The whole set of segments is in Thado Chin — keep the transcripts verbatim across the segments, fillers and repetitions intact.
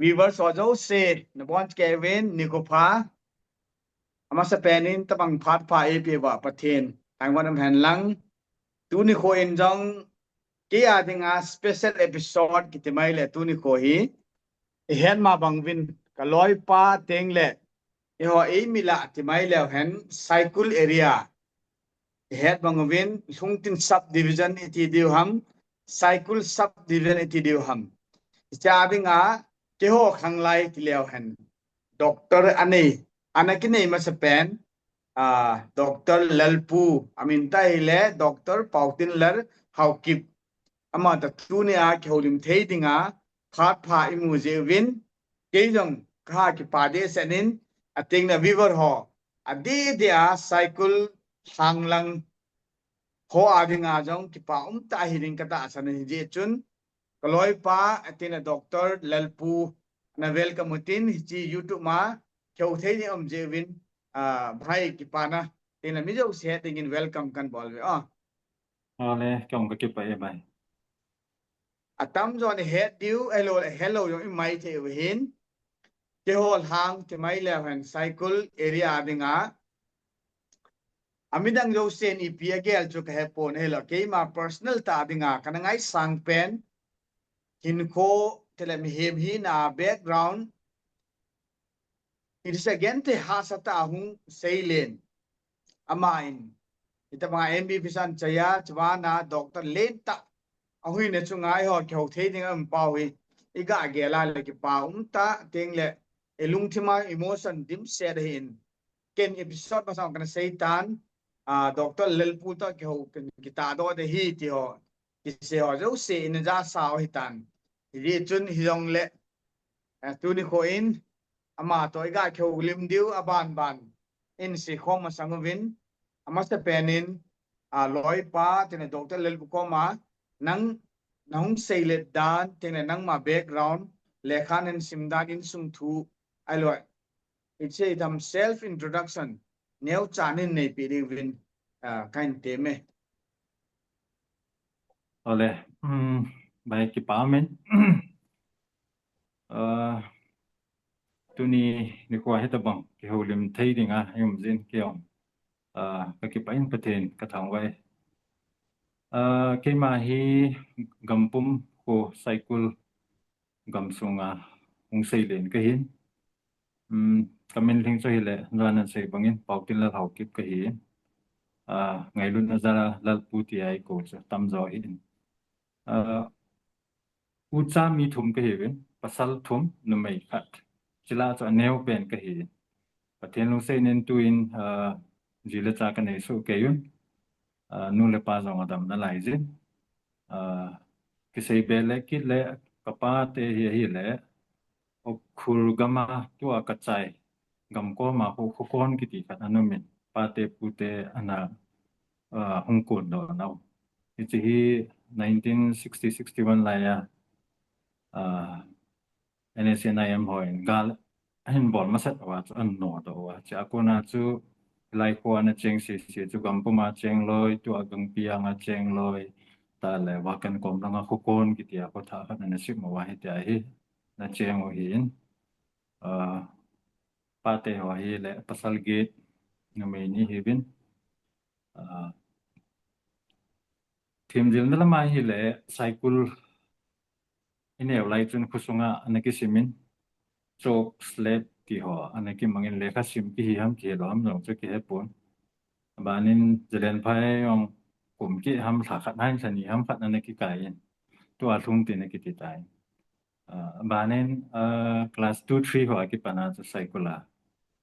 Viewers ho jouse, nabonchauvin nikho pha. Amasapen in tabang phat pha eipeh uva Pathen thangvah in umhen lang. Tuni nikho in jong kei a dinga special episode kiti mai le tuni nikho hi, ihet ma bang uvin, kaloipa teng le eiho eimi lah ti mai leu hen, Saikul area. Ihet bang uvin, Lhungtin subdivision iti diu ham, Saikul subdivision iti diu ham. Hiche a dinga keiho khanglai ti leu hen, doctor anei, ana kinei masapen, ah, Doctor Lalpu, amin tah hile Doctor Paotinlal Haokip. Ama toh tuni a kihoulim thei dinga phat pha imu jeh uvin, kei jong kaha kipa dehset in, ateng le viewer ho, adeh deh a Saikul lhang lang ho a dinga jong kipa umtah ahi ding katahsan ahi jeh chun, kaloipa, ateng le Doctor Lalpu, na welcome utin, hiche YouTube ma kihou thei ding um jeh uvin, ah, bhai kipana, ateng le mi jouse dingin welcome kahin bol uve. Ah. Ale, kei jong kakipah e bhai. Atamjo nahet diu, hello, hello jong imai thei uva hin. Keiho lhang ti mai leu hen Saikul area a dinga. Amidang jousen ipi agel chu kahepon, hello, keima personal tah a dinga kana ngaisang pen, hinkho, tile mihem hina background, it is again te hahsa tah a hung seilen. Ama in, hitabanga M B Bhushan Chaya, chuvana Doctor lentah ahuina chunga eiho kihou thei ding aum pau hi, iga gel a le kipa umtah, teng le ilungthim a emotion dimset ahin. Ken episode masang kana seitan, ah, Doctor Lalpu toh kihou, ken kitahdoh ding ahi ti ho, kisei ho jouse ina jasa u ahitan. Hijeh chun hijongle, eh, tuni nikho in, ama toh iga kihoulim diu aban ban in seikhom masang uvin, amasapen in, ah, loipa, tile Doctor Lalpu koma, nang, nahung seilet dan, teng le nangma background, lekha nahin sim dan, insung thu, ahilou, it's a, um, self introduction neocha nahin neipeh diuvin, ah, kahin tem e. Ale, um, bhai kipa umin. Ah, tuni nikho hitabang kihoulim thei dinga ium jeh in kei jong, ah, kakipah in Pathen kathangvah e. Ah, keima hi Gampum kho Saikul gamsunga hung seilen kahin. Um, kamin lhing chu hile, jan a sei bangin Paotinlal Haokip kahin. Ah, ngailutna jal a Lalpu tia eikou chu tamjo ahin. Ah, ucha mi thum kahiuvin, pasal thum, numei khat. Chule chu aneo pen kahin. Pathen lungset in tuin, ah, ji le cha kanei soh kei un. Ah, nu le pa jong adam nalai jin. Ah, kisei be le kit le kapate hi ahile, Ukhrul gam a tua kachai gam koma khu Khokon kiti khat ana umin, pate pute ana, ah, hung kondoh nau. Hiche hi nineteen sixty, sixty-one lai a, ah, N S C N I M hon gal ahin bol masat uva chu ana nodoh uva. Chua kona chu lai kho ana cheng sese chu Gampum a cheng loi, tua Gangpiang a cheng loi, tale Vakan kom langa Khokon kiti a kho thah khat ana sim uva hitia hi ana cheng u ahin. Ah, pate ho hile pasal get, numei ni ahiuvin. Ah, themjilna lama hile Saikul ineo lai chun khosunga ana kisimin, chalk slab ti ho ana kimangin lekha sim kihi ham kihi lou ham jong chu kihepon. Abanin Zalen phai jong kum keh ham lha khat hin lha ni ham khat ana kikai in, tua Lhungtin akiti tai. Ah, abanin, ah, class two, three ho akipana chu Saikul a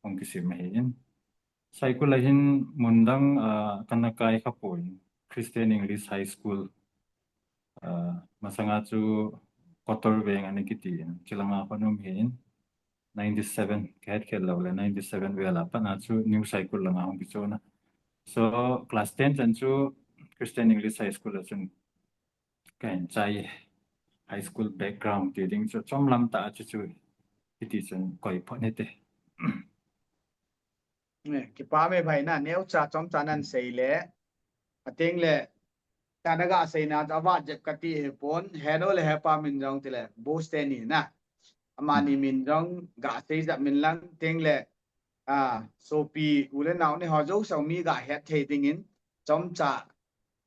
hung kisim ahin. Saikul a hin mun dang, ah, kana kai khapoi, Christian English High School. Ah, masanga chu Kotor Veng ana kiti in, chulanga hung um ahin, ninety-seven, kahet khel lou le, ninety-seven vel a pat a chu New Saikul langa hung kichon a. So, class ten chan chu Christian English High School a chun kahin chai e. High school background ti ding chu chomlam tah a chu chu hiti chun koi phot hite. Eh, kipa me bhai na, neocha chomcha nahin sei le, ateng le, tana ga seina chu ava jep kati hipon, heno le hepa min jong tile, Bosteni na. Amani min jong gasei jat min lang teng le, a, sopi u le nao neiho jouse mi gahet thei dingin chomcha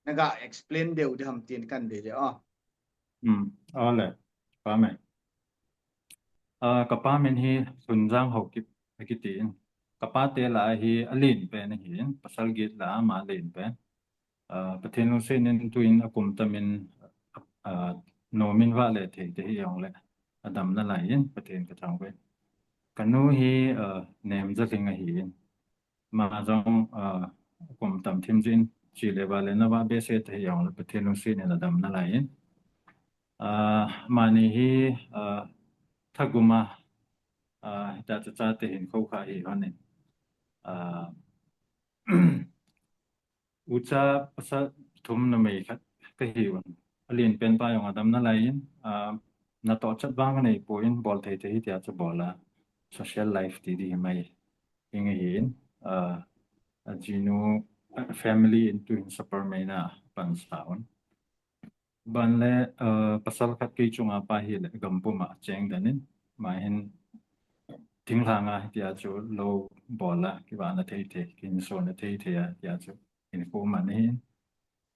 naga explain diu ding ham tin kan dei le o. Hmm, ole. Pame. A, kapa min hi Sunjang Haokip akitin. Kapa te lah a hi alen pen ahin, pasal get lah a ama alen pen. A, Pathen lungset in tuin akum tam in, a, nom in vahle thei te hijongle adam nalai in Pathen kathangvah in. Kanu hi, a, Nemjalhing ahin. Ama jong, a, kum tam thim jin, chule vahle nava behseh te hijongle Pathen lungset in adam nalai in. A, amani hi, a, Thagum a, a, hita chu chate hinkho kha hi hon in. A, ucha pasal thum numei khat kahiuvin. Alen pen pa jong adam nalai in, a, natoh chet vang anei poi in bol thei thei hitia chu bol a social life ti ding hi mai. Hing ahin, a, ajinu, a, family in tuin Saparmeina pansa un. Ban le, a, pasal khat kei chunga pa hile gam puma cheng den in, ama hin thinglhang a hitia chu lou bol a, kivahna thei thei, kihinsona thei thei a hitia chu hinkho man ahin.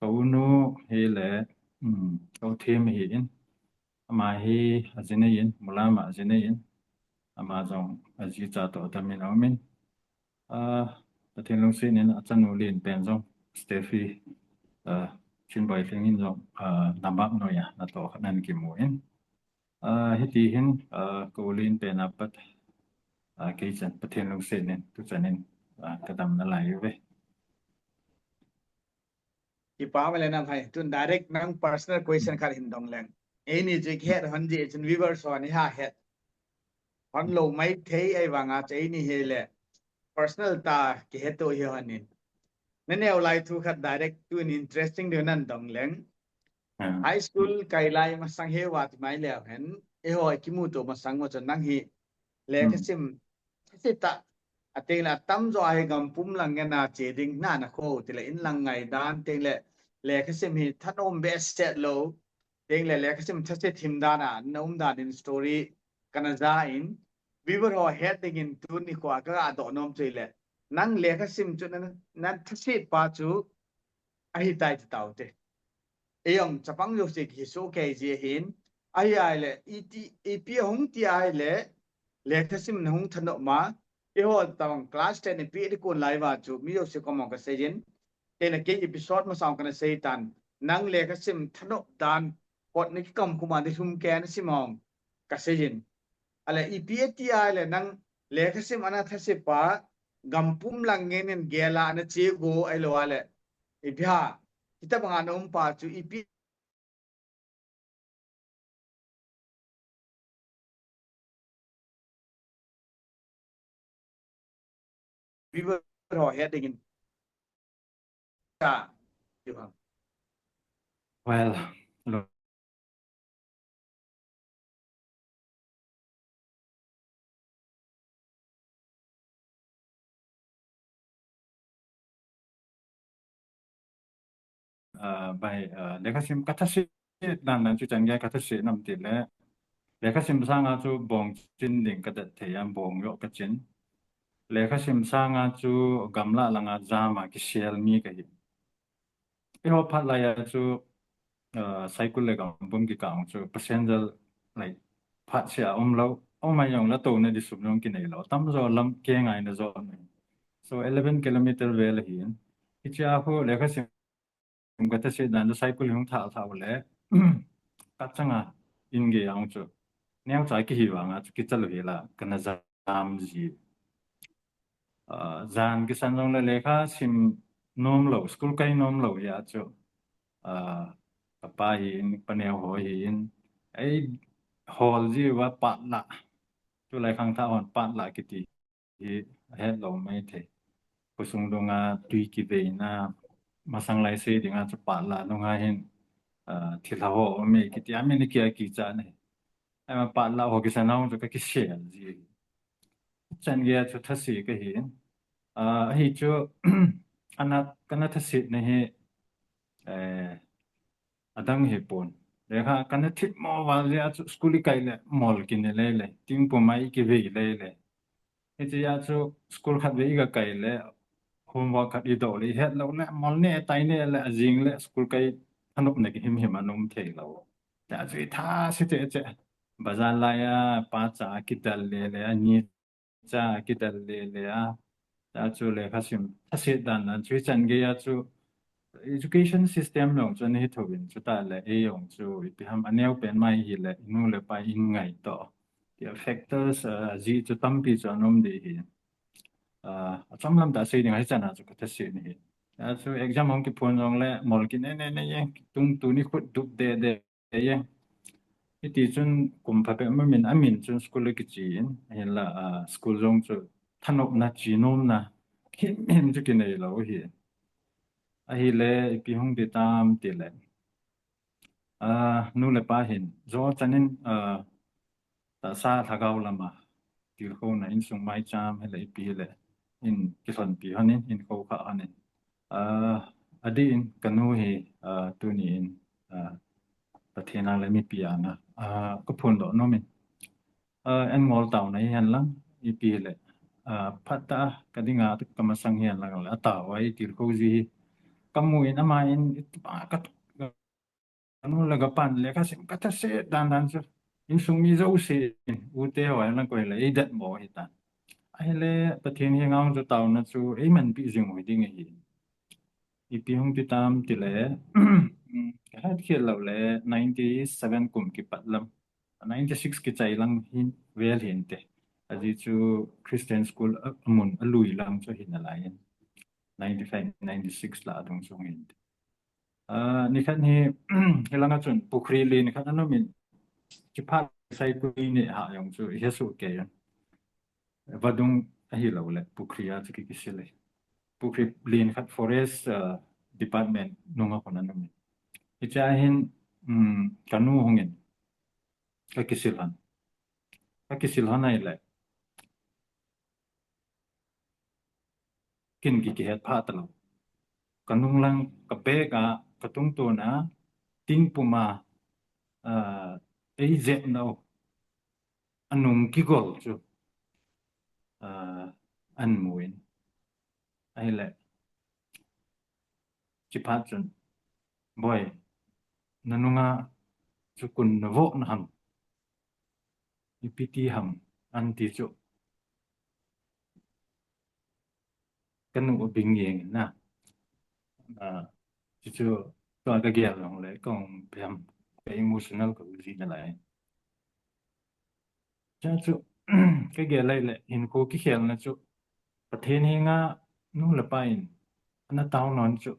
Ka unu hile, um, ka u Them ahin, ama hi ajinei in, Mulam a ajinei in, ama jong ajicha toh adam in aum in. A, Pathen lungset in achanu alen pen jong Stephy, a, Chinboilhing in jong, a, Nabak noi a natoh khat nan kimu in. A, hiti hin, a, ka u alen pen apat, a, kei chan Pathen lungset in tuchan in, a, kadam nalai uve. Kipa um le nam hai, tun direct nang personal question khat hin dong leng. Eini chu ihet hon jeh chun viewers ho ni ha het hon lou mai thei ahivanga chu eini hile personal tah a kiheto hi hon in. Naneo lai thu khat direct tun interesting deu nan dong leng. A. High school kai lai masang heuva ti mai leu hen, eiho kimuto masang uva chun nang hi lekha sim thase tah, ateng le atamjo a hi gam pum lang ngen a che ding na na kho tile in lang ngaidan teng le lekha sim hi thanom behseh lou, teng le lekha sim thase thim dan a na um dan in story kana ja in, viewer ho het dingin tuni kho a kaga doh nom chu hile nang lekha sim chu na, na thase pa chu ahitai ti taute. Eijong chapang jouse kisoh kei ji ahin, ahi ahile, iti, ipi ahung ti ahile, lekha sim na hung thanop ma, eiho tobang class ten ipi di kon lai uva chu, mi jouse koma kasei jin, tena kei episode masang kana sei tan, nang lekha sim thanop dan, kot na kikam khum a di lhum kei na sim hong, kasei jin. Ale ipi ati ahile nang lekha sim ana thase pa, gam pum lang ngen in gel a ana che go ahilou ale, ipi ha, hitabang a na um pa chu ipi viewer ho het dingin. Ka, ipi ha. Well, lo- A, bai, a, lekha sim ka thase dan dan chu chan gei ka thase nam tile. Lekha sim sanga chu bong chin ding ka det thei a, bong joh ka chin. Lekha sim sanga chu gamla langa jam a kisel mi kahi. Eiho phat lai a chu, a, Saikul le Gambum kikah chu passenger lai phat sia um lou, um mai jong le touna di sum jong kinei lou. Tamjo lam kei ngaina jo. So eleven kilometer vel ahin. Hichea khu lekha sim ka thase dan chu Saikul hung thal thal le. Ka changa in gei ang chu. Neocha kihi vanga chu kicha lou hi la kana jam ji. A, jan kisan jong le lekha sim nom lou, school kai nom lou hia chu. A, ka pa hin, ka neo ho hin, ei hol ji uva patla. Tulai khangthah hon patla kiti hi ahet lou mai thei. Khosung dunga tui kiveina, masang lai sei dinga chu patla dunga hin, a, thilha ho um e kiti a min kia kicha nei. Ama patla ho kisan a chu ka kisel ji. Chan gei chu thase kahi. A, ahi chu, ana, kana thase na hi, eh, adang hi pon. Lekha kana thip mo val jeh a chu school i kai le mol kine lele, tingpum a i kivei lele. Hiche a chu school khat vei i ga kai le homework khat i doh le i het lou le mol ne tai ne le ajing le school kai thanopna kihim him a um thei lou. Tia chu i tha se che che. Bazar lai a pa cha kidal le le ani cha kidal le le a. Tia chu lekha sim thaset dan dan chu i chan gei a chu education system jong chu ana hi thouvin chuta le ei jong chu ipi ham aneo pen mai hi le i nu le pa i ngai toh. Tia factors, ah, ji chu tampi chu ana um ding hi. Ah, achom lam tah sei ding ahi chan a chu ka thaset ni hi. Tia chu exam hung kiphon jong le mol kine ne ne ye tung tu ni khut dup de de Eye. Hiti chun kum phabep ma min, amin chun school a kichi in, ahinla, ah, school jong chu thanopna, chinomna, him him chu kinei lou hi. Ahile, ipi hung ti tam ti le. Ah, nu le pa hin, jo chan in, ah, tahsa lhagao lama, tilkhouna insung maicham, hile ipi hile, in kilhonpi hon in, in kho kha hon in. Ah, adih in, ka nu hi, ah, tuni in, ah, Pathen a le mipi a na, ah, ka phondoh nom in. Ah, en ngol taona hi hen lang, ipi hile, ah, phat tah a, ka dinga, ka masang hi hen lang le, atao a, i tilkhou ji hi, ka mu in, ama in, i, ah, ka, ka nu le ka pan le ka sim ka thaset dan dan chu. Insung mi jouse in, u te ho hen lang koi le, ei det mo hi tan. Ahile, Pathen henga chu taona chu, ei manpi jing u hi ding ahi. Ipi hung ti tam ti le, ka het khel lou le, ninety seven kum kipat lam, ninety six kichai lang hin, vel hin te. Ajeh chu Christian school a, amun, alui lang chu hin alai hin. Ninety five, ninety six la adung chu hin te. Ah, nikhat hi, hilanga chun, pukhri len khat ana um in, chiphat sai kui ni ha jong chu, i he soh kei in. Vadung ahi lou le, pukhri a chu ki, kisil e. Pukhri len khat forest, ah, department nunga kon ana um in. Hiche a hin, um, ka nu hung in, ka kisil hon. Ka kisil hon ahile. Kin ki, kihet pha talou. Ka nung lang, ka bag a, ka tungtun a, tingpum a, ah, ei jep nau. Anung kigol chu. Ah, an mu in. Ahile. Chiphat chun. Boi. Na nunga chu kun na voh na ham. Ipi ti ham. An ti chu. Ka nu a bing jeng in na. Ah, chu chu, tua ka gel jong le, kong pem, ka emotional ka u ji na lai. Cha chu, ka gel lai le, hinkho kikhelna chu, Pathen henga nu le pa in, ana tao non chu,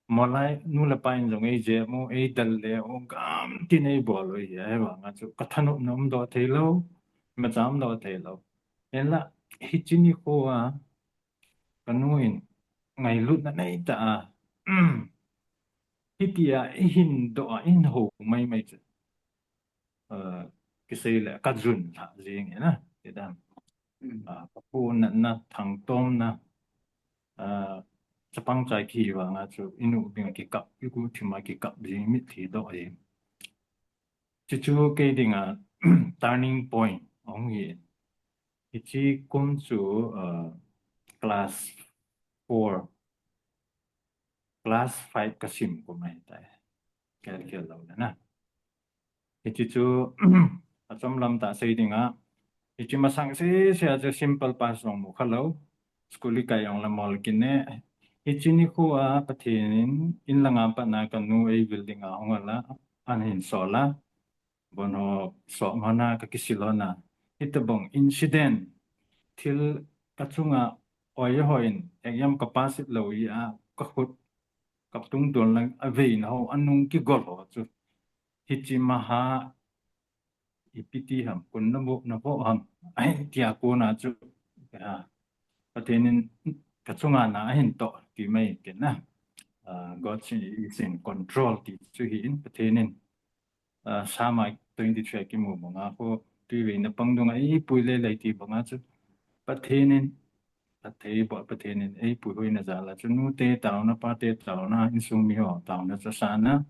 Molai nu le pa in jong ei jep u, ei dal le u, gam tin ei bol u hi, ahivanga chu ka thanopna umdoh thei lou, imacha umdoh thei lou. Hinla, hiche nikho a, ka nu in ngailutna nei tah a, hitia i hin doh a, i hin ho mai mai chu. Aa, kisei le ka jun lha jing e na, ti dan. Mm. Aa, ka pu natna, thangtomna, aa, chapang chai ki vanga chu, i nu bing a kikap, i gu thim a kikap jing, mitlhi doh jing. Chuchu kei dinga, turning point ahung hi. Hiche kum chu, aa, class four, class five ka sim kum ahi tai. Kel kel lou le na. Hiche chu, achom lam tah sei dinga. Hiche masang sese a chu simple pass jong mu kha lou. School i kai jong le mol kine. Hiche nikho a Pathen in, in langa pat na ka nu ei vil dinga hung a la, an hin sol a. Bon ho, so mana ka kisil hon a. Hitobang incident. Thil ka chunga oi ho in, exam ka pass it lou i a, ka khut, ka tungtun lang a veina ho, anung kigol ho chu. Hiche maha, ipi ti ham, kun na bu, na bu ham. Ahi tia kona chu. Ha. Pathen in ka chunga na ahin toh, ti mai kit na. Ah, God is in control ti chu hi in, Pathen in. Ah, Psalm a twenty-three a kimu banga khu, tui veina pang dunga eipui lele ti banga chu. Pathen in, Pathen bo, Pathen in eipui hoina jal a chu, nu te taona, pa te taona, insung mi ho taona chu sana.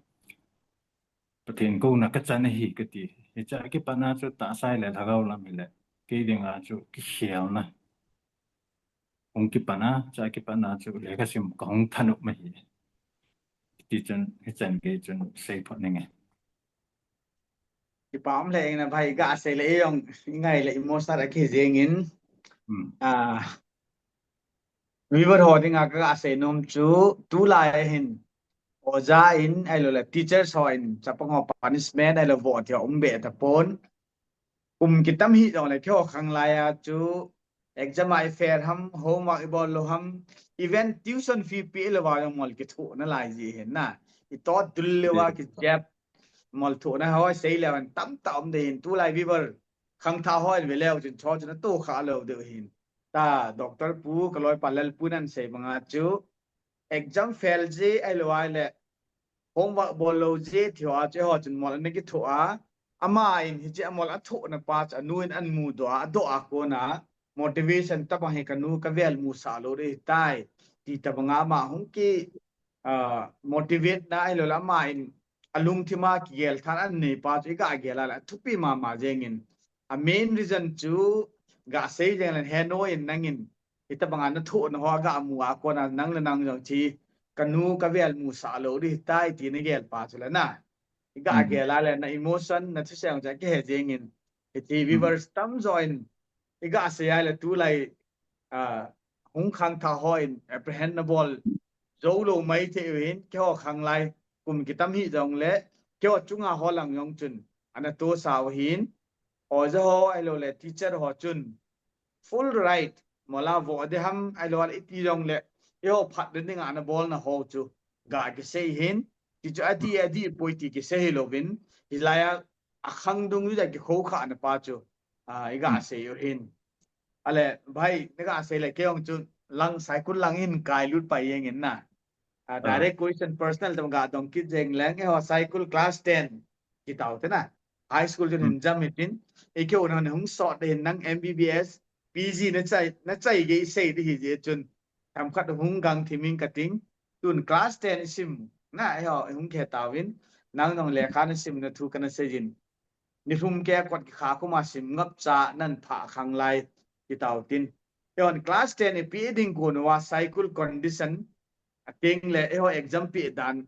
Pathen kouna kachan ahi kati. Hiche a kipat na chu tahsa le lhagao lam hile, kei dinga chu kikhelna. Hung kipat na, hiche a kipat na chu lekha sim kahung thanop ma ahi. Tichun, hichan gei chun seiphot ninge. Kipa um le ing na bhai, gasei le ijong, ingai le emotional a kijing in. Hmm. Ah, viewer ho dinga kagasei nom chu, tulai hin, oja in, ahilou le, teachers ho in, chapang ho punishment, ahilou voh thei um be tapon. Kum kitam hih jongle, keiho khanglai a chu, exam a i fail ham, homework i bol lou ham, even tuition fee pe lou va jong mol kithoh nalai ji hin na. I tot dul lou va kijep, mol thoh na ho sei leu hen tamtah um de hin, tulai viewer khangthah ho in ve leu chun cho chun ato kha lou de hin. Ta Doctor Pu, kaloipa Lalpu nan sei banga chu, exam fail ji ahilou le, homework bol lou ji thei ho chu, eiho chun mol ana kithoh a, ama in hiche a mol athoh na pa chu, anu in amu doh a, adoh a kona, motivation tabang hi kanu kavel musah lou ding ahitai, ti tabanga ama hung ki, ah, motivate na ahilou le ama in alungthim a kigel tha anei pa chu, iga gel a le, athupi mama jeng in. A main reason chu, gasei jeng le, he noi in nang in, hitabanga nathoh na ho gamu a kona nang le nang jong chu, kanu kavel musah lou ding ahitai ti nagel pa chu le na. Iga gel a le na emotion, na thusei jong chu kihe jeng in. Hiti viewers tamjo in, igasei a le tulai, ah, hung khangthah ho in apprehend nabol jou lou maithei u hin, keiho khanglai kum kitam hih jongle, keiho chunga ho lang jong chun, ana tosa u hin, oja ho ahilou le, teacher ho chun, full right, mola voh de ham, ahilou le iti jongle, eiho phat dinga ana bol na ho chu, ga kisei hin, ti chu adih, adih poi ti kisei hilouvin, hilai a, akhang dungjui a kikhou kha na pa chu, ah, igasei u hin. Ale, bhai, nagasei le, kei jong chu lang, Saikul lang hin kailut pai jeng in na. Ah, direct question personal tam gadong kit jeng leng, eiho Saikul class ten, kitao te na. High school chun hin jam hitin, ikeu na hung sot de hin nang M B B S, P G nachai, nachai gei sei di hiji chun. Themkhat hung gang thim ing kating, tun class ten isim, na, eiho, hung khe tauvin, nang jong lekha nasim na thu kana sei jin. Nilhum kei a kot kikha kum a sim ngap cha nan pha khanglai ti tau tin. Eihon class ten ipi ding kon uva Saikul condition a teng le eiho exam pe dan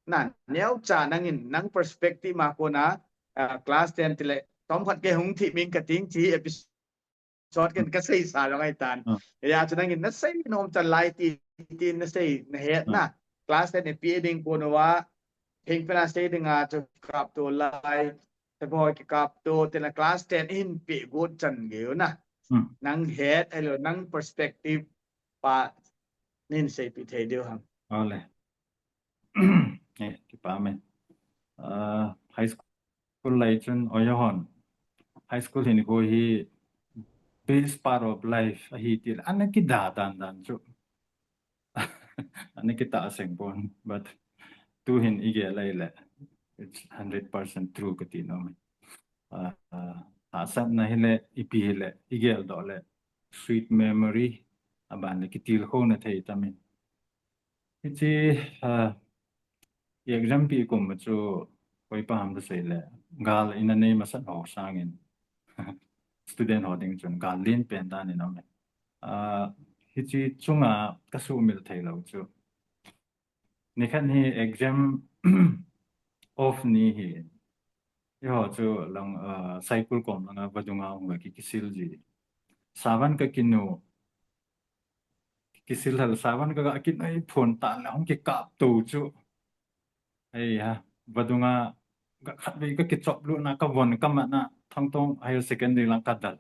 na neocha nangin nang perspective ma kona, ah, class ten ti le tom khat kei hung thim ing kating chi episode ken kasei sa jong ahi tan. Ah. Hijeh chun nangin nasei nom chan lai ti, ti nasei nahet na. Ah. Class ten ipi ding kon uva, thengpen a sei dinga chu kapto lai, saboi kikapto, tena class ten ihin pe got chan gei u na. Hmm. Nang het, ahilou, nang perspective pa, nahin seipeh thei diu ham. Ole. Eh, kipa me. Ah, high school lai chun, oi hon. High school hin ko hi best part of life ahi ti le, ana kida dan dan chu. Ana kita seng pon, but tu hin igel lai le, it's hundred percent true kati nom e. Ah, ah, hahsatna hile, ipi hile, igel doh le, sweet memory, aban le kitilkhouna thei tam in. Hiche, ah, exam pe kum chu, koi pa ham kasei le, gal ina nei masat ho sangin, student ho ding chun, gal len pen dan in um e. Ah, hiche chunga kasumil thei lou chu. Nikhat hi exam off ni hi. Eiho chu lang, ah, Saikul kom langa vadunga hung ki, kisil ji. Savan kakinu. Kisil hal savan kaga kin ai phone ta la hung kikapto chu. Ei ha, vadunga ga khatvei kakichop lut na kavon kamat na Thangtong Higher Secondary lang kadal.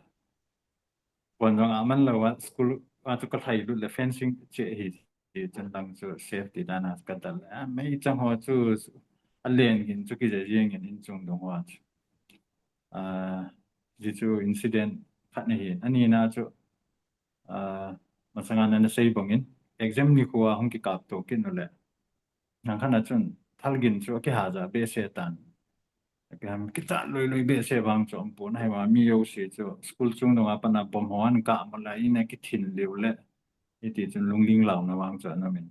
Von jong aman lou a school a chu kalhai lut le fencing che hi, hi chun lang chu safety dan a kadal. A meichang ho chu alen gin chu kija jing in inchung dung ho chu. Ah, ji chu incident khat na hin. Ani na chu, ah, masanga nana sei bangin exam nikho a hung kikapto kit u le. Nang khat na chun thalgin chu akihaja behseh tan. Kicha lui lui behseh vang chu umpon, ahivang mi jouse chu school chung dong a pat na bomb ho ana kap mo la ina kithin liu le. Hiti chun lungling launa vang chu ana um in.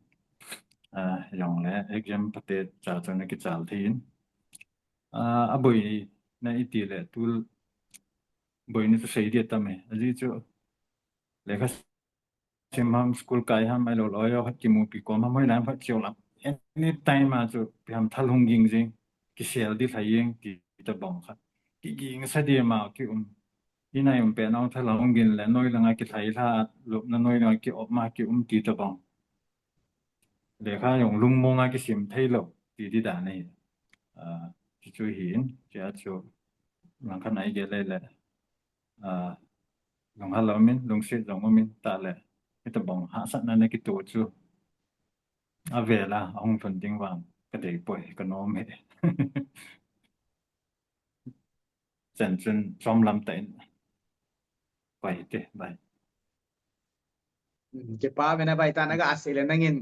Ah, jong le exam phatecha chu ana kichal thei in. a, aboina iti le, tu boina chu sei dia tam e. Ajeh chu lekha sim ham, school kai ham, ahilou le oi ho khat kimupi kom ham, hoilang khat cheu lam. Anytime a chu ipi ham thal hung ging jing, kisel di lhai jeng ti tabang khat. Kiging sa di ma kium. Inai um pen ong thal hung ging le noi langa kilhai lha, lupna noi langa kiop ma kium ti tabang. Lekha jong lungmong a kisim thei lou ti di dan ahi. A, ti chu hin, chia chu langkhat a igel le le. A, lunghal umin, lungset jong umin, tah le. Hitabang hahsatna na kitoh chu. Avel a, ahung lhun ding vang, kadei poi, kanom e. Chan chun, chom lam tah in. Pai te, bai. Hmm, kipa uve na bai ta na ga sei le nangin.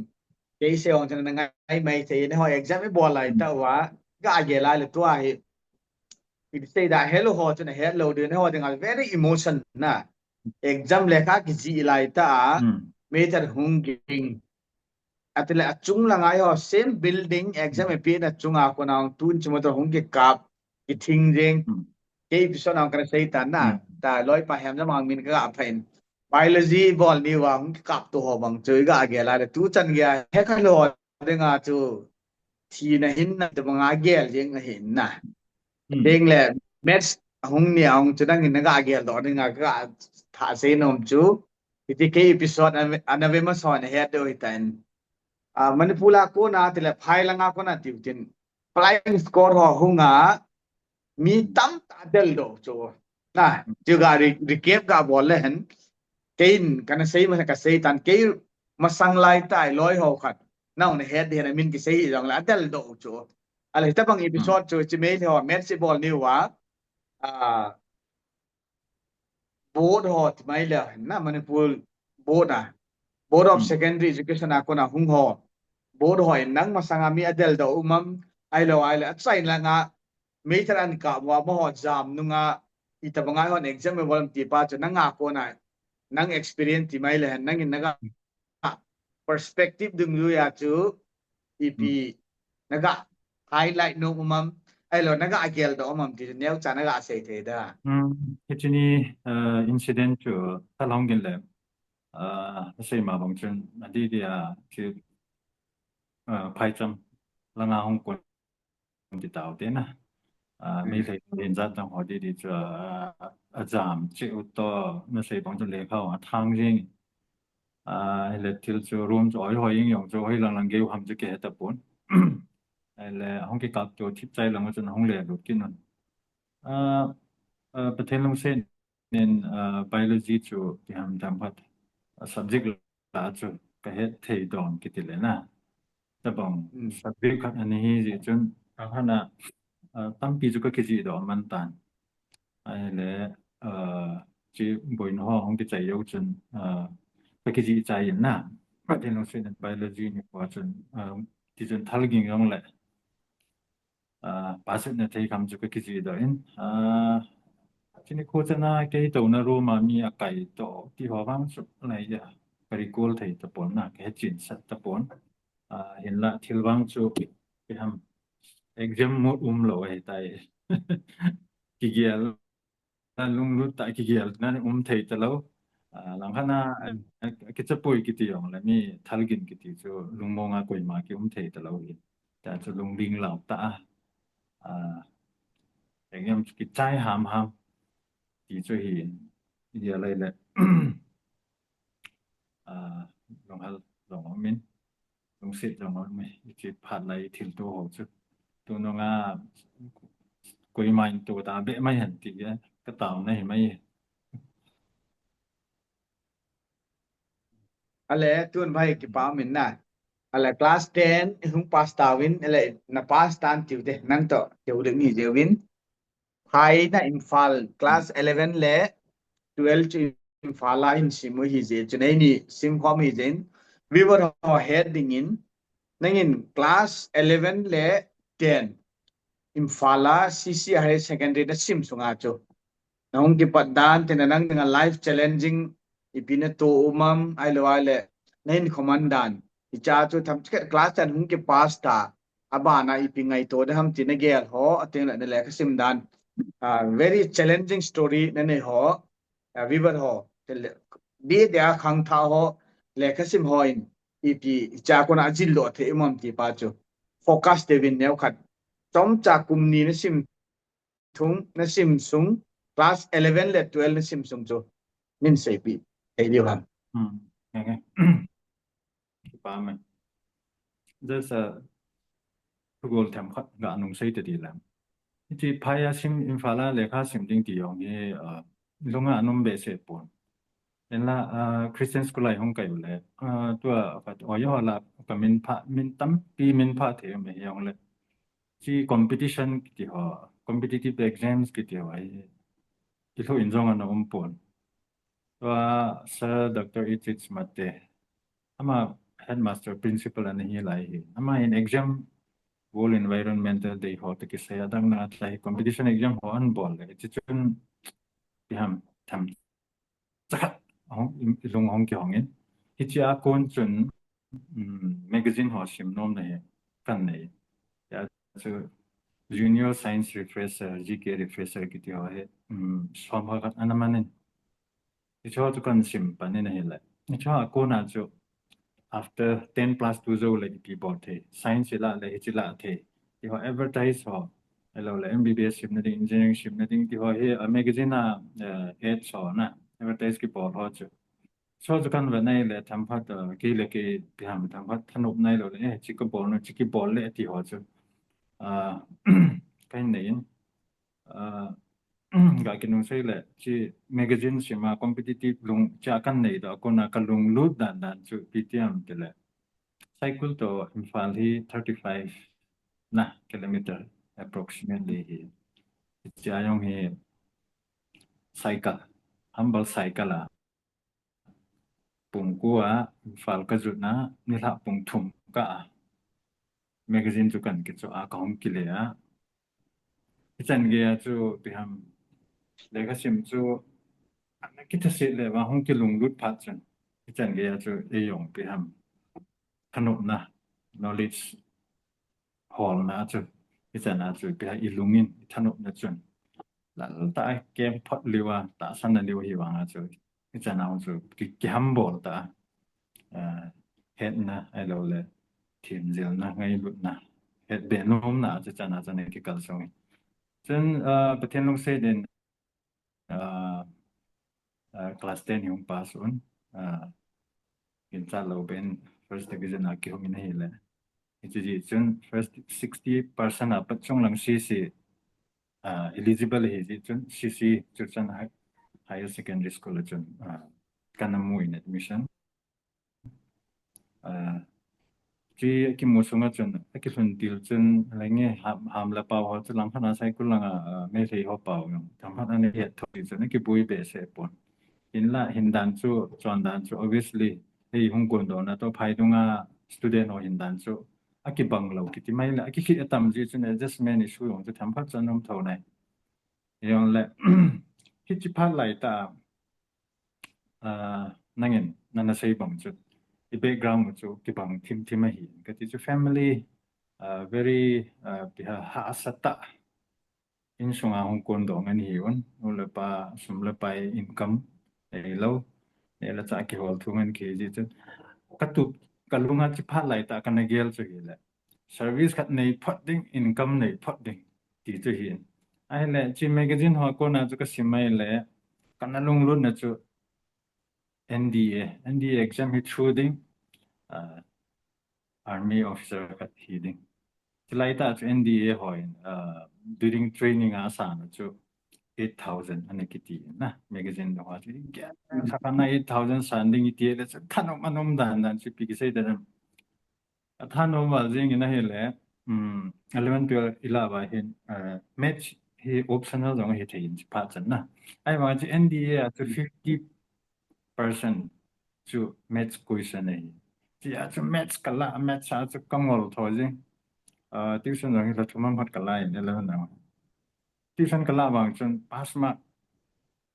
Kei sei ong chun na ngai mai thei ne ho exam ibol lai tah uva. Ga gel lai le tua hi. Ipi sei da helou ho chun helou de ne ho dinga very emotion na. Exam lekha kijih lai tah a. Hmm. Mei thal hung ging. Atile achung langa ho same building exam ipi na chunga kona hung tun chimo to hung kikap. Kithing jeng. Hmm. Kei episode nang kana sei tan na. Hmm. Ta loipa Hemjamang min ka pha in. Biology bol ni uva hung kikap to ho bang chu iga gel a le tu chan gei a he kha lou dinga chu thina hin na tabang a gel jeng ahin na. Hmm. Ding le maths hung ni a hung chu nangin naga gel doh dinga ka thah sei nom chu. Hiti kei episode ana, ana ve masa na het deu hitan. A, Manipur a kona tile phai langa kona tiu tin. Flying squad ho hunga mi tamtah del doh chu. Na, chu ga re-, recap ga bol le hen. Kein kana sei ma ka sei tan kei masang lai tai loi ho khat. Nau na het di hen min kisei jong la del doh chu. Ahile hitabang episode chu chi mei ho maths ibol ni uva. A, board ho ti mai le na Manipur board a. Board of Hmm. Secondary Education a kona hung ho. Board ho in nang masanga mi adel doh um am, ahilou ahile achai langa mei thal an kap uva amaho jam nunga itabang a hon exam e bol am ti pa chu nanga kona nang experience ti mai le hen nangin naga perspective dungjui a chu ipi Hmm. naga highlight nom um am, ahilou naga gel doh um am ti chu neocha naga sei thei da. Hmm, hiche ni, uh, incident chu thal hung ging le, uh, sei ma bang chun, adeh deh a chu, uh, phaicham langa hung kon ti tau te na. Ah, Hmm. Meitei ho hin jat dang ho didi chu, ah, ajam cheh u toh, nasei bang chu lekha ho athang jing. Ah, hile thil chu room chu oi hoi jing jong chu hoilang lang gei u ham chu kihe tapon. Hile hung kikap to thipchai lang chun hung le lut kit un. Ah, ah, Pathen lungset in, ah, biology chu ipi ham dang khat, ah, subject la chu kahet thei don kiti le na. Tabang Hmm. subject khat ana hi jeh chun, ah, hana, ah, tampi chu kakijih doh man tan. Ahile, ah, chi boina ho hung kichai jou chun, ah, kakijih chai in na. Pathen lungset in biology nikho chun, ah, ti chun thal ging jong le. Ah, pass na thei kham chu kakijih doh in. Ah, chuni khu chana kei touna room a mi akai toh ti ho vang chu lai ja. Ka recall thei tapon na, kahe chinsah tapon. Ah, hinla thil vang chu ipi ham exam mood umlou ahitai. Kigel na lunglut tah kigel na um thei talou. Ah, langkhat na, Hmm. ah, kichapoi kiti jong le mi thal ging kiti chu lungmong a koima kium thei talou hi. Tia chu lungling lau tah a. Ah, exam chu kichai ham ham. Ti chu hi, dia lai le. Ah, lunghal jong um in. Lungset jong um in. Hiche phat lai thilto ho chu. Tunung a koima in to ta be mai hen ti a, ka taona hi mai. Ale, tun bai kipa um in na. Ale, class ten hung pass tauvin, ale, na pass tan tiu te, nang toh, tiu ding hi jeh uvin. Phai na Imphal, class eleven le twelve chu Imphal a hin sim u hi jeh, chu nei ni sim khom hi jeh in. Viewer ho het dingin, nangin class eleven le ten Imphal a C C Higher Secondary na sim sunga chu. Na hung kipat dan, tina nang dinga life challenging, ipi na to um am, ahilou ahile, na hin khom dan. Hicha chu themkhat class ten hung kipass ta. abana ipi ngaito ding ham ti nagel ho, ateng le nalekha sim dan, ah, very challenging story nanei ho, ah, viewer ho, tele, dia dia khangthah ho, lekha sim hon ipi icha kona ajil lou thei um am ti pa chu focus deuvin neokhat, chomcha kum ni nasim thung, nasim sung, class eleven le twelve nasim sung chu min seipeh thei diu ham? Hmm. Okay. Kipa mai. Just a thugol themkhat ga nung sei tadi lam. Hiche phai a sim, Imphal a lekha sim ding ti jong hi, ah, lunga anom behseh pon. Hinla, ah, Christian school a hung kai u le, ah, tua khat, oh, yo la, kamin pha, min tampi min pha thei um e hijongle, hiche competition kiti ho, competitive exams kiti ho hi, ilhu in jong ana um pon. Tua Sir Doctor Ichit Mate, ama headmaster principal ana hi lai hi, ama in exam, World Environmental Day ho toh kisai a, adang dang a hi competition exam ho ahin bol le, hiche chun ipi ham, themcha khat hung, ilung hung kihong in. Hiche a kon chun, um, magazine ho sim nomna hi kanei. Hia chu Junior Science Refresher, G K Refresher kiti ho hi, um, som khat ana man in. Hiche ho chu kahin sim pan in ahile, hiche ho a kona chu after ten plus two jou le ipi bol thei, science ilah le hiche lah thei ti ho, advertise ho, ahilou le M B B S simna ding, engineering simna ding ti ho hi, a magazine a, eh, ads ho na, advertise kibol ho chu. Hiche ho chu kahin vet nai le themkhat, eh, kei le kei ipi ham themkhat thanop nai lou le, eh, hiche kabol nom, hiche kibol le ti ho chu, ah, kahin nei in. Ah, ga kinung sei le, hiche magazine sim a competitive lung, hiche a kahin nei doh a kona kalunglut dan dan chu ipi ti ham tile, Saikul toh Imphal hi thirty five na kilometer approximately hi. Hiche a jong hi cycle, humble cycle a pung ko a Imphal kajot na, nilhah pung thum kah a magazine chu kahin kichoh a, kahung kile a. Hichan gei a chu ipi ham, lekha sim chu ana kithaset le vang hung kilunglut phat chun, hichan gei a chu eijong ipi ham, thanopna, knowledge holna chu, hichan a chu ipi ham, ilung in ithanopna chun lal tah a kem phot lheh a, tahsan lheh hi vang a chu, hichan a chu ki, kiham bol tah a, ah, hetna ahilou le themjilna, ngailutna, hetbe nomna chu hichan a chu ana kikal sung in. Chun, ah, Pathen lungset in, ah, ah, class ten hi hung pass un, ah, ginchat lou pen first division a kihung in ahile, hiche jeh chun first sixty percent a pat chunglang C C, ah, eligible ahi jeh chun C C Churachandpur High, Higher Secondary School a chun, ah, kana mu in admission. Ah, hiche akimu sunga chun, akilhun til chun, lenge ham, ham le pao ho chu langkhat a Saikul langa, ah, Meitei ho pao jong themkhat ana het thou ti chun akiboi behseh pon. Hinla, hindan chu, chondan chu, obviously, hei hung kondohna toh phai dunga student ho hindan chu akibang lou kiti mai le, akikhih atam jeh chun adjustment issue jong chu themkhat chu ana um thou nai. Hijongle, hiche phat lai tah a, ah, nangin nana sei bang chu, i background chu kibang thim thim ahi kati chu, family, ah, very, ah, ipi ham, hahsa tah insunga hung kondoh ngen ahi un, nu le pa, sum le pai income neilou, neh le chah kihol thu ngen kihi jeh chun, katup, kalunga hiche phat lai tah a kana gel chu hile, service khat nei phot ding, income nei phot ding ti chu ahin. Ahile hiche magazine ho a kona chu kasim ahile, kana lunglutna chu N D A, N D A exam hi through ding, ah, army officer khat hi ding. Chulai tah chu N D A hon, ah, during training a asana chu eight thousand ana kiti na, magazine dong a chu. Kha kha na eight thousand san ding iti le chu thanom anom dan dan chu ipi kisei dan. Athanom val jing in ahile, um, eleven, twelve ilah uva hin, ah, maths hi optional jong ahi thei in hiche phat chan na. Ahivang chu N D A a chu fifty percent chu maths question ahi. Hiche a chu maths kalah, maths a chu kangol tho jing. Ah, tuition jong hi lha thum ham khat kalah in, eleven a. Tuition kalah vang chun pass mark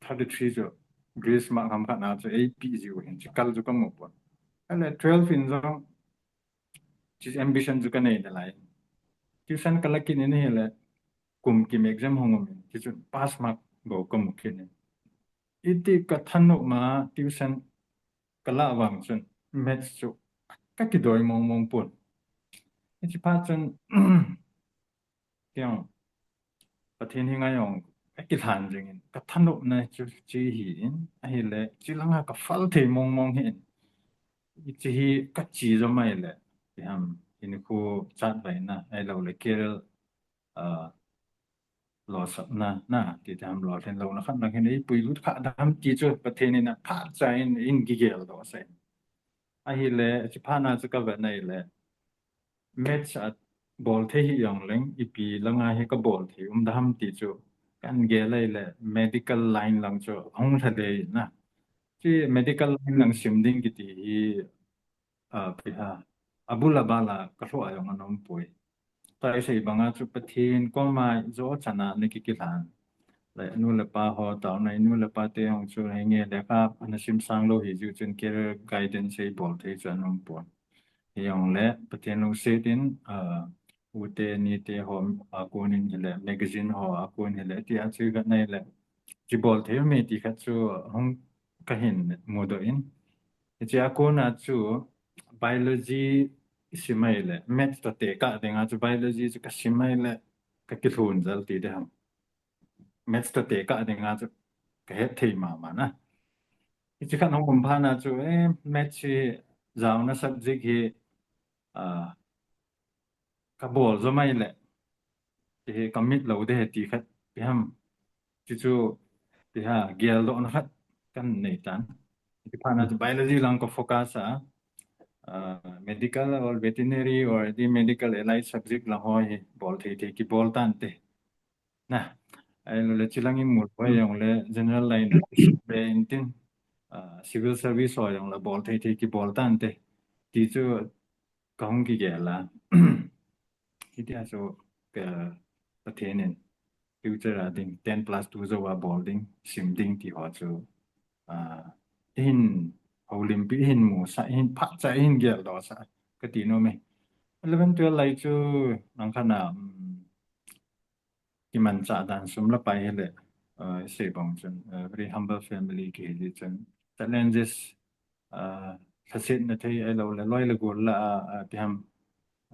thirty three chu grace mark ham khat na chu eipeh jiu hin, hiche kal chu kamu pon. Ahile twelve in jong hiche ambition chu kanei nalai. tuition kala kit in ahile, kum kim exam hung um in, tichun pass mark bou kamu kit in. Iti kathanop ma tuition kala vang chun maths chu kakidoi mong mong pon. Hiche phat chun, kei jong, Pathen henga jong kakilhan jing in, kathanopna chu hiche hi in, ahile, hiche langa kafal thei mong mong hi in. Hiche hi kache jo mai le, ti ham, hinkho chat vaina, ahilou le, career, ah, losapna, na, ti ham, lolhin louna khat lang hin, eipui lut kha dam ti chu, Pathen in aphat cha in, in kigel doh sa in. Ahile, hiche phat na chu kavet na ahile, maths a bol thei hi jong leng, ipi langa hi kabol thei um dam ti chu, kan gel ahile, medical line lang chu, hung lha le in na. Hiche medical line lang sim ding kiti hi, ah, ipi ham, abul abal a kalhoh a jong ana um poi. Tua isei banga chu Pathen koma jo chan a ana kikilhan. Le anu le pa ho taona, anu le pa te jong chu henge lekha ana sim sang lou hi jeh chun career guidance eibol thei chu ana um pon. Hijongle Pathen lungset in, ah, u te ni te ho a kon in hile, magazine ho a kon hile, ti a chu vet na ahile, kibol thei um e ti khat chu hung kahin mudoh in. Hiche a kon a chu biology isim ahile, maths toh tekah dinga chu biology chu kasim ahile, kakilhun jel ti ding ham. Maths toh tekah dinga chu kahet thei mama na. Hiche khat hung um phat na chu, eh, maths hi jaona subject hi, ah, kabol jo mai le, hiche hi kamit lou ding ahi ti khat, ipi ham. Hiche chu, ipi ham, geldohna khat kanei tan. Hiche phat na chu biology lang ka focus a, ah, medical or veterinary or the medical allied subject lang ho hi bol thei thei kibol tante. Na, ahilou le hiche lang imu lou jongle general line le in tin, ah, civil service ho jongle bol thei thei kibol tante. Ti chu kahung kigel a. Hitia chu ka Pathen in future a ding ten plus two jou a bol ding, sim ding ti ho chu, ah, ihin houlimpi, ihin musah, ihin phatcha, ihin geldoh sah kati nom e. Eleven, twelve lai chu nang khat na, um, kimanchah dan sum le pai hile, ah, isei bang chun, ah, very humble family kihi jeh chun challenges, ah, lhasetna thei ahilou le loi le gol lah a, ah, ipi ham,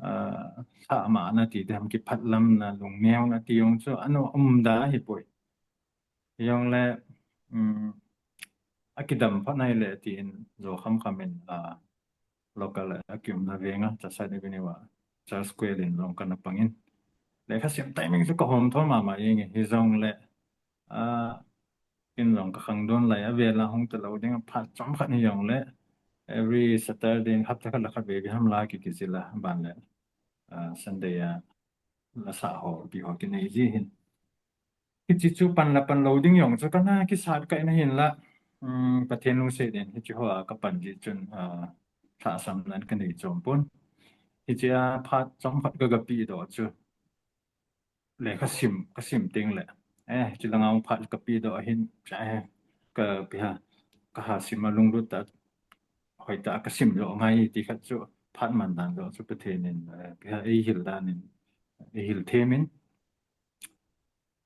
ah, lhahmahna ti ding ham, kiphatlamna, lungneona ti jong chu ana um da ahipoi. Hijongle, um, akidam phat nai le tin jo kham kham in, ah, local a kiumna veng a, Chassad Avenue a, Charles Square in jong kana pang in. Lekha sim timing chu kahom tho mama jeng e, hijongle, ah, in jong kakhangdon lai, avel a hung talou ding a, phat chomkhat hijongle, every Saturday, hapta khat le khat vei vei ham la ki, kijil a, aban le, ah, Sunday a, la sah ho, ipi ho kinei ji hin. Hiche chu pan le pan lou ding jong chu kana kisat kai na hinla, um, Pathen lungset in, hiche ho a kapan jeh chun, ah, lhahsamna kanei chom pon. Hiche a phat chomkhat ka, kapeh doh chu, lekha sim, kasim teng le, eh, hiche langa phat kapeh doh ahin, eh, ka, ipi ham, kaha sim a lunglut tah, hoitah a kasim joh ngai ti khat chu, phat man dan joh chu Pathen in, eh, ipi ham, eihil dan in, eihil them in,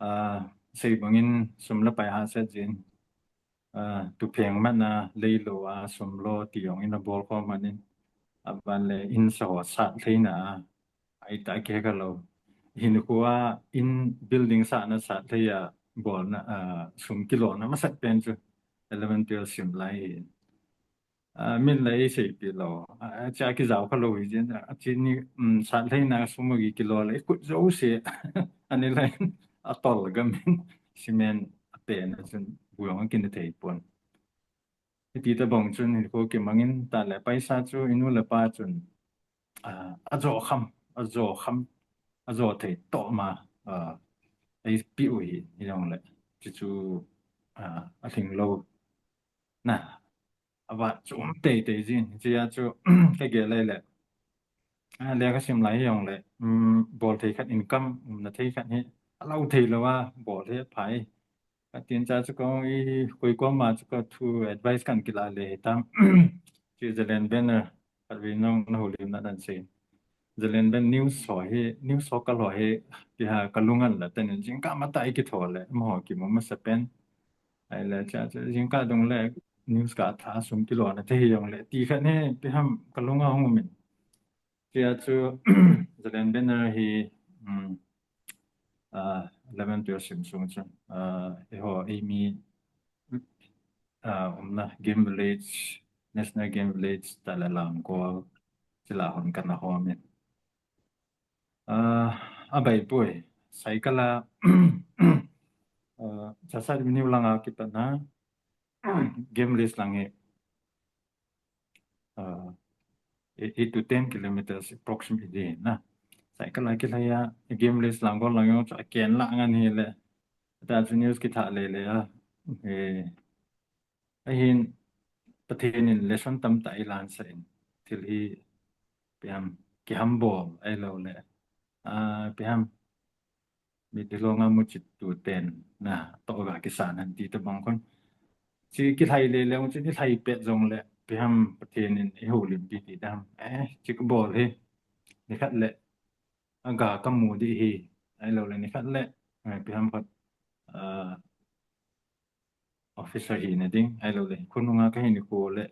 ah, sei bang in sum le pai hahsat jin, ah, thupheng man a, leilou a sum lo ti jong in abol khom man in, aban le in sa ho sat theina a, ahitah a kihe kha lou. Hinkho a in building sahna sat thei a bolna, ah, sum kilona masat pen chu eleven, twelve sim lai hi. Ah, min la eiseipi lou. Ah, hiche a kijao kha lou hi jeh in, ah, hiche ni, um, sat theina sum agi kilo le, ikut jouse. Ani lai, atol gam in, cement apen a chun, bu jong akine thei pon. Hiti tabang chun, hinkho kimang in, tah le paisa chu, inu le pa chun, ah, ajo kham, ajo kham, ajo thei toh ma, ah, eipeh u hi, hijongle, hichu, ah, alhing lou. Na, avat chu um teitei jin, hiche a chu, kagel lai le. Ah, lekha sim lai hijongle, um, bol thei khat income, umna thei khat hi, alou thei lou a, bol thei phai. Katin cha chu kong i, koi koma chu kathu advice kan kila le hitam. Chu Zalen Banner, khatvei nong, na houlimna dan sei. Zalen Ben news ho hi, news ho kal ho hi, kiha kalunga la ten jingkah matah i kitho le, mo ho kimu masa pen. Ai le cha cha jingkah dong le news ka tha sum kilo na te hi jong le ti khat ni pi ham kalunga hung min. Tia chu Zalen Ben hi um, uh, eleven twelve sim sung chun uh, eiho eimi uh, umna Game Village, National Game Village ta le lang ko chila hon kana ho min. Uh, abai pui, cycle a uh, chasa revenue langa kipana game list lang hi uh, eight to ten kilometers approximately na. Cycle a kilaya game list lang ko lang yo cha ken la ngan hi le. Ta chu news kitha le le a. Eh, ahin Pathen in lesson tam ta ilan sa in thil hi pi ham kiham bol ai lo le. Ah, pi ham mi thilong a mu chit tu ten na to ga kisan han ti ta bang kon. Chi kilai le le chi ni lai pet jong le pi ham Pathen in i ho lim pi ti dam. Eh, chi ka bol hi. Ni khat le aga ka mu di hi. Ai lo le ni khat le. Eh, pi ham khat. Ah, officer hi na ding, ai lo le, khununga ka hin ko le,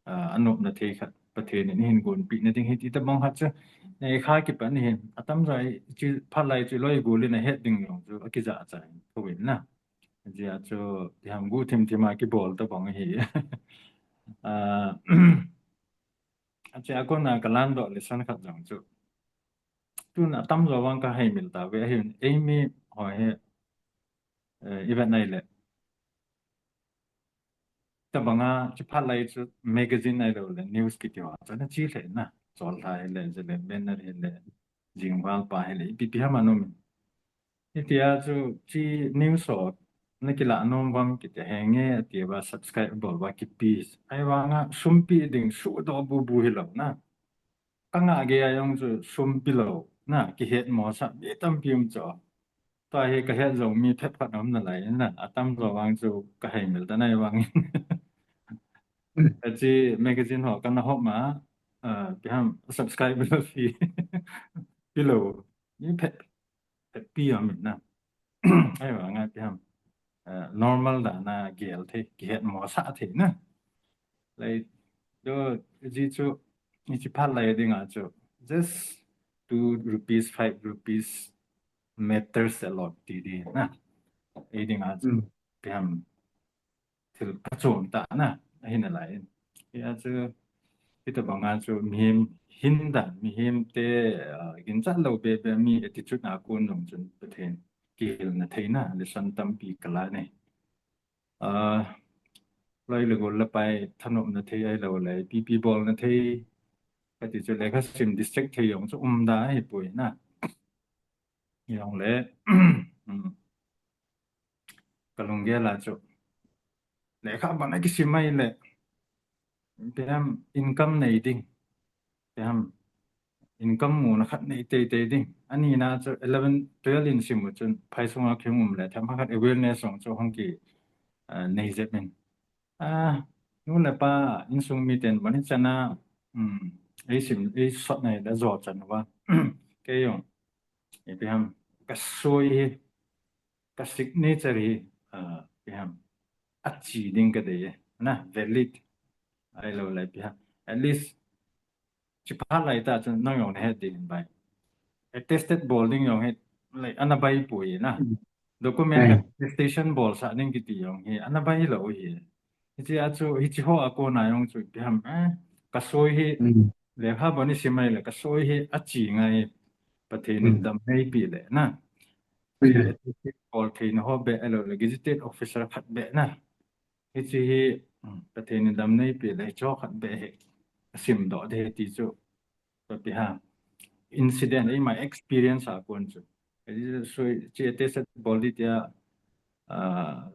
uh, anop na thei khat, Pathen in hin gon pi na ding hi ti ta bang khat chu, nei kha ki pan hin, atam jai, chi phalai chu loi gu le na het ding jong chu, a ki ja cha, ko win na. Jia chu, ti ham gu thim thim a ki bol ta bang hi. Uh, a che a ko na ka lan do le san khat jong chu. Tun atam jo vang ka hai mil ta ve hin, ei mi ho he, eh, event nai le. Ta banga, chi phalai chu magazine ai lo le, news kiti ho, cha na chi le na, chol thai le, je le, banner hi le, jingval pa hi le, ipi pi ham anom. Itia chu chi news ho, na kila anom vam kiti henge, ati va subscribe bol va ki peace. Ai vanga, sum pi ding su do bu bu hi lo na. Ka nga ge a jong chu sum pi lo, na, ki het mo sa, mi tam pi um cho. Tua hi ka het jong mi phet phat om na lai, na, atam jo vang chu ka hei mil ta nai vang. Ka chi magazine ho ka na hop ma, uh, pi ham subscribe lo pi, pi lo, mi phet, phet pi om na. Ai vang a pi ham, uh, normal da na gel the, ki het mo sa the na. Lai, do, ji chu, ni chi phalai ding a chu, just two rupees, five rupees matters a lot ti di na. Ei ding a chu, pi ham, thil ka chom ta na, ahin a lai. Ia chu, ita bang a chu, mihem hin dan, mihem te, uh, gin chat lo be be mi attitude na kun jong chun Pathen kihil na thei na, lesson tampi ka la nei. Uh, lai le gol le pai thanop na thei ai lo le, pi pi bol na thei, ka ti chu le ka sim distract thei jong chu um da hi pui na. Jong le, um, ka lunggel a chu. Lekha ban a kisim mai le. Pi ham income nei ding. Pi ham income mu na khat nei tei tei ding. Ani na chu eleven, twelve in sim u chun phai sunga ki um le. Tham khat awareness song chu hong ki, uh, nei jep in. Ah, nu le pa insung mi ten ban hi chana, um, ei sim, ei sot nei le jo chan va. Kei jong. Pi ham ka soi hi. Ka signature hi, uh, pi ham, a chi ding ka dei e, na, valid. Ai lo lai pi ham. At least, chi phalai ta chun nang jong na het ding bai. Attested bol ding jong hi, lai, ana bai pui na. Document attestation bol sa ding kiti jong hi, ana bai lo hi. Hichi a chu, hichi ho a kona jong chu pi ham, eh, ka soi hi, lekha ban i sim mai le, ka soi hi a chi ngai, Pathen in dam nei pi le na. Bol thei na ho be a lo le, gazetted officer khat be na. Hichi hi, um, Pathen in dam nei pi le, cho khat be hi, sim do de ti chu. Pi ha. Incident, ei my experience a kon chu. Soi, chi attested bol di tia, uh,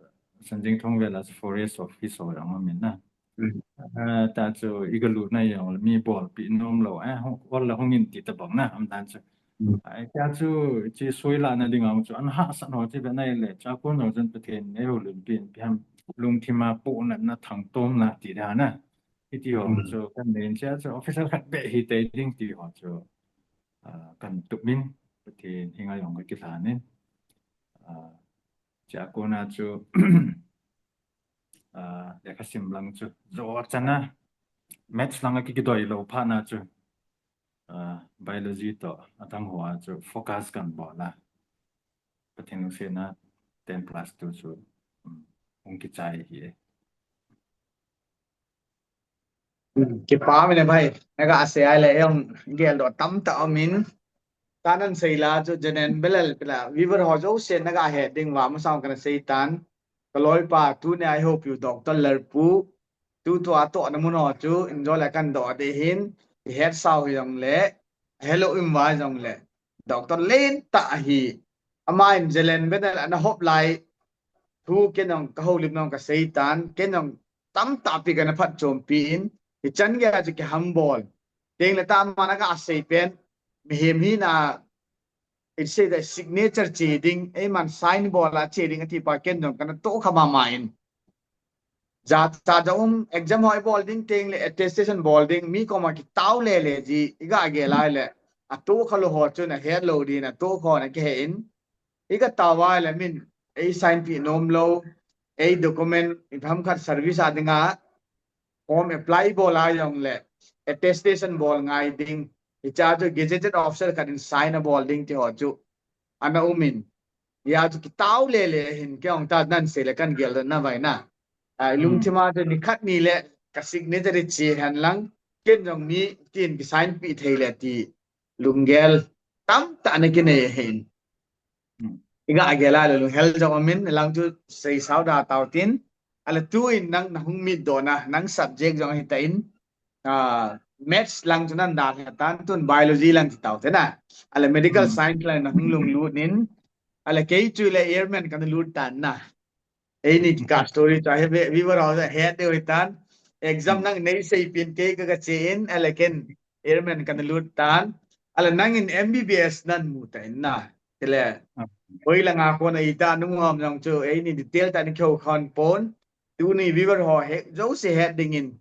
Sanjing Thongvel a forest office ho jong amin na. Uh, ta chu i ga lut na jong mi bolpi nom lo, eh, hong, ol la hong in ti ta bang na, am tan chu. Ai, ta chu chi soi la na ding a chu, an hahsat ho chi ve na le, cha kon ho chun Pathen ei ho lun pin, pi ham lungthim a po na, na thang tom na ti da na. Hiti ho chu kan nei in chia chu officer khat be hi tei ding ti ho chu. ah, kan tup in, Pathen henga jong ka kilhan in. Ah, chua kona chu, ah, lekha sim lang chu jo chan a, maths lang a ki, kidoi lou phat na chu, ah, biology toh adang ho a chu focus kan bol a. Pathen lungsetna ten plus two chu, um, hung kichai hi e. Hmm, kipa um e bhai, naga sei a le jong geldoh tamtah um in. Tun nasei la chu General Bethel pela viewer ho jouse naga het ding uva masang kana sei tan. Ka loipa tuni a i houpiu Doctor Lalpu, tutua atohna mun ho chu injo le kan doh ding ahin, i het sau hijongle, helou um uva jongle, Doctor lentah ahi. Aman General Bethel ana hop lai thu ken jong ka houlim nung ka sei tan, ken jong tamtah pi kana phatchompi in, hichan geiya chu kihambol. Tengle tun ama naga sei pen, mihem hina, it say that signature che ding, eiman sign bol a che ding ati pa ken jong kana tohkha mama in. Jachat jong um, exam ho i bol ding tengle attestation bol ding, mi koma kitao lele ji, i ga gel a le, atohkha lou ho chun ahet lou din, atohkha na kihe in, i ga tao a le min, ei sign pi nom lou, ei document, ipi ham khat service a dinga, form apply bol a jongle, attestation bol ngai ding, hiche chu gazetted officer khat in sign abol ding ti ho chu ana um in. Hijeh chun kitao lele hin kei jong tun nasei le kan geldoh na vai na. A, i lungthim a chu nikhat ni le ka signature che hen lang, ken jong mi tin ki sign pi thei le ti lunggel tamtah ana kinei ahin. Hmm. I ga gel a le lunghel jong um in, lang chu sei sao da tao tin. Ale tun nang na hung meet doh na, nang subject jong ahi tan, ah, maths lang chu nan da tan, tun biology lang ti tao te na. Ale medical science lang na hung lunglut in. Ale kei chu le airman kana lut tan na. Eini ka story chu ahi, viewer ho het diu ahi tan. Exam nang nei seipin kei ka, ka che in, ale ken airman kana lut tan. Ale nangin M B B S nan mu tan na. Chule, hoilanga kona ita nung ham jong chu, eini detail tah in kihou khom pon. Tuni viewer ho he, jouse het dingin.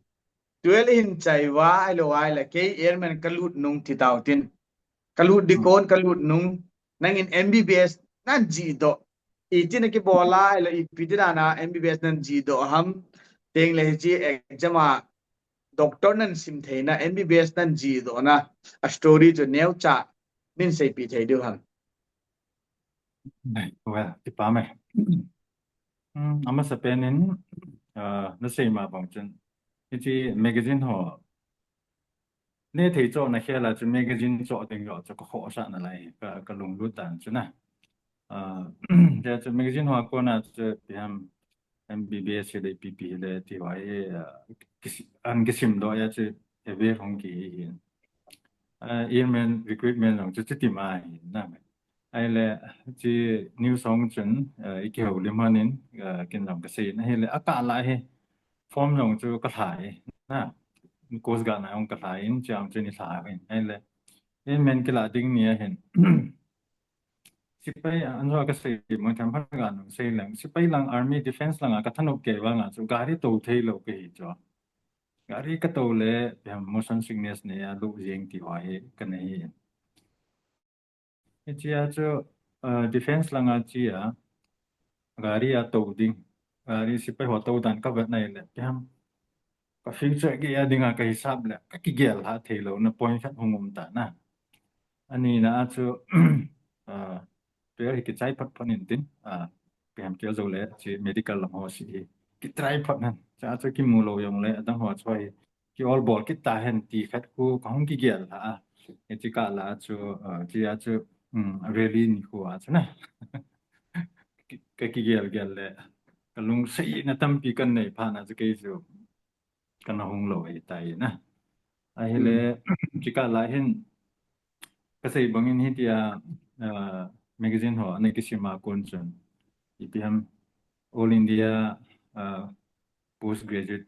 Twelve hin chai uva, ahilou ahile, kei airman ka lut nung ti tao tin. Ka lut ding kon, ka lut nung. Nangin M B B S nan jih doh. Iti na kibol a, ahilou ipi ti dan a M B B S nan jih doh ham. Tengle hiche exam a doctor nan sim theina, M B B S nan jih doh na, a story chu neocha min seipi thei diu ham. Well, kipa um e. Hmm, amasapen in, ah, nasei ma bang chun, hiche magazine ho, nethei chohna khel a chu magazine choh ding jong chu ka khohsah nalai, ka, ka lunglut dan chu na. Ah, hijeh chun magazine ho a kona chu ipi ham M B B S hile, P P hile, ti ho hi, ah, kisi-, an kisim doh a chu, heavy hung kihi hin. Ah, airman recruitment jong chu chuti ma hin na. Ahile, hiche news ho chun, ah, i kihoulim hon in, ah, ken jong ka sei in. Ahile, akah lah hi, form jong chu ka lha in, na. Coast Guard na jong ka lha in, chuin jong chu ni lha in. Ahile, airman kilah ding ni ahin. Sepai, an jo ka sei mo tham pha ga nung sei leng. Sepai lang, army, defense lang a ka thanop kei vang a chu gari tou thei lou ka hi chu. Gari ka tou le, ipi ham motion sickness nei a lou jeng ti ho hi ka nei hi. Hiche a chu, ah, defense lang a che a, gari a tou ding, gari sepai ho tou dan ka vet nai le, ipi ham, ka future gei a dinga ka hisap le, ka kigel lha thei louna point khat hung um ta na. Ani na a chu, ah, twelve hi kichai phot phot in tin, ah, ipi ham kei jou le, hiche medical lang ho si hi, kitry phot nan. Chua chu kimu lou jong le, adang ho chu hi, ki ol bol kit ta hen ti khat khu ka hung kigel lha a. Hiche kah lah a chu, ah, hiche a chu, um, rally ni khu a chu na. Ki, ka kigel gel le, ka lungsetna tampi kan nei phat na chu kei chu kana hung lou ahi tai na. Ahile, hiche kah lah hin, ka sei bang in hitia, ah, magazine ho ana kisim a kon chun, ipi ham All India, ah, Postgraduate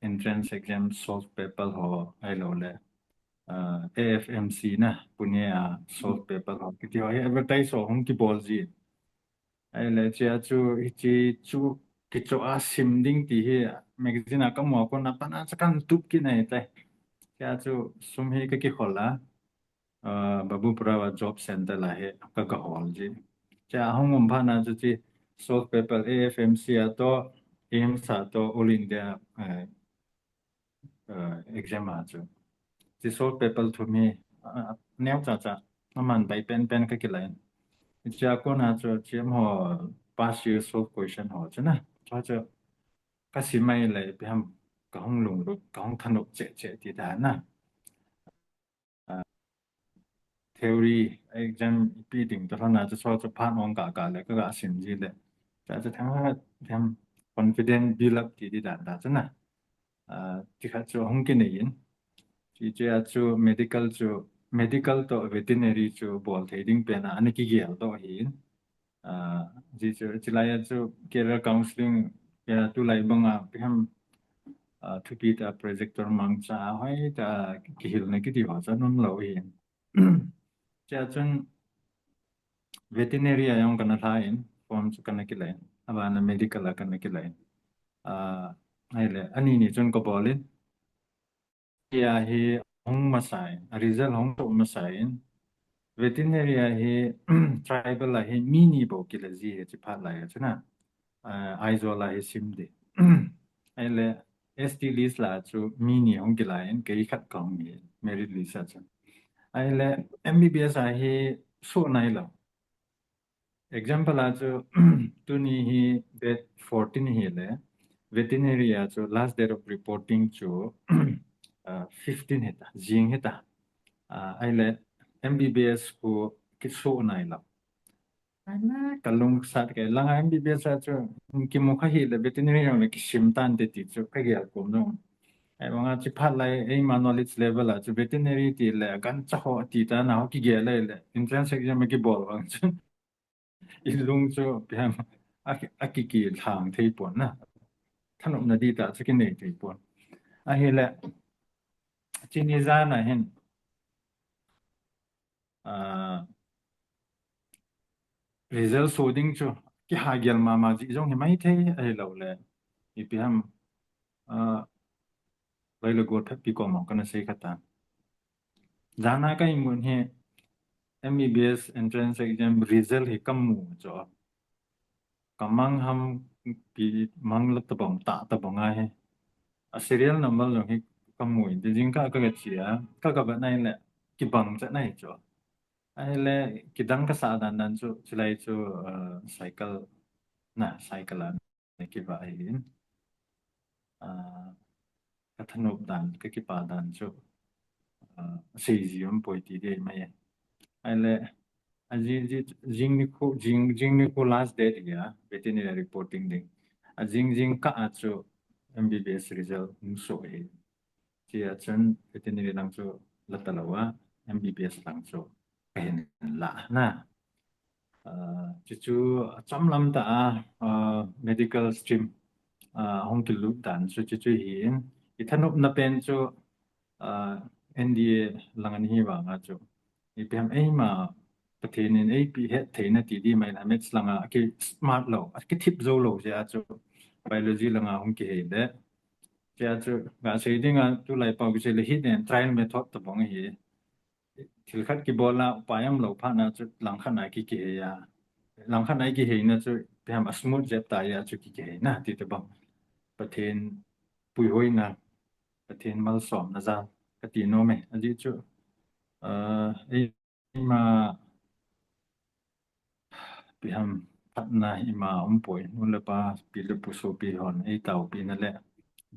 Entrance Exam solved paper ho ahilou le, ah, A F M C na, Pune a solved paper ho kiti ho hi advertise ho hung kibol ji. Ahile, chua chu, hiche chu kichoh a sim ding ti hi magazine a ka mu a kon a pat na chu kan tup kit nai tai. Chua chu sum hi ka kikhol a. uh, Babupura va job center la hi ka ka hol ji. Cha hung um pha na chu chi solve paper A F M C a to, AIIMS a to, All India uh, uh, exam a chu. Chi solve paper thum hi uh, neo cha cha aman bai pen pen ka kilai. Cha ko na chu chi mo past year solve question ho chu na. Cha chu ka si mai le pi ham ka hung lung ka hung thanop che che ti da na. Theory exam pi ding ta na chu so chu phan ong ka ka le ka ga sim ji le. Cha chu thang ha them confident build up ti di dan da chu na. Ti khat chu hung ki nei in. Chi chu a chu medical chu medical to veterinary chu bol thei ding pen a ani ki gel to hi in. Ji chu chilai chu career counseling ya tu lai banga pi ham thupi ta projector mang cha hoi ta kihil na kiti ho cha nun lo hi. Cha chun veterinary a yong kana tha in form chu kana kilai in. Abana medical a kana kilai in. Ai le ani ni chun ka bol in. Ya hi hung masai, a result hung to masai in. Veterinary a hi tribal a hi mi ni bo kila ji he chi phat lai chu na. Aizawl a hi sim de. Ai le S T list la chu mi ni hung kila in kei khat ka hung hi merit list a chu. Ai le M B B S a hi so nai lo. Example a chu tuni hi date fourteen hi le veterinary a chu last date of reporting chu uh, fifteen hita, jing hita. Uh, ai le M B B S ku ki so nai lo. Ana ka lung sat ke langa M B B S a chu ki mu kha hi le veterinary le ki sim tan te ti chu ka gel ko no. Ai banga chi phat lai ei ma knowledge level a chu veterinary ti le kan cha ho ti ta na ho ki gel le entrance exam ki bol bang chu. I lung chu pian a ki ki thang thei pon na. Thanop na di ta chu ki nei thei pon. A hi le chini zana hin uh, result so ding chu ki ha gel ma ma ji jong hi mai thei a hi lo le. I pi ham uh, vai le go phet pi ko ma kana sei khata. Zana ka imun hi M B B S entrance exam result hi kamu cho. Ka mang ham pi mang la tabang ta tabang a hi. A serial number jong hi kamu in jing ka ka chia ka ka ba nai le ki bang cha nai cho. Ai le ki dang ka sa dan dan chu chilai chu uh, cycle na cycle an ki va ai in. Uh, ka thanop dan ka kipa dan chu uh, sei ji um poi ti dei mai. Ai le a jing jing ni khu jing jing ni khu last date ya veterinary reporting ding. A jing jing ka a chu M B B S result hung so hi. Chi a chun veterinary lang chu la ta lo a M B B S lang chu ka hin la na. Uh, chu chu chom lam ta a uh, medical stream uh, hung ki lut dan chu chu chu hi in i thanop na pen chu uh, N D A lang an hi vanga chu i pem ei ma Pathen in ei pi het theina ti di mai la maths langa ki smart lo a ki thip zo lo je a chu biology langa hung ki hei le je a chu ga sei dinga tu lai pau ki sei le hit and trial method ta bong hi thil khat ki bol la upai am lo pha na chu lang khat na ki ki hei a lang khat na ki hei na chu pem a smooth jep ta ya chu ki ki hei na ti te bang Pathen pui hoi na Pathen malsom na za ka ti no me a ji chu uh, ei ma pi ham phat na i ma um poi nu le pa pi le pu so pi hon ei tau pi na le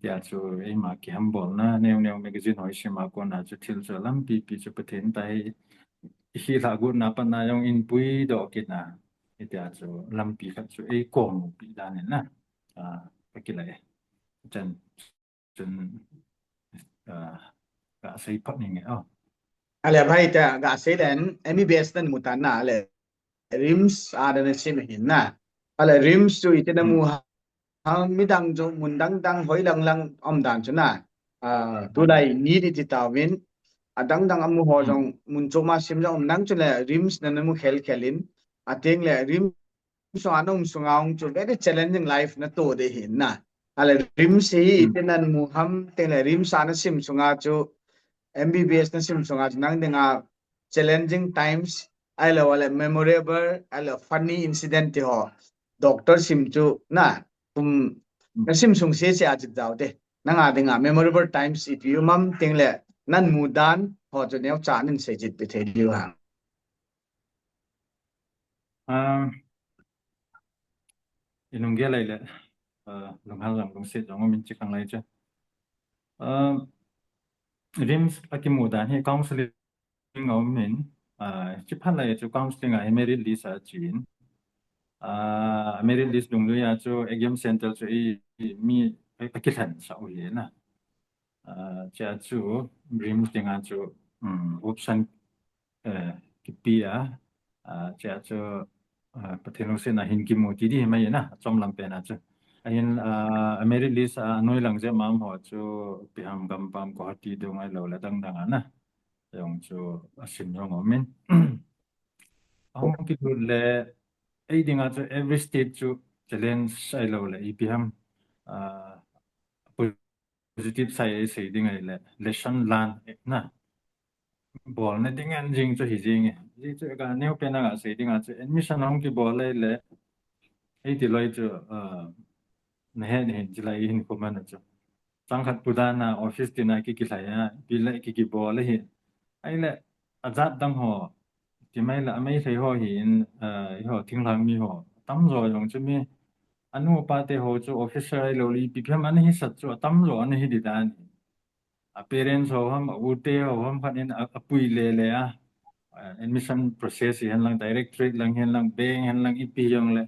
ya chu ei ma ki ham bol na neu neu magazine hoi sima ko na chu thil chu lam pi pi chu Pathen ta hi hi la gut na pa na yong in pui do ki na i tia chu lam pi khat chu ei ko mu pi da ne na a ka ki lai chan chun uh, ka sei phat ni nge oh. Ale bhai ta ga sei len M B B S nan mutan na ale RIMS a dan sim hin na. Ale RIMS chu itina mu ha midang chu mun dang dang hoi lang lang om dan chu na. Uh, tu lai ni di ti tawin a dang dang amu ho jong mun chu ma sim jong nang chu le RIMS nan mu khel khel in a teng le RIMS sunga na um sunga ong chu very challenging life na to de hin na. Ale RIMS hi itinan mu ham te le RIMS a na sim sunga chu M B B S na sim sunga chu nang dinga challenging times, ahilou le memorable, ahilou funny incident ti ho. Doctor sim chu na, um, na sim sung se se a jik jao te. Nanga dinga memorable times ipi um am teng le, nan mudan ho chu neocha nin sei jit pi thei diu ham. Um, inung ge lai le, uh, lunghal jong lungset jong min chi khang lai chu. Um, RIMS akimu dan hi counseling a um in, uh, chi phat lai chu counseling a hi merit list a chin. Uh, merit list lunglui a chu exam center chu i, i mi a kilhen sa u hi na. Uh, chia chu RIMS dinga chu, um, option, uh, kipi a, uh, chia chu, uh, Pathen lungsetna hin kimu ti di hi mai na, chom lam pen a chu. Ahin, uh, merit list a noi lang je mam ho chu ipi ham Gampam Guwahati dung ahilou le dang dang a na. Jong chu asim jong um in. Ahung kilut le, ei dinga chu every state chu challenge ahilou le ipi ham, uh, positive side a sei ding ahile lesson learn na. Bolna ding an jing chu hi jing e. Ji chu ka neo pen a sei ding a chu admission hung kibol le le. Ei ti loi chu, uh, na he ni hin chi lai hin ko man chu. Chang khat pu dan a office tin a ki ki lai a, pi le ki ki bol le hi. Ahile ajat dang ho, ti mai la, amei sei ho hi in, uh, i ho thinglhang mi ho. Tam jo jong chu mi, anu pa te ho chu officer ahilou le ipi ham ana hi sat chu atam jo ana hi di dan. A parents ho ham, a u te ho ham khat in a, apui le le a, uh, admission process hi hen lang, directorate lang hen lang, bank hen lang, ipi jong le.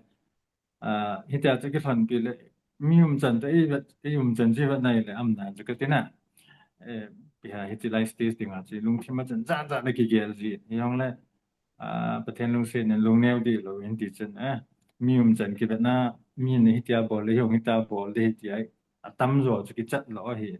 Uh, hitia chu kilhon pi le, mi um chan te, i vet, i um chan chi vet nai le, am dan chu ka ti na. Eh, pi ha hiti lai stage dinga chu, lungthim a chan, ja ja le ki gel ji, jong le, uh, Pathen lungset nen lungneo di lou, hin ti chan, eh, mi um chan ki vet na, mi ni hitia bol le, jong hitia bol le, hitia, atam jo chu ki chat lou hi.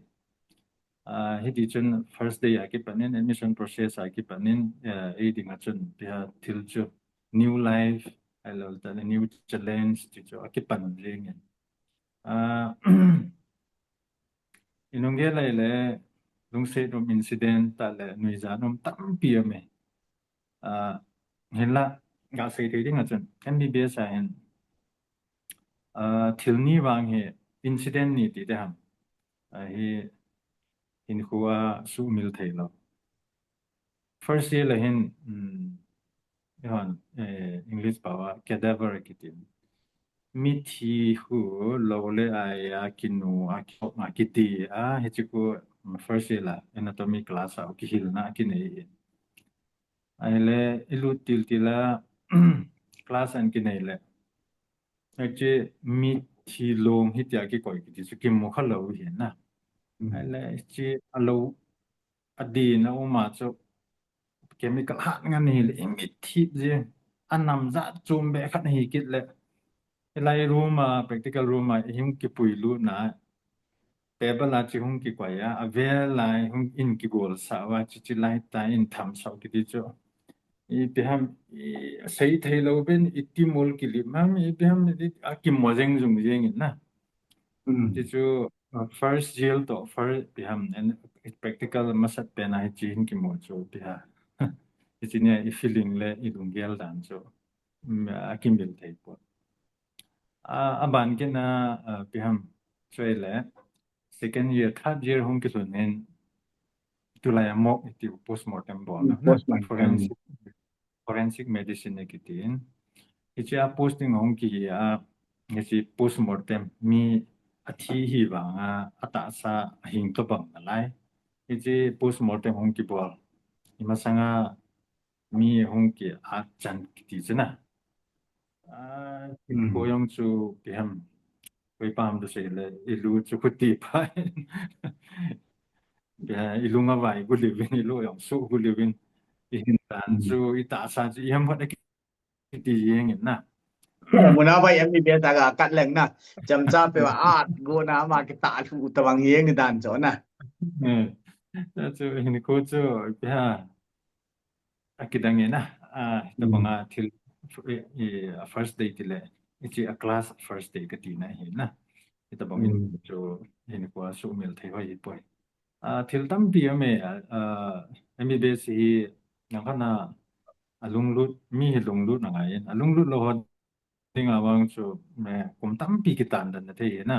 Uh, hiti chun first day a kipan in, admission process a kipan in, uh, ei dinga chun, pi ha thil chu, new life, ahilou le new challenge, ti chu akipan jing in. Uh, inung ge lai le, lungset um incident ta le, nuijat um tampi um e. Uh, hin la, ga sei thei ding a chun, M B B S a hin, uh, thil ni vang hi incident ni ti te ham. Uh, hi, hin khu a sumil thei lou. First year la hin, um, hon, eh, English pao a cadaver kiti. Mithi khu lou le ai a kinu a ki, a kiti a, hichi khu, um, first year la anatomy class a kihilna kinei. Ahile, ilut til til a, class an kinei le. Hichi mithi long hitia kikoi kiti chu kimu kha lou hi na. Mm. Ahile, hichi a lou a din a um a chu chemical hat ngan hi le, i mit thip ji, a nam ja chum be khat hi kit le. Hilai room a, practical room a, i hung kipui lut na, table a chi hung kikoi a, a vel lai hung in kigol sa va, chi chi lai ta in tham sa kiti chu. Ipi ham, i sei thei lou ben, i timul kilip ham, ipi ham, i, a kimu jeng jung jeng in na. Mm. Chi chu, uh, first year to first ipi ham, and practical masat pen a hichi hin kimu chu ipi ha. Hichi nia i feeling le i lunggel dan chu, mm, a kimil thei poi. A, a ban kit na, uh, ipi ham, chu le, second year, third year hung kilhun in, tulai a mock iti postmortem bol na, na, postmortem. Forensic, forensic medicine e kiti in. Hichi a posting hung kihi a, hichi postmortem mi a thi hi vang a, a tahsa a hing to bang na lai. Hichi postmortem hung kibol. I masang a mi hung ki a chan kiti chu na. A, mm, ko jong chu ipi ham, koi pam tu sei le, i lu chu khuti pa. Ipi ham, i lung a vai gu liu vin, i lu jong su gu liu vin. I hin dan, mm, chu, i tahsa chu, i ham hot a kiti jeng in na. Muna vai M B B S a ga kat leng na. Cham cha pe va at gu na ma ki ta lu ta bang jeng ni dan chu na. Eh. Chu hin ko chu, ipi ham. A kidang e na, a, tabang a thil, i, i, a first day ti le, hichi a class first day kati na hi na. Tabang in chu hin ko a sumil thei hoi hi poi. A, thil tampi a me, a, a, M B B S hi nang khat na alunglut, mi hi lunglut na ngai in, alunglut lou ho dinga vang chu, me, kum tampi kitan dan na thei na.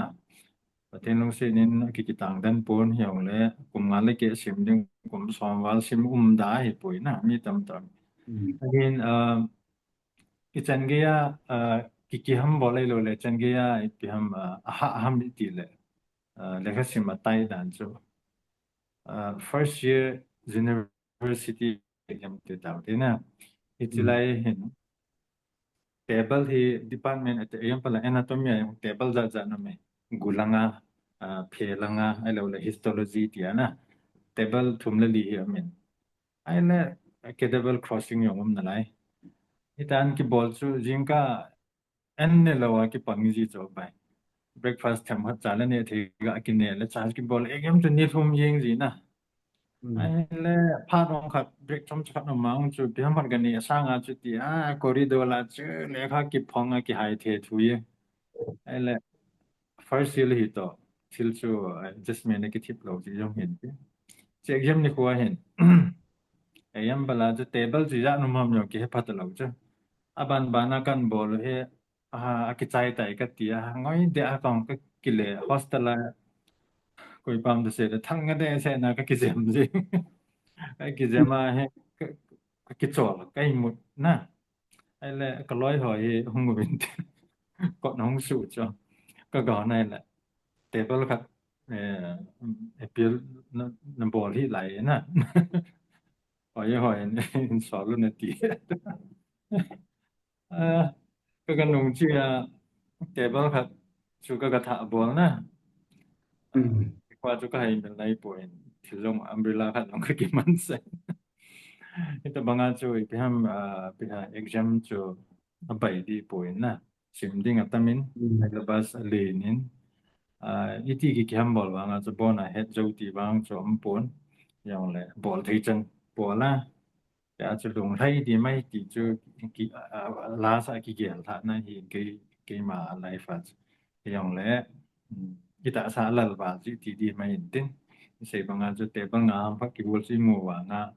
Pathen lungset in aki kitang dan pon hiong le, kum nga le ke sim ding, kum som val sim um da hi poi na, mi tam tam. Ahin, uh, ichan gei a, uh, ki, kiham bol lei lou le, chan gei a, ipi ham, uh, aha ham iti le, uh, lekha sim atai dan chu. Uh, first year university exam ti tau ti na. Hichi lai hin table hi department ate, example la anatomy a table jat jat na me. Gu langa, uh, phe langa, ahilou le histology ti a na. Table thum le li hi amin. Ahile, ke double crossing jong um nalai. Hitan kibol chu jingkah an ne lou a kipang ji chu bai. Breakfast themkhat cha le ne thei ga kine le cha kibol exam chu ni thum jeng ji na. Ahile phat hong khat break chomcha khat um a chu ipi ham khat kani asang a chu ti a corridor la chu lekha kiphong a kihai the thu ye. Ahile first year hi to thil chu, uh, adjustment a kithip lou ti jong hin ti. Chu exam nikho hin. Exam bala chu table chu ijat um ham jong kihe phat lou chu. Aban bana kan bol u hi, aha, akichai tai kati a, ngoi de a kong kakile hostel a. Koi pam de se de thang nga de se na kakijem ji. Kakijem a hi, ka, kakichol, kaimut na. Ahile kaloi ho hi hung uvin ti. Kot hung su chu. Kaga na ahile table khat, eh, appeal na, na bol hi lai na. Hoi hoi, in sol na ti. Ah, kaga nung chi a table khat chu kaga tha bol na. Kwa chu kahai mil nai poi, thil jong umbrella khat jong kakiman se. Hitabanga chu ipi ham, ah, ipi ham exam chu abai di poi na. Sim ding atam in, syllabus alen in. Ah, iti ki kiham bol vang a chu bon a het jou ti vang chu um pon. Jong le bol thei chan bol a. Tia chu lunglhai di mai ti chu ki, ah, lasa kigel tha na hi kei, keima life a chu. Jong le, um, itahsa lal val chu ti di mai in tin. Sei banga chu table nga ham pha kibol chu imu vang a.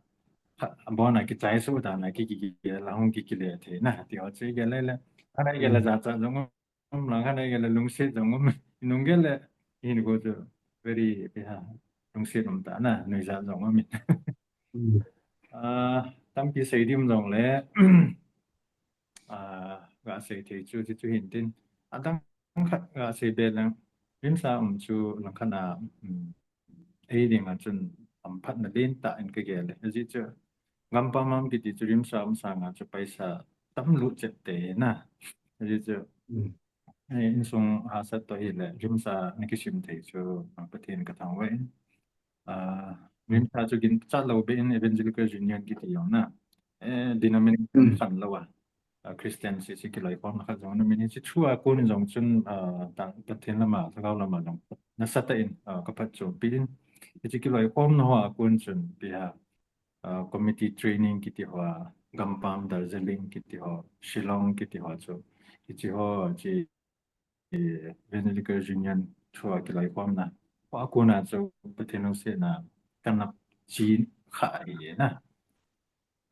Bon a kichai su dan a ki, ki, kigel a hung ki, kile thei na. Ti ho chu igel le le. Khat a igel le jachat jong um lang, khat a igel le lungset jong um. Nung gel le hin ko chu very, ipi ham, lungset um ta na, nuijat jong um in. Ah, tampi sei dim jong le, ah, ga sei thei chu, chu, chu hin tin. Adang khat ga sei be lang, RIMS a um chu lang khat a, um, ei ding a chun amphatna lentah in kagel e. Ajeh chu gampam a um kiti chu RIMS a um sang a chu paisa tam lut chet te na. Ajeh chu, eh, insung hahsat toh hile RIMS a na kisim thei chu, ah, Pathen kathangvah in. Ah, RIMS a chu ginchat lou be in Evangelical Union kiti jong na. Eh, denomination khat lou a. Ah, Christian sese kiloikhomna khat jong na min hi chu a kon jong chun, ah, tang Pathen lama, lhagao lama jong nasatah in, ah, kaphatchompi in. Hiche kiloikhomna hoa kon chun ipi ham, ah, committee training kiti hoa, Gampam, Darjeeling kiti hoa, Shillong kiti hoa chu. Hiche hoa chu Evangelical Union through a kiloikhomna. Hua kona chu Pathen lungsetna kana che kha ahi na.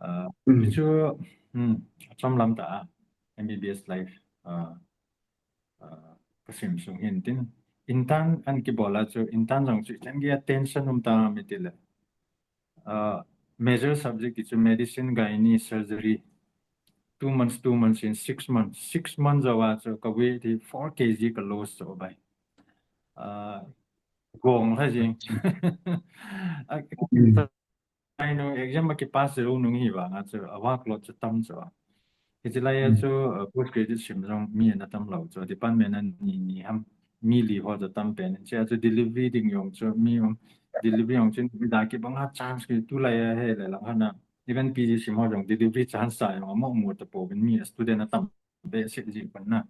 Ah, chu, hmm, achom lam tah a, M B B S life, ah, ah, kasim sung hin tin. Intern an kibol a chu, intern jong chu, ichan gei a tension um tam iti le. Ah, major subject chu medicine, gynae, surgery. Two months, two months in six months. Six months jou a chu ka weight hi four K G ka lose chu bai. Ah, gong lha jing. Ah, ai nu exam a kipass jou nung hi vang a chu, a workload chu tam chu. Hiche lai a chu, uh, post graduate sim jong mi ana tam lou chu, department a ni, ni ham, mi li ho chu tam pen. Hiche a chu delivery ding jong chu mi um, delivery jong chu mi da kibang a chance ki tulai a hi le lang hana. Even P G sim ho jong delivery chance sa jong amo mu ta pouvin mi student atam behseh ji pan na.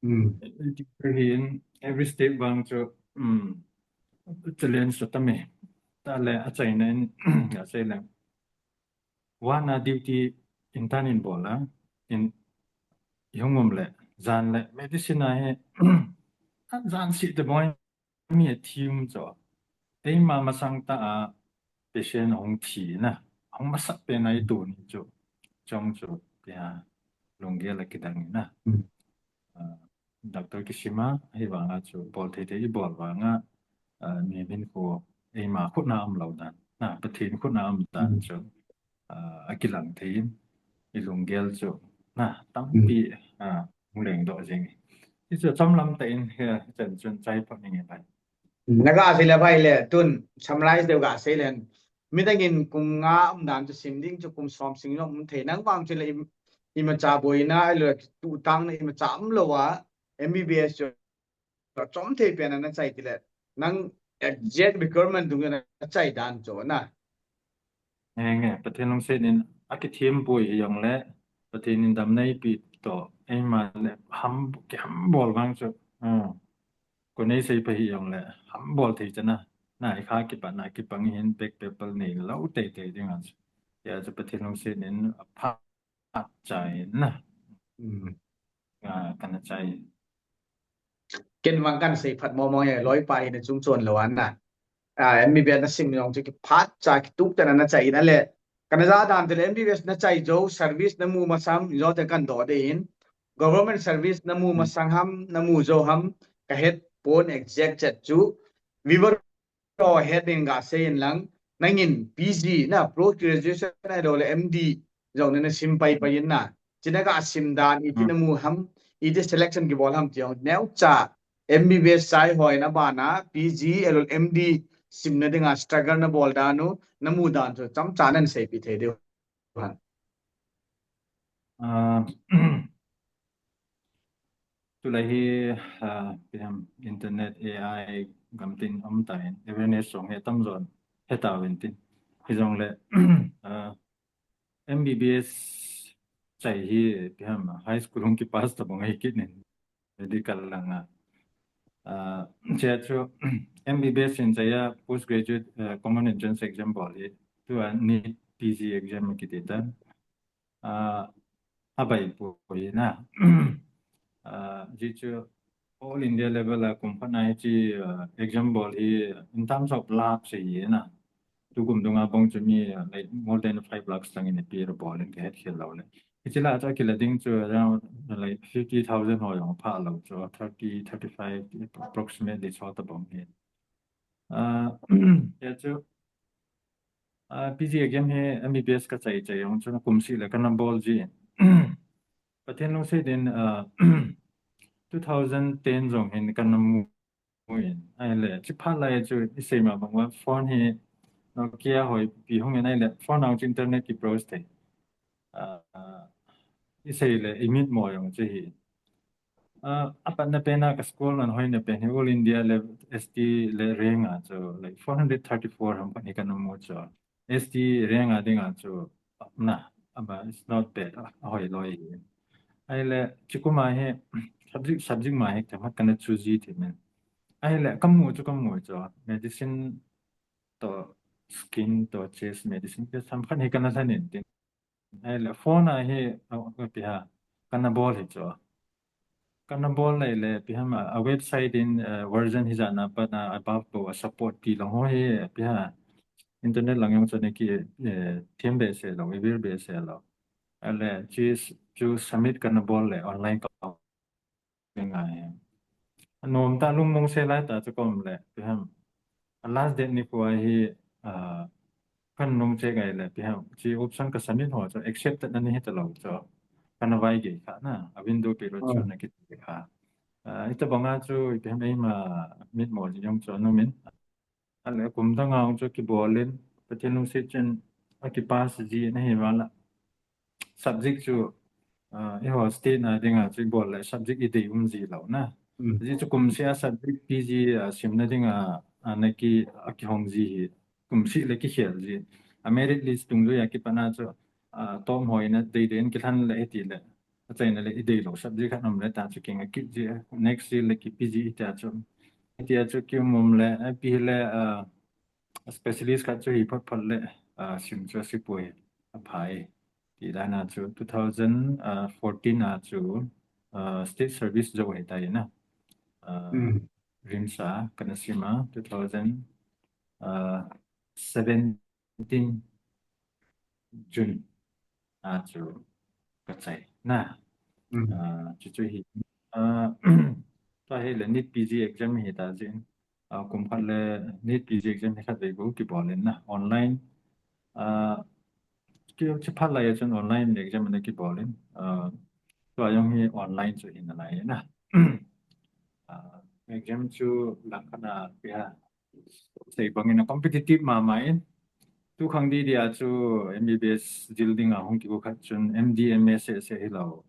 Hmm. Teacher hin every step vang chu, um, challenge chu tam e. Tah le achaina in, asei le. Vana duty intern in bol a, in, ihung um le, jan le, medicine a hi, jan seh te boi, mi athi um chu. Eima masang tah a patient ahung thi na. hung masat pen a i tuni chu, chong chu, tia, lunggel a kidang in a. Hmm. Ah, doctor kisima, ahivanga chu, bol thei thei i bol vanga, ah, mi min ko, eima khut na um lou dan, na, Pathen khut na um dan Hmm. chu, ah, a kilang thei in, i lunggel chu, na, tampi, Hmm. ah, hung leng doh jing. I chu chomlam tah in, he, chan chun chai phot ning e bai. Na ga sei le bai le, tun summarize deu ga sei le. Midang in kum nga um dan chu sim ding chu kum som sing jong um thei. Nang vang chu le im, imacha boina, ahilou le tutang na imacha um lou a, M B B S chu chom thei pen a na chai ti le. Nang exact requirement dung na chai dan chu na. Nge, nge, Pathen lungset in a kithem pui hi jong le, Pathen in damna eipe toh, eima le ham, kiham bol vang chu. Hmm. Ko nei sei pa hi jong le, ham bol thei chana. Na, i kha kipat na, kipang hin back pedal nei lou tei tei ding a chu. Ya chu Pathen lungset in a phat chai na. Hmm. Ah, kana chai. Ken vang kan sei phat mo mo e, loi pa hi na chung chon lou an na. Ah, M B B S na sim jong chu kiphat cha kitup tah na na chai in a le. Kana ja dan te le M B B S na chai jou, service na mu masang, jo te kan doh de in. Government service na mu Hmm. masang ham, na mu jou ham, ka het pon exact chet chu. Viewer to het ding ga sei in lang, nangin P G na post graduation ahilou le M D jong na na sim pai pai in na. China ga sim dan, iti Hmm. na mu ham, iti selection kibol ham ti jong. Neocha M B B S chai hoi na bana, P G ahilou M D simna dinga struggle na bol dan u, na mu dan chu chomcha nan seipi thei diu. Vang. Ah, tulai hi, ah, ipi ham internet, A I gam tin um ta in, awareness jong hi atam jon he ta uvin tin. Hi jong le, ah, M B B S chai hi, ipi ham, high school hung kipass ta bang ahi kit nin. Medical lang a. Ah, chia chu M B B S in chai a postgraduate, ah, common entrance exam bol hi. Tua NEET P G exam kiti ta. Ah, abai poi na. Ah, ji chu all India level a kum khat na hi chi, ah, exam bol hi in terms of lakhs hi na. Tukum dunga bang chu mi, ah, like more than five lakhs lang in a pi ra bol in ka het khel lou le. Hichi la chu kila ding chu around, like, fifty thousand ho jong pha lou chu, thirty, thirty-five approximately chu ta bang hi. Ah, ya chu, ah, P G exam hi M B B S ka chai chai jong chu kum seh le kana bol ji. Pathen lungset in, ah, two thousand ten jong hin kana mu in. Ahile, chi phat lai chu i sei ma bang uva phone hi Nokia hoi pi hung in ahile, phone a chu internet ki browse thei. Ah, i sei le, i mit mo jong chu hi. Ah, apatna pen a ka school ngan hoina pen hi All India le S T le rank a chu, like, four hundred thirty-four ham khat hi kana mu chu. S T rank a dinga chu, na, ama, it's not bad, a, ahoi loi hi. Ahile, chi kum a hi, subject, subject ma hi, themkhat kana choose ji thei men. Ahile, ka mu chu, ka mu chu, medicine to, skin to, chest, medicine, chest, themkhat hi kana lhen in tin. Ahile, phone a hi, a, a, ipi ham, kana bol hi chu. Kana bol lai le, ipi ham, a, a website in, eh, version hi jat na pat na, above bow, a support ti lang ho hi, ipi ham, internet lang jong chu na ki, eh, them behseh lou, i vil behseh lou. Ahile, chu, chu submit kana bol le, online ka ngai. Anom ta lungmong se lai ta chu kom le, ipi ham. A last date nikho a hi, ah, kan nung che ngai le, ipi ham. Chi option ka submit ho chu accepted na ni hita lou chu. Kana vai gei kha na, a window period chu Ah. na kiti kha. Ah, ita banga chu, ipi ham eima mit mo ni jong chu anom in. Ahile kum dang a chu kibol in, Pathen lungset chun a kipass ji na hi vala. Subject chu, ah, eiho state na dinga chu i bol le subject i dei um ji lou na. Mm. Ji chu kum seh a subject P G, ah, simna dinga, ah, na ki, a kihong ji hi, kum seh le kikhel ji. A merit list dungjuia kipat na chu, ah, top hoi na dei dei in kilhen le hiti le. Achaina le i dei lou subject khat um le ta chu kinga kit ji, next year le kipe ji tia chu. Tia chu ki um um le, ipi le, ah, specialist khat chu hi phot phot le, ah, sim chu asei poi, aphai. Ti dan a chu two thousand fourteen a chu, ah, state service jou ahi tai na. Ah, Mm. RIMS a kana sim a, two thousand seventeen, June a chu ka chai na. Chuchu hi, tua hi le NEET P G exam hi ta jin, kum khat le NEET P G exam hi khat vei bou kibol in na, online. Ki, chi phat lai a chun online exam na kibol in. Tua jong hi online chu hi na lai na. Exam chu lang khat na ipi ham, sei bang in a competitive mama in. Tu khang di dia chu M B B S jil ding a hung kigo khat chun M D M S se hilou,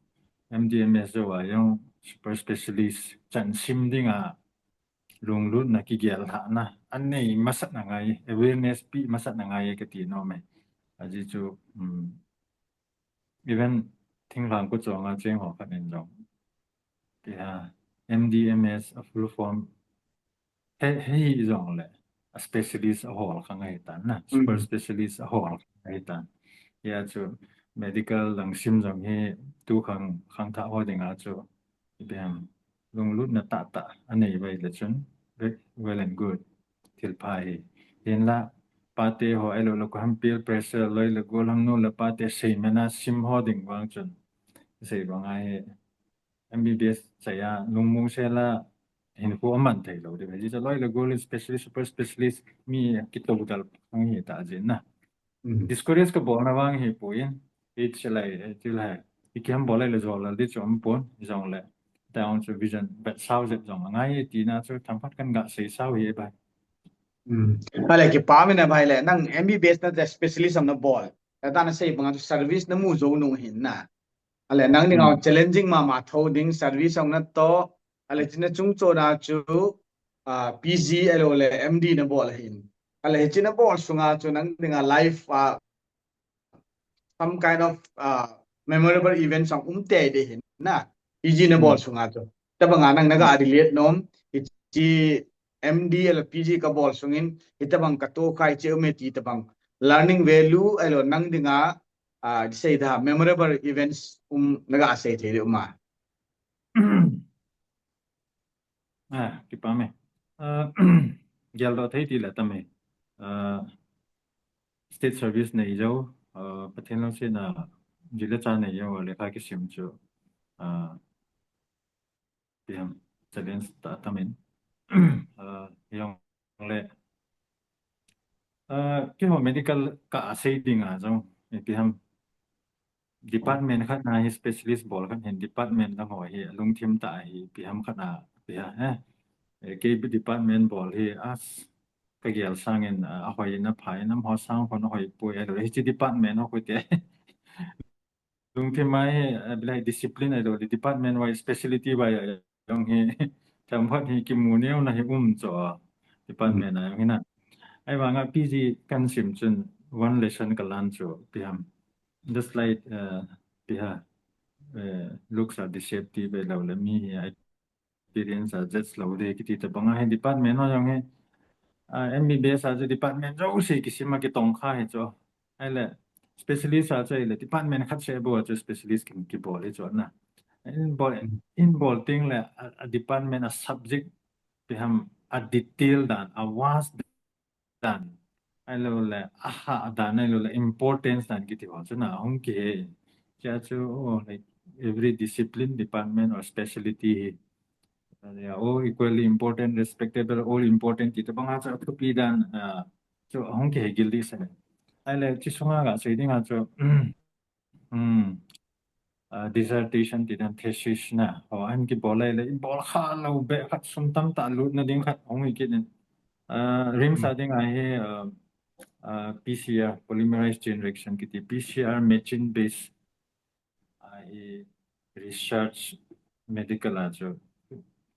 M D M S jou a jong super specialist chan sim ding a lunglutna kigel thahna anei masat na ngai, awareness pi masat na ngai kati nom e. Ajeh chu, even thinglhang ko chong a cheng ho khat in jong ipi ham, M D M S a full form he, he jong le a specialist a hol kha ngai tan na, super specialist a hol kha ngai tan. Hia chu medical lang sim jong hi tu khang, khangthah ho ding a chu ipi ham, lunglutna tahtah anei vai le chun well and good, thil pha hi. Hinla pate ho ahilou le koi ham peer pressure, loi le gol ham, nu le pate sei mena sim ho ding vang chun, sei bang a hi M B B S chai a lungmong sel a hinkho aman thei lou ding. Ajeh chu loi le gol specialist, super specialist mi kitoh dal ang hi ta jin na. Discourage ka bolna vang hi poi in, i chi lai, i chi lai, i kihem bol lai le jol lal di chu um pon, jong le down chu vision bet sao jep jong angai tina chu themkhat kan ga sei sao hi bai. Ale kipa min a bai le, nang M B B S na specialist am na bol, ta na sei bang chu service na mu jou nung hin na. Ale nang ding a challenging mama tho ding service ang na to, ale china chung cho na chu, P G ahilou le M D na bol hin. Ale hichi na bol sunga chu nang ding a life a some kind of memorable events ang um tei de hin na, P G na bol sunga chu. Tabang a nang na ga relate nom, hichi M D ahilou P G ka bol sungin, hitabang ka to khai che um e ti tabang learning value ahilou nang ding a, sei da memorable events um na ga sei thei de um a. Kipa me. Geldoh thei ti le tam e. State service nei jou, Pathen lungsetna, ji le cha nei jou, lekha kisim chu ipi ham, challenge tah tam in. Jong le keiho medical ka sei ding a jong ipi ham, department khat na hi specialist bol khat hin department dang ho hi lungthim tah hi ipi ham khat na ipi ham, kei department bol hi as ka gel sangin ahoi na phai nam ho sang hon hoi poi, ahilou hichi department ho koi te lungthim mai, bilai discipline ahilou department wise speciality wise jong hi themkhat hi kimu neo na hi um cho department a jong hi na. Ahivang a P G kan sim chun one lesson ka learn chu ipi ham, just like ipi ham, looks are deceptive ahilou le mi hi experience a judge lou de kiti tabang a hi department ho jong hi, M B B S a chu department jouse kisim a kitong kha hi chu. Ahile specialist a chu ahile department khat seh bou chu specialist kin kibol hi chu na. In bol, in bol teng le a department a subject ipi ham a detail dan, a vast dan, ahilou le ahah dan, ahilou le importance dan kiti ho chu na hung kihe in. Chia chu like every discipline, department or specialty hi all equally important, respectable, all important ti tabang a chu athupi dan chu hung kihe gil di se. Ahile chi sunga ga sei ding a chu dissertation ti dan, thesis na ho an kibol lai le, i bol kha lou beh khat sum tamtah lutna ding khat hung hi kit in. RIMS a ding a hi P C R, polymerase chain reaction kiti, P C R machine base a hi research medical a chu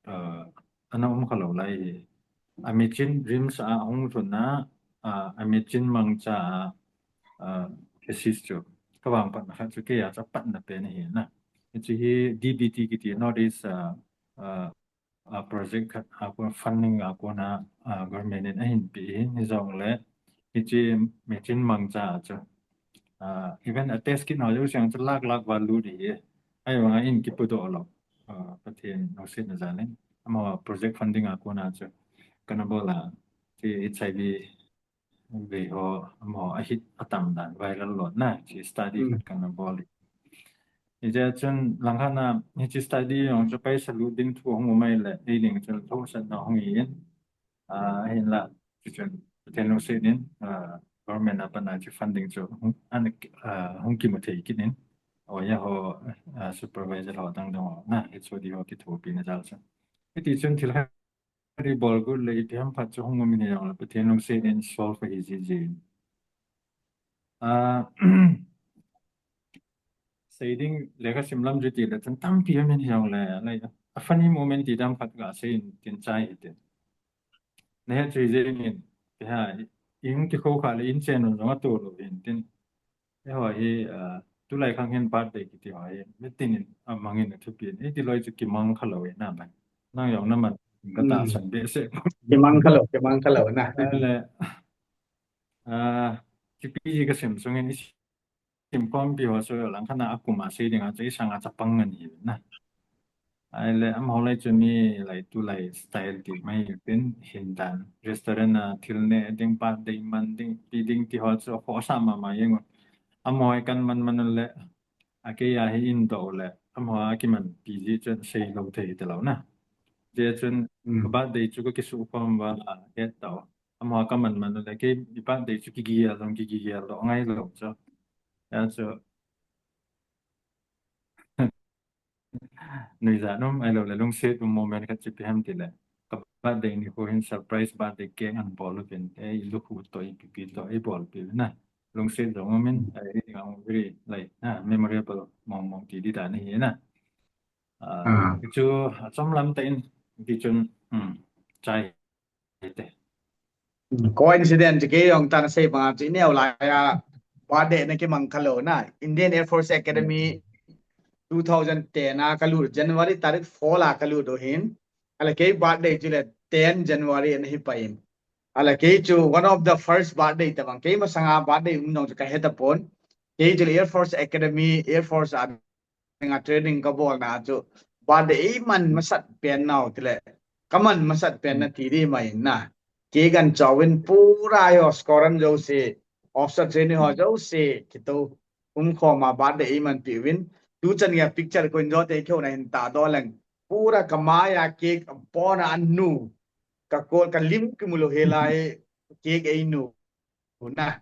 ana um kha lou lai hi. A machine RIMS a hung lhun a, a machine mangcha a thesis chu ka vang patna khat chu kei a chu apatna pen ahi na. Hichi hi D B T kiti, North East a project khat a kon funding a kon a government in ahin pe hi, hijong le hichi machine mangcha a chu even a test kit nau jouse chu lakh lakh val lut ahi. Ahivang a in kipudoh lou, Pathen lungsetna jal in, amaho project funding a kon a chu kana bol a, hichi HIV vei ho, amaho a hit a tam dan viral lut na, hiche study khat kana bol. Hijeh chun langkhat na hiche study jong chu paisa lut ding thu hung um ahile, ei ding chun thosatna hung hi in. Ah, ahinla, chuchun, Pathen lungset in, ah, government a pat a chu funding chu hung, an, ah, hung kimu thei kit in. Oja ho, ah, supervisor ho dang dang ho, na, H O D ho kithopina jal chu. Hiti chun thil khat i bol got le ipi ham khat chu hung um in hijongle, Pathen lungset in solve ahi jiji. Ah, sei ding lekha sim lam chu tile chun tampi um in hijongle, like, a funny moment ti dam khat kasei in tin chai hite. Nahet chu hijeng in, ipi ham, i hung kikhou kha le in chen un jong atoh lou hin tin. Eiho hi, ah, tulai khang hin birthday kiti ho hi, mitin in amang in athupi in. Hiti loi chu kimang kha lou in na bai. Nang jong naman, katahsan behseh. Kimang kha lou, kimang kha lou na. Ahile, ah, P G kasim sung in i sim khompi ho chu langkhat na akum a sei ding a chu i sang a chapang ngan hi na. Ahile amaho lai chu mi lai tulai style ti mai tin hin dan restaurant a thil ne ding, birthday man ding, pi ding ti ho chu khosa mama jeng u. Amaho kan man man le akei a hi in doh le amaho a kiman pi ji chun sei lou thei ta lou na. Hijeh chun birthday chu ka kisukhom uva het tau. Amaho kaman man le kei i birthday chu kigel jong kigel doh ngai lou chu. Hijeh chu nuijat um ahilou le lungset um moment khat chu ipi ham tile, ka birthday nikho hin surprise birthday cake an bol uvin, ei lukhu toh, ipi pi toh ei bolpi na. Lungset jong um in, ei ding a very, like, na, memorable mong mong ti di dan ahi na. Ah, chu achom lam tah in, ti chun, um, chai. Coincidence kei jong tan sei banga chu i neo lai a birthday na kimang kha lou na. Indian Air Force Academy two thousand ten a ka lut, January tarik four a ka lut u hin. Ahile kei birthday chu le ten January ana hi pai in. Ahile kei chu one of the first birthday tabang. Kei masanga birthday um jong chu ka he tapon. Kei chu le Air Force Academy, Air Force a dinga training ka bolna chu birthday eiman masat pen nau tile, kaman masat pen na ti di mai na. Cake an chauvin pura eiho squadron jouse, officer training ho jouse, kitou um khom a birthday eiman pi uvin. Tuchan geiya picture koin jo te keu na hin ta doh leng. Pura kamai a cake pona an nu. Ka kol ka lim kimu lou hel a cake ei nu na.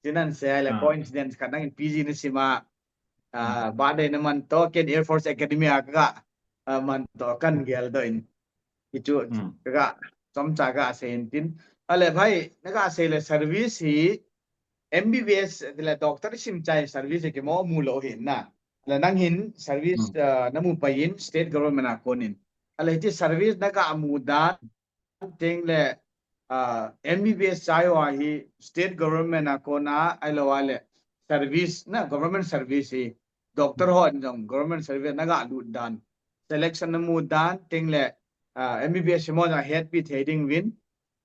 Chuin an sei le coincidence khat nangin P G na sim a, ah, birthday na man toh, ken Air Force Academy a ka, ah, man toh kan gel doh in. Hichu ka chomcha ka sei in tin. Ahile bhai, na ka sei le service hi M B B S le doctor sim chai service hi kimo mu lou hin na. Le nang hin service, ah, na mu pai in state government a kon in. Ahile hiti service na ka mu dan teng le, ah, M B B S chai ho hi state government a kon a, ahilou le service na, government service hi, doctor ho in jong government service na ga lut dan, selection na mu dan teng le, ah, M B B S hi mo jong hetpi thei ding uvin,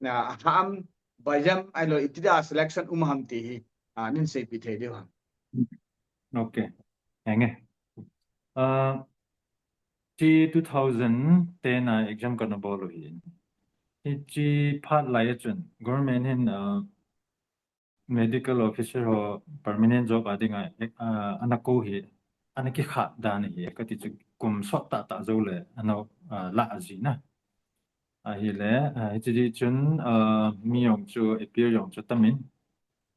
na ham, bayam, ahilou iti da selection um ham ti hi, ah, nin seipi thei diu ham. Okay. Henge. Ah, Hiche two thousand ten a exam kana bol u hin. Hiche phat lai a chun government hin, ah, medical officer ho permanent job a dinga, ah, ana kou hi, ana kikhat dan hi, kati chu kum sot tah tah jou le, ana, ah, la ji na. Ahile, ah, hiche jeh chun, ah, mi jong chu, appear jong chu tam in.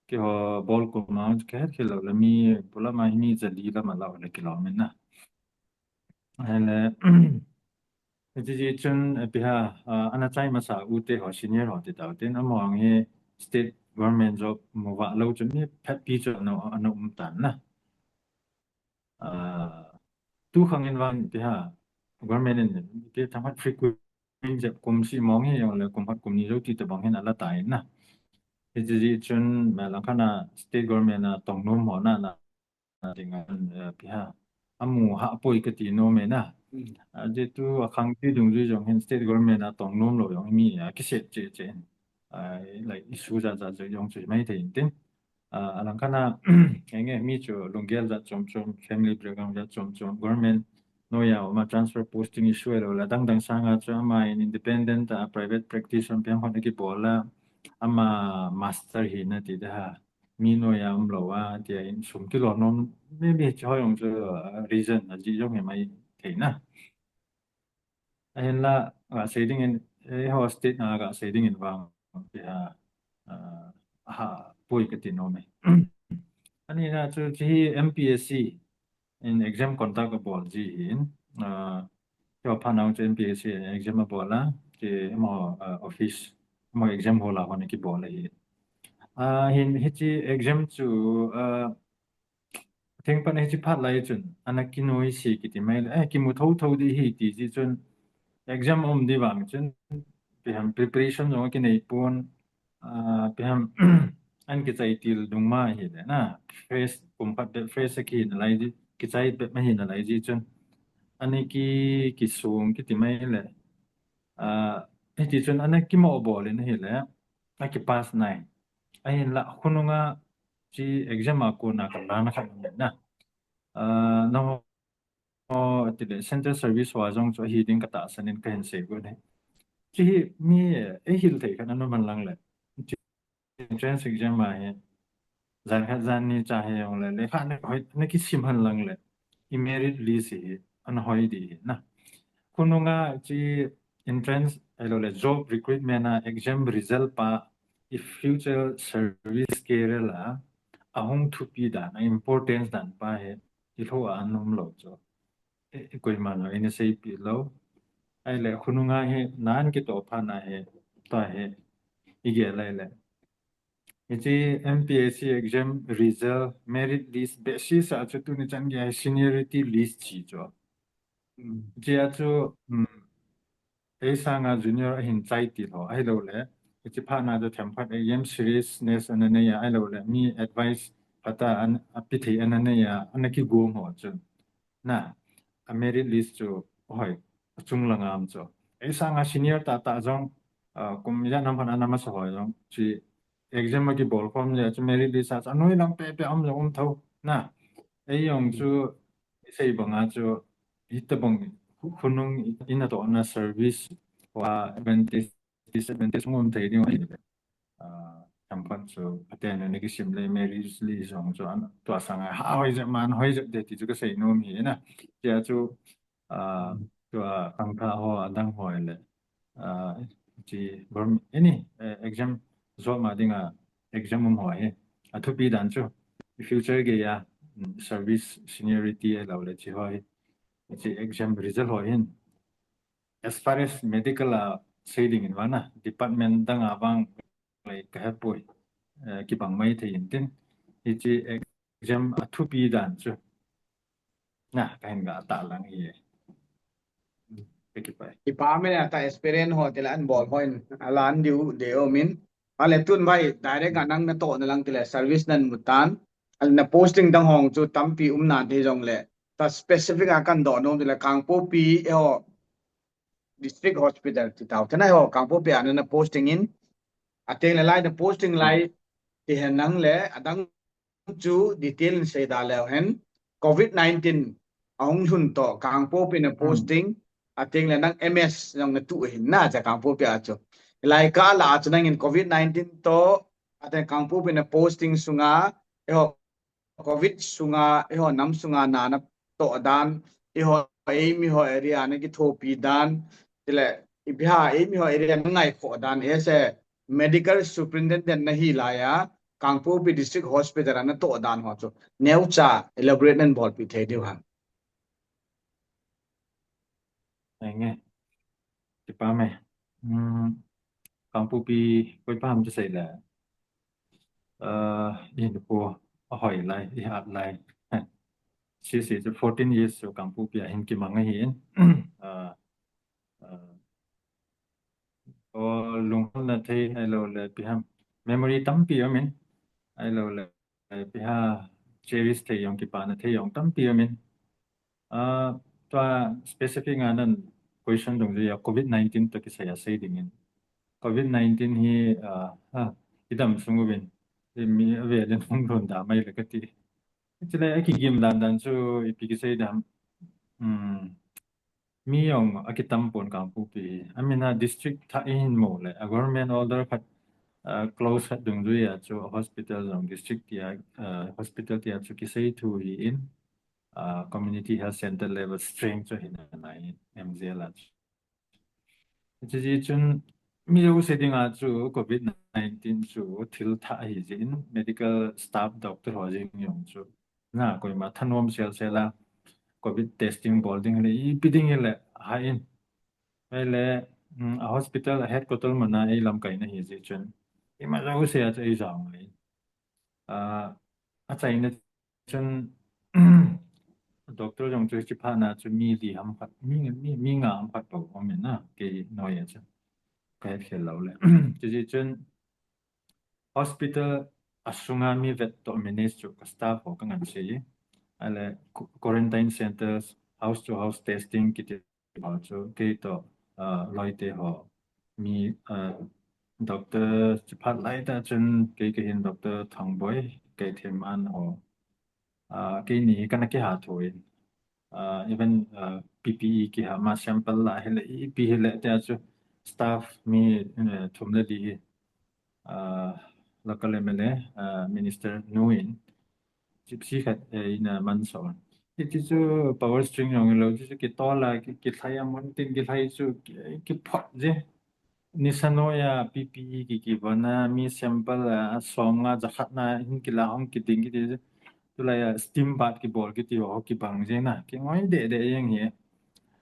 Keiho bol kum a, kahet khel lou le mi, pulama hi mi jali lama lou le kilom in na. Ahile, hiche jeh chun, eh, ipi ham, ah, ana chai masa u te ho, senior ho ti tau tin, amaho hi state government job mu va lou chun mi phatpi chu ana, ana um tan na. Ah, tu khang in vang ipi ham, government in ipi themkhat frequent jep kum seh mong hi jong le kum khat kum ni jou ti tabang hin ala tai na. Hiche jeh chun, ma langkhat na state government a tong nom ho na, na, na ding a, eh, ipi ham, amu hah poi kati nom e na. Ajeh chu akhang ti dungjui jong hin state government a tong nom lou jong mi a kiset cheh cheh in. Ah, like issue jat jat jong chu mai thei in tin. Ah, alangkhat na, enge mi chu lunggel jat chom chom, family background jat chom chom, government noiya uma transfer posting issue lou le dang dang sanga chu ama in independent a private practice hon peng hon akibol a, ama master hi na ti da ha. Mi noiya um lou a, ti a in sum kilo nom, maybe chu hoi jong chu, uh, reason a ji jong hi mai thei na. Ahin la, ga sei ding in, eh, ho state na ga sei ding in vang, ti ha, uh, ha, poi ka ti nom e. Ani na chu, chu hi M P S C in exam conduct a bol ji hin, uh, chu pha nau chu M P S C in exam a bol a, chu mo, uh, office, mo exam hall a hon ki bol a hi. Uh, hin, hichi exam chu, uh, thengpan hichi phat lai chun, ana kinoi si kiti mai le, eh, kimu tho tho di hi ti ji chun, exam um di vang chun, pi ham preparation jong ki nei pon, ah, pi ham an kichai til dung ma hi le na, fresh kum phat be fresh a ki na lai ji, kichai be ma hi na lai ji chun, ani ki, ki sung kiti mai le, ah, hiti chun ana kimo bol in hi le, a ki pass nai. Ahin la, khununga chi exam a kona ka lana khat na. Ah, nang ho, ti le, center service ho a jong chu hi ding ka tahsan in ka hin sei got e. Chi hi mi, eh, hil thei khat ana man lang le. Chi entrance exam a hi, jan khat jan ni cha hi jong le, lekha na hoi, na kisim han lang le, i merit list hi, ana hoi di hi na. Khununga chi entrance, ahilou le job recruitment a exam result pa, i future service career la, ahung thupi dan, a importance dan pa hi, i lou a an um lou chu. E, e koima jong, i na seipi lou. Ahile, khununga hi, nan kitoh phat na hi, ta hi, i gel lai le. Hichi M P S C exam result, merit list, basis a chu tuni chan gei a seniority list chi chu. Mm. Chi a chu, mm, ei sanga junior ahin chai til ho, ahilou le. Hichi phat na chu themkhat exam seriousness ana nei a, ahilou le. Mi advice phat a an, a pi thei ana nei a, ana kigong ho chu. Na, a merit list chu, hoi, a chung lang a um chu. Ei sanga senior tah tah jong, ah, kum ijat nam phat a na masa ho jong, chi exam a kibol khom jeh a chu merit list a chu anoi lang pe pe um jong um tho. Na, ei jong chu, i sei bang a chu, hitobang khu-, khunung i, i natoh na service ho a advantage, disadvantage um thei ding ahi le. Ah, themkhat chu, phaten na kisim le merit list jong chu, an, tua sanga, ha, hoi jep man, hoi jep de ti chu ka sei nom hi na. Chi a chu, ah, tua khangthah ho, adang ho le, ah, chi, government, any, eh, exam, job ma dinga exam um ho hi. A thupi dan chu, future gei a, mm, service seniority ahilou le chi ho hi. Chi exam result ho hin. As far as medical a sei ding in vang na, department dang a vang le ka he poi, eh, kibang mai thei in tin. Hichi exam a thupi dan chu. Na, ka hin ga tah lang hi. Ka kipah e. Kipah e, ata experience ho ti le an bol ho in, a lan diu de o min. Ale tun bai direct a nang natoh na lang ti le service nan mu tan. Ale na posting dang hong chu tampi um nan ti jong le. Ta specific a kan doh nom ti le Kangpokpi eiho district hospital ti tau. Tena eiho Kangpokpi a na na posting in. Ateng le lai na posting lai ti hen nang le adang chu detail in sei da leu hen, covid nineteen ahung lhun toh, Kangpokpi na, hmm, posting, ateng le nang M S jong na tuh hin na cha Kangpokpi a chu. Lai ka la a chu nangin covid nineteen toh, ateng Kangpokpi na posting sunga, eiho covid sunga, eiho nam sunga na na toh dan, eiho eimi ho area na kithopi dan, ti le, ipi ham eimi ho area na ngaikhoh dan, as a medical superintendent na hi lai a, Kangpokpi District Hospital a na toh dan ho chu. Neocha elaborate nan bolpi thei diu ham. Enge. Kipah e. Hmm, Kangpokpi koi pa ham chu sei le. Ah, i hinkho ahoi lai, i hat lai. Sese chu fourteen years chu Kangpokpi a hin kimang ahi in. Ah, ah, o lunghalna thei ahilou le ipi ham. Memory tampi um in. Ahilou le ipi ham cherish thei jong kipana thei jong tampi um in. Ah, tua specific a nan question dungjuia covid nineteen toh kisai a sei ding in. Covid nineteen hi, ah, ah, i dam sung uvin. I mi ave le nung lhun da mai le ka ti. Chule a kigim dan dan chu ipi kisei dam. Hmm. Mi jong akitam pon Kangpokpi hi. A min a district thah i hin mu le, a government order khat, Close khat dungjui a chu hospital jong district tia, hospital tia chu kisei thu hi in, community health center level strength chu hi na lai M Z L a chu. Chuti chun mi jouse dinga chu covid nineteen chu thil thah ahi jeh in medical staff doctor ho jeng jong chu na koima thanom sel sel a covid testing bol ding le ipi ding le ha in. Ahile, a hospital a headquarter mun a ei lamkai na hi jeh chun ima jouse a chu ei jao ngai. Achaina chun doctor jong chu hiche phat na chu mi li ham khat, mi, mi, mi nga ham khat bou um in na, kei noi a chu. Ka het khel lou le. Chuti chun hospital a sunga mi vet toh manage chu ka staff ho ka ngan sei. Ahile quarantine centers, house to house testing kiti ho chu kei toh loite ho mi, doctor chu phat lai ta chun kei ka hin doctor Thangboi, kei them an ho. Keini kana kiha tho in. Even P P E kiha ma sample la hile ipi hile tia chu staff mi thum le li hi local M L A, minister nu in Gypsy khat ina man so. Hiti chu power string jong lo chu kitol a kilhai a mun tin kilhai chu kiphot je. Nisa noiya P P E ki kivon a mi sample a som nga jakhat na hin kila hong kiding kiti chu. Tulai a steam bath kibol kiti ho kibang je na. Kingoi deh deh jeng hi.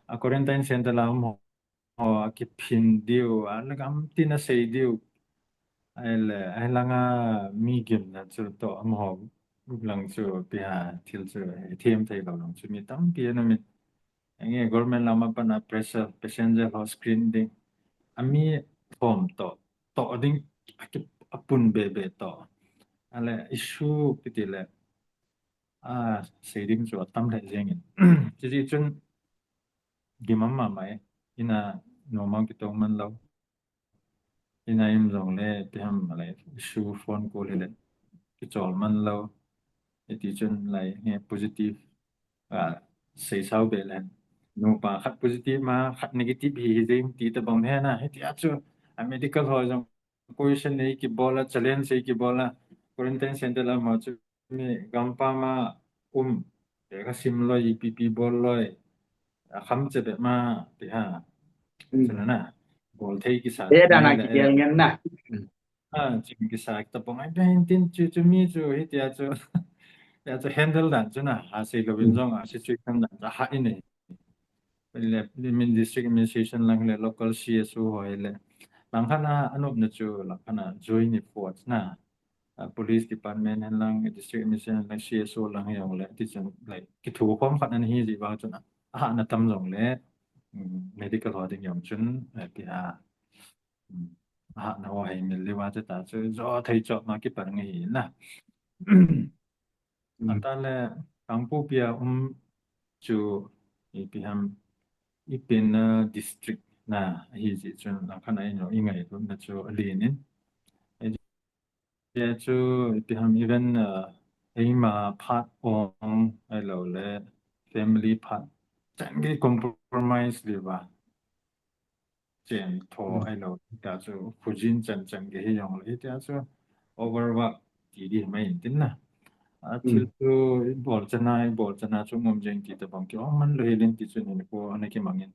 A quarantine center la um ho kiphin diu, a la gam tin a sei diu. Ahile, ahi langa mi gimna chu toh amaho lang chu ipi ham thil chu them thei lou lang chu mi tampi ana min. Ange government lama pana pressure, passenger ho screen ding. Ami thom toh, toh ding apun be be toh. Ahile issue kiti le, a sei ding chu atam le jeng in. Chuti chun gimam mama e, ina normal kitong man lou. Ina im jong le ipi ham le issue phone call le kichol man lou. Hiti chun lai nge positive a sei sao be le. Nupa khat positive ma khat negative hi hi jeng ti tabang he na. Hiti a chu a medical ho jong question ei kibol a, challenge ei kibol a, quarantine center lam ho chu mi gampam a um, te ka sim loi, ipi ipi bol loi, a kham che be ma, ti ha. Chuna na, bol thei kisa. Te dan a kigel ngen na. A, chim kisa tabang ai ben tin chu, chu mi chu, hitia chu, tia chu handle dan chu na, a sei louvin jong, a situation dan chu ha in e. Le, min district administration lang le local C S O ho le. Lang khat na anop na chu lang khat na join effort na. A, police department hen lang, district administration lang, C S O lang hi jong le. Ti chun like kithu khom khat na hi ji ba chun a. A ha na tam jong le. Medical ho ding jong chun, eh, pi ha. A ha na ho hei mil liwa chu ta chu jo thei chop ma kipan nge hi na. Atale Kangpokpi a um chu ipi ham ipi na district na hi ji chun lang khat na ino i ngailutna chu alen in. Tia chu ipi ham even, uh, eima phat ong ahilou le family phat chan gei compromise liva. Chen tho ahilou, tia chu khujin chan chan gei hi jong le, tia chu overwork ti di mai in tin na. A thil chu i bol chana, i bol chana chu ngom jeng ti tabang ki ong man lou hi len ti chu ni ko ana kimang in.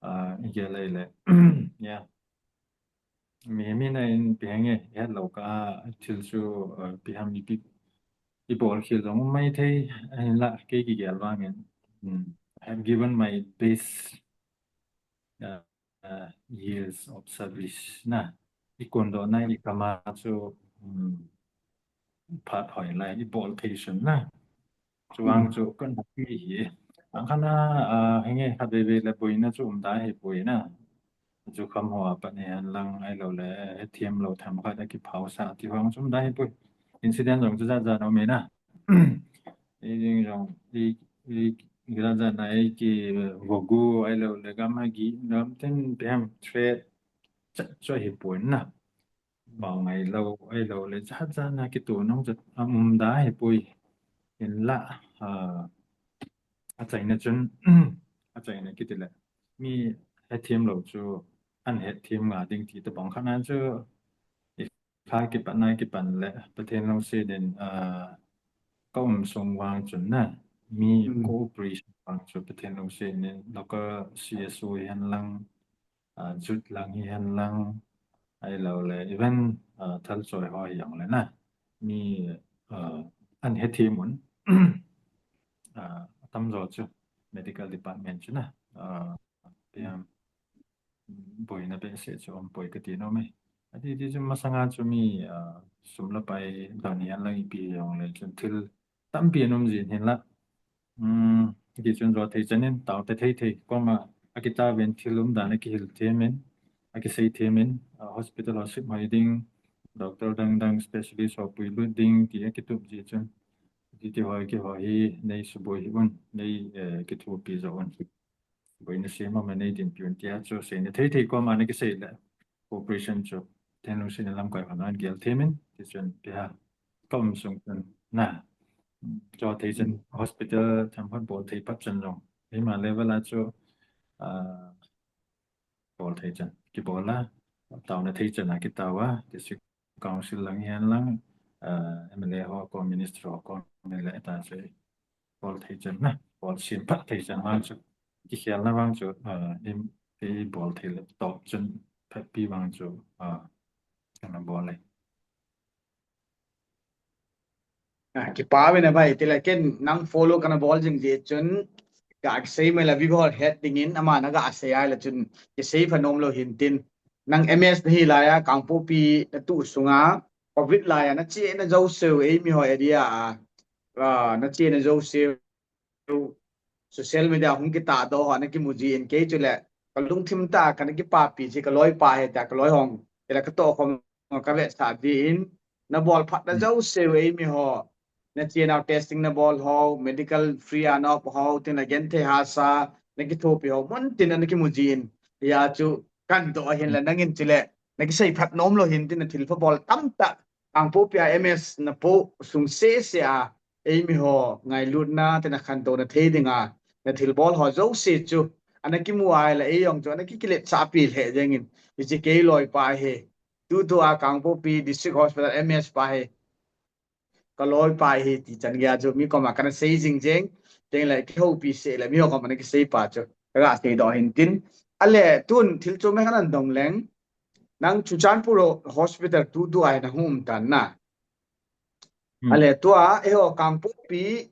A, i gel lai le. Ya. Mi, mi na in pi henge, ya lo ka thil chu, uh, pi ham ipi, i bol khel jong mai thei, ahin la, kei kigel vang in. Hmm. I have given my best, uh, uh, years of service na. I kon do na i kama chu, hmm, phat hoi lai, i bol thei sun na. Chuang chu kan happy hi. Ang khana, ah, henge khat veve le boina chu um da hi boina. Chu kham ho a pat ni han lang ahilou le, he thiam lo tham khat a kiphau sa ti hong chu um da hi boi. Incident jong chu jat jat um e na. I jing jong, i, i, jat jat na i ki vogu ahilou le gam ha gi, gam ten pe ham threat chat chu hi boina. Bang ngai lo, ahilou le, jat jat na kitu nong jat, a um da hi pui. In la, a, achaina chun, achaina kiti le. Mi hethiam lo chu, an hethiam nga ding ti tabang khat na chu, i Pha kipat na kipan le Pathen lungset in, ah, ka um sung vang chun na, mi cooperation vang chu Pathen lungset in local C S O hi hen lang, ah, jut lang hi hen lang, ahilou le even, ah, thal choi ho hi jong le na, mi, ah, an hethem un, ah, atamjo chu medical department chu na, ah, boina behseh chu um poi kati nom e. Ati ti chu masanga chu mi, ah, sum le pai dan hi hen lang ipi jong le chun thil tampi an um jin hin la. Um, ti chun jo thei chan in tao te thei thei koma akitao vin thil um dan akihil them in, akisei them in, ah, hospital ho sip hoi ding, doctor dang dang specialist ho puilut ding ti akitup ji chun. Ti ti ho kiho hi nei suboi hi un, nei, eh, kithopi jo un. Boina sem a nei dinpi un tia chu seina thei thei koma na kisei le cooperation chu Pathen lungset in lamkai hon an gel them in, ti chun pi ha ka um sung chun na. Jo thei chan hospital themkhat bol thei pat chan jong. Eima level a chu, ah, bol thei chan kibol a, taona thei chan a kitao a, district council lang hi hen lang, ah, M L A ho ko, minister ho ko, M L A ta chu bol thei chan na, bol sem phat thei chan vang chu, kikhelna vang chu, ah, i, i bol thei le top chun phatpi vang chu, ah, kana bol le. Ah, kipa ve na bai, ti le ken nang follow kana bol jing ji chun, ka sei mai la vi bol het ding in, ama na ka sei ai la chun, kisei pha nom lou hin tin. Nang M S na hi lai a, Kangpokpi na tu sunga, covid lai a, na chena jouse u, eimi ho area a, ah, na chena jouse u, social media hung kitahdoh ho, na kimu ji in kei chu le, ka lungthim tah a, kana kipapi ji, ka loipa hi ta, ka loi hong, ti le ka toh khom, ka vetsah ji in, na bol phat na jouse u, eimi ho, na chena testing na bol ho, medical free a na op ho, tin na genthei hahsa, na kithopi ho, mun tin na kimu ji in, hia chu, kan doh hin la nang in chu le, na kisei phat nom lou hin tin na thil pha bol tamtah, Kangpokpi a M S na po sung sese a, eimi ho ngailutna, tin na khantou na thei ding a, na thil bol ho jouse chu, ana kimu ai la ei jong chu, ana ki, kiletsah pi le jeng in, hiche kei loipa hi, tutu a Kangpokpi District Hospital M S pa hi, ka loipa hi ti chan gei a chu, mi koma kana sei jing jeng, teng le kihoupi seh le, mi ho koma na kisei pa chu, ka ga sei doh hin tin. Ale tun thil chu me kana dong leng, nang Churachandpur Hospital tutu a hi na hung um tan na. Hmm. Ale tua, eiho Kangpokpi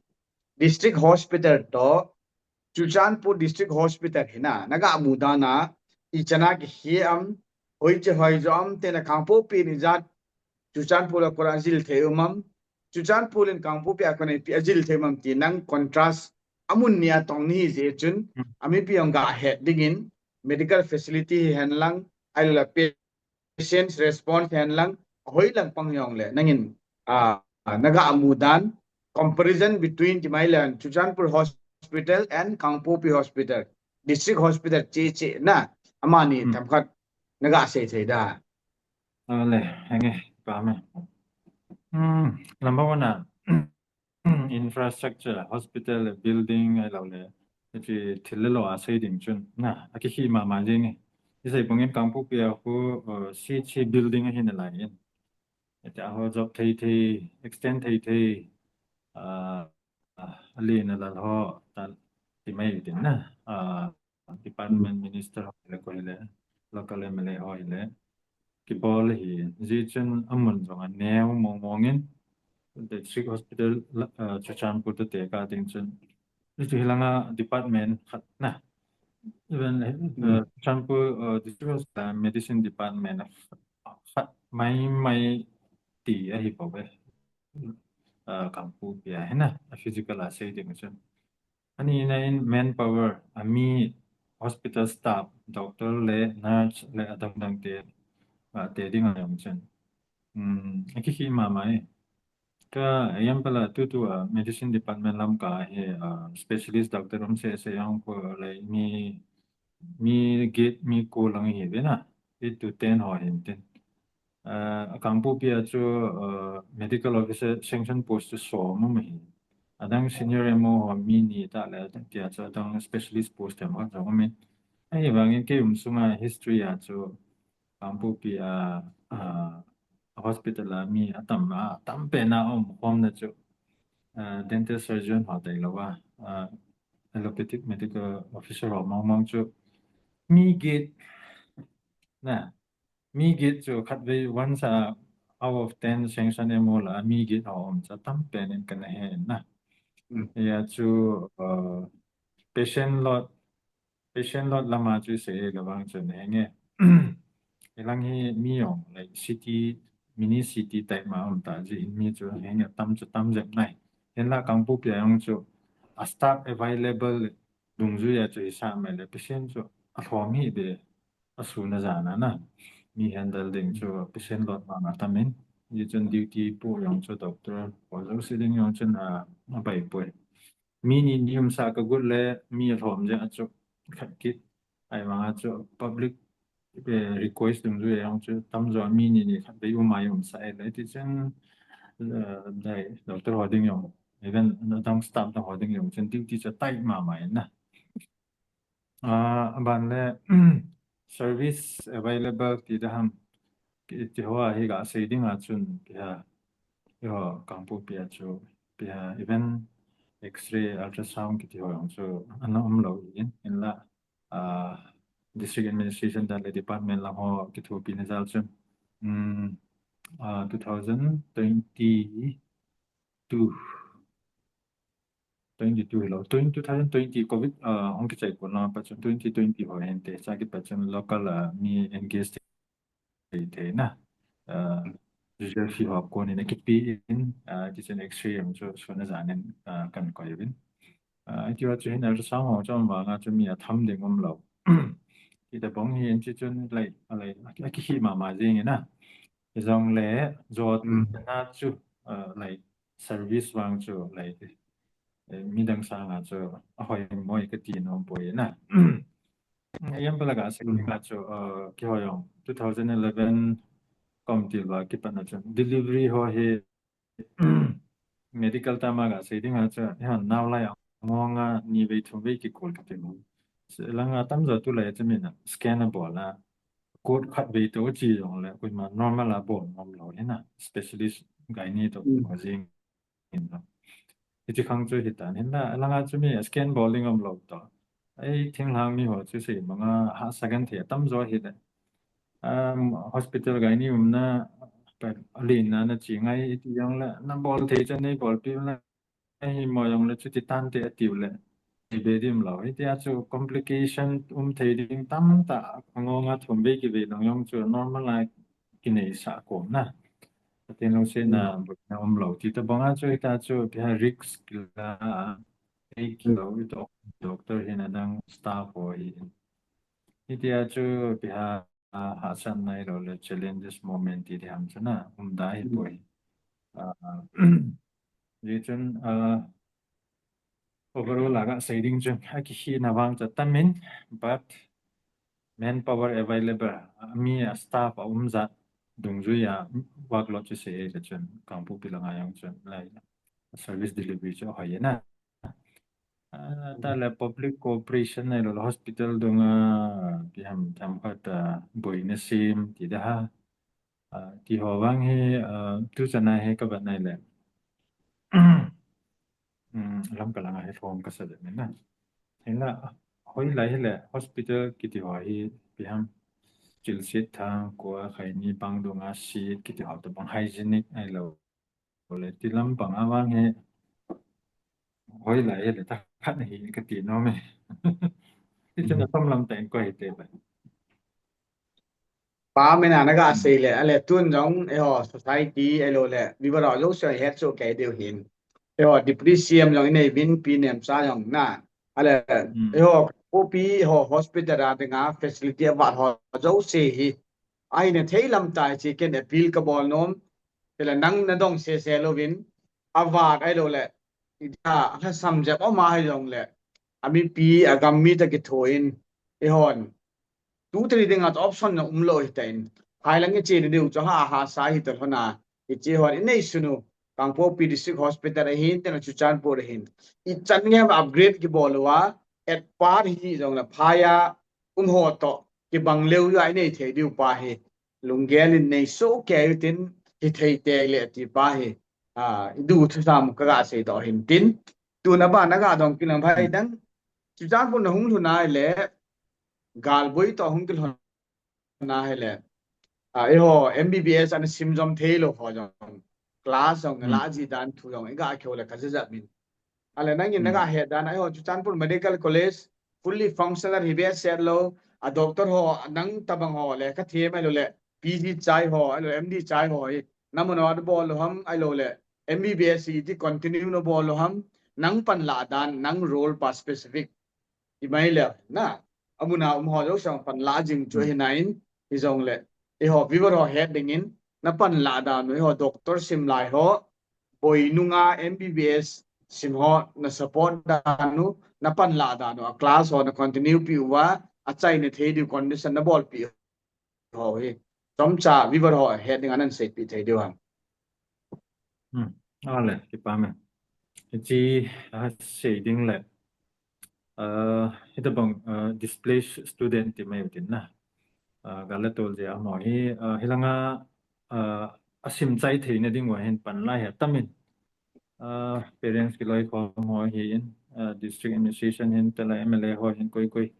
District Hospital to, Churachandpur District Hospital hi na, na ga mu dan a, i chan a kihe am, hoiche hoi jo am, tin na Kangpokpi in ijat, Churachandpur a kona jil thei um am, Churachandpur in Kangpokpi a kona ipi a jil thei um am ti nang contrast, amun ni a tong ni hi ji chun, hmm, a mipi jong ga het ding in, medical facility hi hen lang, ahilou le pa- patients response hen lang, hoi lang pang jong le, nang in, ah, na ga mu dan, comparison between ti mai le, Churachandpur Hospital and Kangpokpi Hospital, District Hospital che che na, amani, hmm, themkhat, na ga sei thei da. Ale, henge, pa me. Hmm, number one a, infrastructure, hospital, building, ahilou le, hiche thil le lo a sei ding chun, na, akihi mama jing e. I sei bang in Kangpokpi a khu, uh, C H C building ahi nalai in. Hitia ho jop thei thei, extend thei thei, uh, uh, alen a lal ho, ta, ti mai din na, uh, department minister ho le ko le, local M L A ho le, kibol hi, ji chun amun jong aneo mong mong in, District Hospital, uh, Churachandpur to te ka ding chun, hiche hi langa department khat na, even, uh, Churachandpur, uh, District Hospital Medicine Department khat mai mai ti ahi bou ve. Uh, Kangpokpi a hi na, a physical a sei ding chun. Ani na in manpower, ami hospital staff, doctor le nurse le adang dang te, ah, te ding a jong chun. Hmm, akihi mama e. Ka, example a tutu a medicine department lam ka hi, ah, specialist doctor um seh seh jong ko le mi, mi get mi ko lang hi ve na. Eight to ten ho hin tin. Uh, Kangpokpi a chu, uh, medical officer sanction post chu som um ahi. Adang senior M O ho mi ni ta le, tia chu adang specialist post te mo jong um in. Ahivangin kei um sunga history a chu Kangpokpi a, uh, hospital a mi atam a, atam pen a um khom na chu, ah, dental surgeon ho tailou a, ah, allopathic medical officer ho mong mong chu mi get na, mi get chu khatvei once a out of ten sanction M O la mi get ho um chu atam pen in kana he na. Mm. Ya chu, uh, patient load, patient load lama chu sei le vang chu na henge. Hilang hi mi jong like city, mini city type ma um ta ji in mi chu henge tam chu tam jep nai. Hinla Kangpokpi a jong chu a staff available dungjui a chu isa mai le patient chu alhom hi be asu na jana na. Mi handle ding chu patient load ma na tamin. Yi chun duty pu jong chu doctor ho jouse ding jong chun a, abai poi. Mi ni ni um sa ka gut le mi alhom je a chu khat kit. Ai vang a chu public, eh, request dungjui a jong chu tamjo mi ni ni khatvei um a um sa e le ti chun, eh, dai doctor ho ding jong, even dang staff dang ho ding jong chun duty chu tight ma ma in na. Ah, aban le service available ti da ham. Kiti ho a hi ga sei ding a chun pi ha. Yo, Kangpokpi a chu pi ha even X-ray, ultrasound kiti ho jong chu ana um lou in, hinla, ah, district administration dan le department lang ho kithopi na jal chun. Um, ah, two thousand twenty-two, twenty-two hilou, twenty, two thousand twenty covid, ah, hung kichai kon lang pa chun twenty twenty ho hen te, cha kit pa chun local, ah, mi engage thei, thei na. Ah, usual fee ho kon in akipe in, ah, ti chun X-ray jong chu sun a jan in, ah, kan koi uvin. Ah, iti ho chu hin ultrasound ho chu um vang a chu mi atham ding um lou. Ti tabang hi in chi chun like, like, aki, aki hi ma ma jing in na. Hijong le, jo Mm. na chu, ah, like, service vang chu, like, eh, midang sanga chu ahoi moi kati nom poi na. Yam pala ga sei Mm. ding a chu, uh, kihoi jong two thousand eleven kom ti va kipat na chu delivery ho hi medical tama ga sei ding a chu, ha, nau lai a ngong a ni vei thum vei kikol kati mo. Se langa tamjo tulai chu min a scan abol a code khatvei to chi jong le koima normal a bol nom lou hi na, specialist gynae to Mm. ko jing in lo. Hichi khang chu hitan hinla, alanga chu mi scan bol ding um lou to. Ei, thinglhang mi ho chu sei manga hahsa kan thei tamjo hi le. Um, hospital gynae umna, pa, alin na na chi ngai iti jong le, na bol thei chan nei bolpi le, hi mo jong le chuti tante atiu le. Ei be dim lou. Hitia chu complication um thei ding tamtah, angong a thum vei kivei lang jong chu normal a kinei sa kom na. Pathen lungsetna, Mm. boina um lou. Ti tabang a chu hita chu, pi ha risk la, ei kilou, i doc-, doctor hin adang staff ho hi. Hitia chu, pi ha, ah, hahsatna hilou le challenges moment ti diham chu na, um da hi Mm. poi. Ah, ji chun, ah, overall a ga sei ding chun, akihi na vang chu tam in, but manpower available, ah, mi a staff a um jat, dungjui a workload chu sei le chun, Kangpokpi langa jong chun, like, service delivery chu hoi na. Ah, ta le public cooperation hilou le hospital dunga, pi ham tham khat, ah, boina sem, ti da ha. Ah, ti ho vang hi, ah, tu chana hi ka bat nai le. Um, lam ka langa hi form ka sa le min na. Hinla, hoi lai hi le, hospital kiti ho hi, pi ham, chil sit thang, kua khai ni bang dunga sit, kiti ho tabang hygienic hilou le, ti lam bang a vang hi, hoi lai hi le, ta khat hi ka ti nom e. Ti chun Mm. a tom lam ta in ko hi te ba. Pa mena na ga Mm. sei le, ale tun jong, eiho, society, eilou le, viva rao jong sei het chu kei diu hin. Eiho, deputy C M jong inei vin, Pi Nemcha jong na. Ale, Mm. eiho, Kangpokpi, eiho, hospital a dinga, facility a vat ho jouse hi. Ahi na thei lam tai chi ken appeal ka bol nom. Tela nang na dong se se louvin, a vat ahilou le, ita, a lhasam jep um a hi jong le, a mipi, a gam mi ta kitho in, eihon, tu teri ding at option na um lou hi ta in, phai lang i che diu chu ha, ha sa hi ta lhona, i che hon, i nei sunu, Kangpokpi District Hospital ahin, tena Churachandpur ahin. I chan nge upgrade kibol uva, at par hi jong le phai a, um ho to, kibang leu ya i nei thei diu pa hi. Lunggel in nei soh kei u tin, hithei tei le ti pa hi, a, i du thusam ka ga sei doh hin tin, tuna ba na ga dong kin lang bhai dang, Churachandpur na hung lhun a le, galboi to hung kilhon na hi le, a, eiho M B B S ana sim jom thei lou ho jong, class jong, la ji dan thu jong, i ga kho le ka jajat min. Ale nangin na ga het dan, eiho Churachandpur Medical College, fully functional hi behseh lou, a doctor ho, nang tabang ho le, ka them ailou le, P G chai ho, ailou M D chai ho hi, na mun a bol lou ham, ailou le, M B B S hi ti continue na bol lou ham, nang panlah dan, nang role pa specific. I mai le, na, amun a um ho jouse panlah jing chu hi nain, hi jong le, eiho viewer ho het dingin, na panlah dan u, eiho doctor sim lai ho, boi nunga M B B S sim ho, na support dan u, na panlah dan u, a class ho na continue pi uva, a chaina thei diu condition na bolpi ho hi. Chomcha viewer ho het ding anan seipi thei diu ham. Hmm. Ale, kipa me. Hiche, a, sei ding le. A, hitabang, a, displaced student ti mai utin na. A, gal le tol jeh a mo hi, a, hilanga, a, a sim chai theina ding uva hin panlah hi atamin. A, parents kiloikhom ho hin, a, district administration hin, tela M L A ho hin, koi koi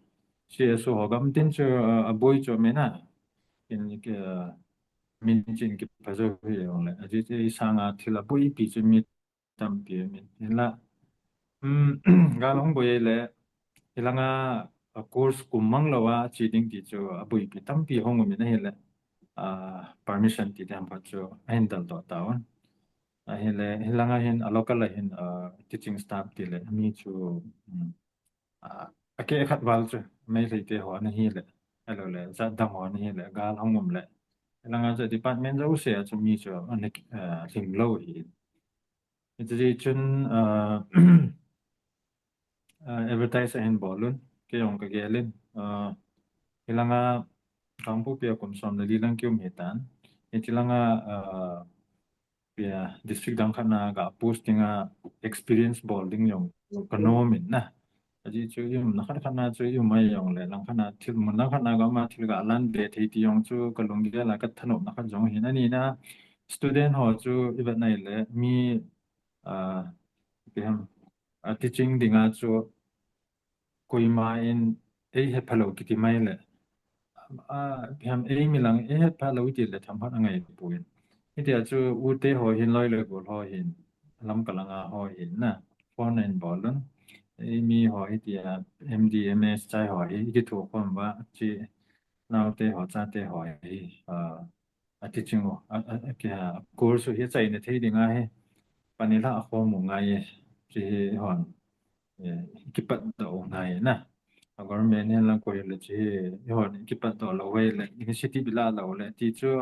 C S O ho gam tin chu, a, a boi chu me na. In, a, min chin kipha jo hi jong le. A, ji, ji sanga thil a boipi chu mi tampi min. Hinla, um, gal hung boi le, hilanga, a, course kum mang lou a, chi ding ti chu, a, boipi tampi hung um in ahile, a, permission ti ding khat chu, ahin dal doh tauvin. Ahile, hilanga hin, a local a hin, a, teaching staff ti le, mi chu, um, a, a keh khat val chu, Meitei te ho ana hi le, ailou le, jat dang ho ana hi le, gal hung um le. Hilanga chu department jouse a chu mi chu, ana, a, lhing lou hi. Hiti chun, a, a, advertise ahin bol un, kei jong ka gel in, a, hilanga Kangpokpi a kum som le li lang kium hitan. Hiti langa, a, pia district dang khat na ga posting a experience bol ding jong ka nom in na. Ajeh chu i umna khat khat na chu i um mai jong le, lang khat na thil mun lang khat na ga ma thil ga lan be thei ti jong chu ka lunggel a ka thanopna khat jong hin ani na. Student ho chu i vet nai le mi, a, ipi ham, a, teaching dinga chu koima in ei hepha lou kiti mai le, a, ipi ham, ei mi lang ei hepha lou iti le themkhat angai poi. Hitia chu ute ho hin loi le gol ho hin, lam kalanga ho hin na, phone in bol un. Ei mi ho hitia M D, M S chai ho hi, i kithukhom uva, chi naote ho, chate ho hi, a, a teaching u, a, a, a, kia, course u hi achaina thei ding ahi. Pan ila akhom u ngai e, chi hi hon, e, kipatdoh u ngai na. A government hin lang koi le chi hi hon kipatdoh lou ve le, initiative ila lou le, ti chu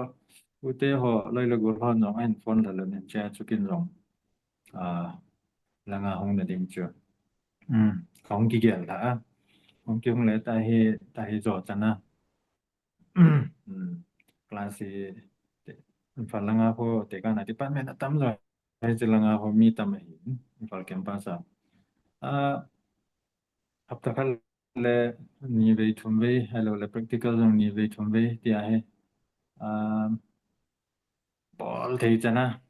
ute ho, loi le gol ho jong ahin phone la le nin chia chu kin jong, a, langa hung na ding chu. Um, ka hung kigel ta a. Hung kihung le ta hi, ta hi jo chana. Um, class hi, te, Imphal langa ho, tekahna department atam jo. Hiche langa ho mi tam ahi, Imphal campus a. A, hapta khat le ni vei thum vei, ahilou le practical jong ni vei thum vei, ti ahi. A, bol thei chana.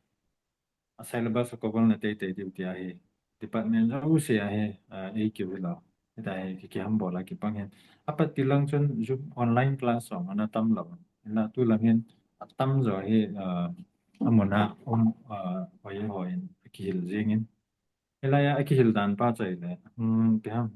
A syllabus a cover na teitei diu ti ahi. Department jouse ahi, a, ei kiu hilou. Hita hi ki, kiham bol a kipang hin. Apat ti lang chun Zoom online class jong ana tam lou. Hinla tu lang hin atam jo hi, a, amun a, um, a, hoi hoi in kihil jing in. Hilai a kihil dan pa chai le. Hmm, ipi ham.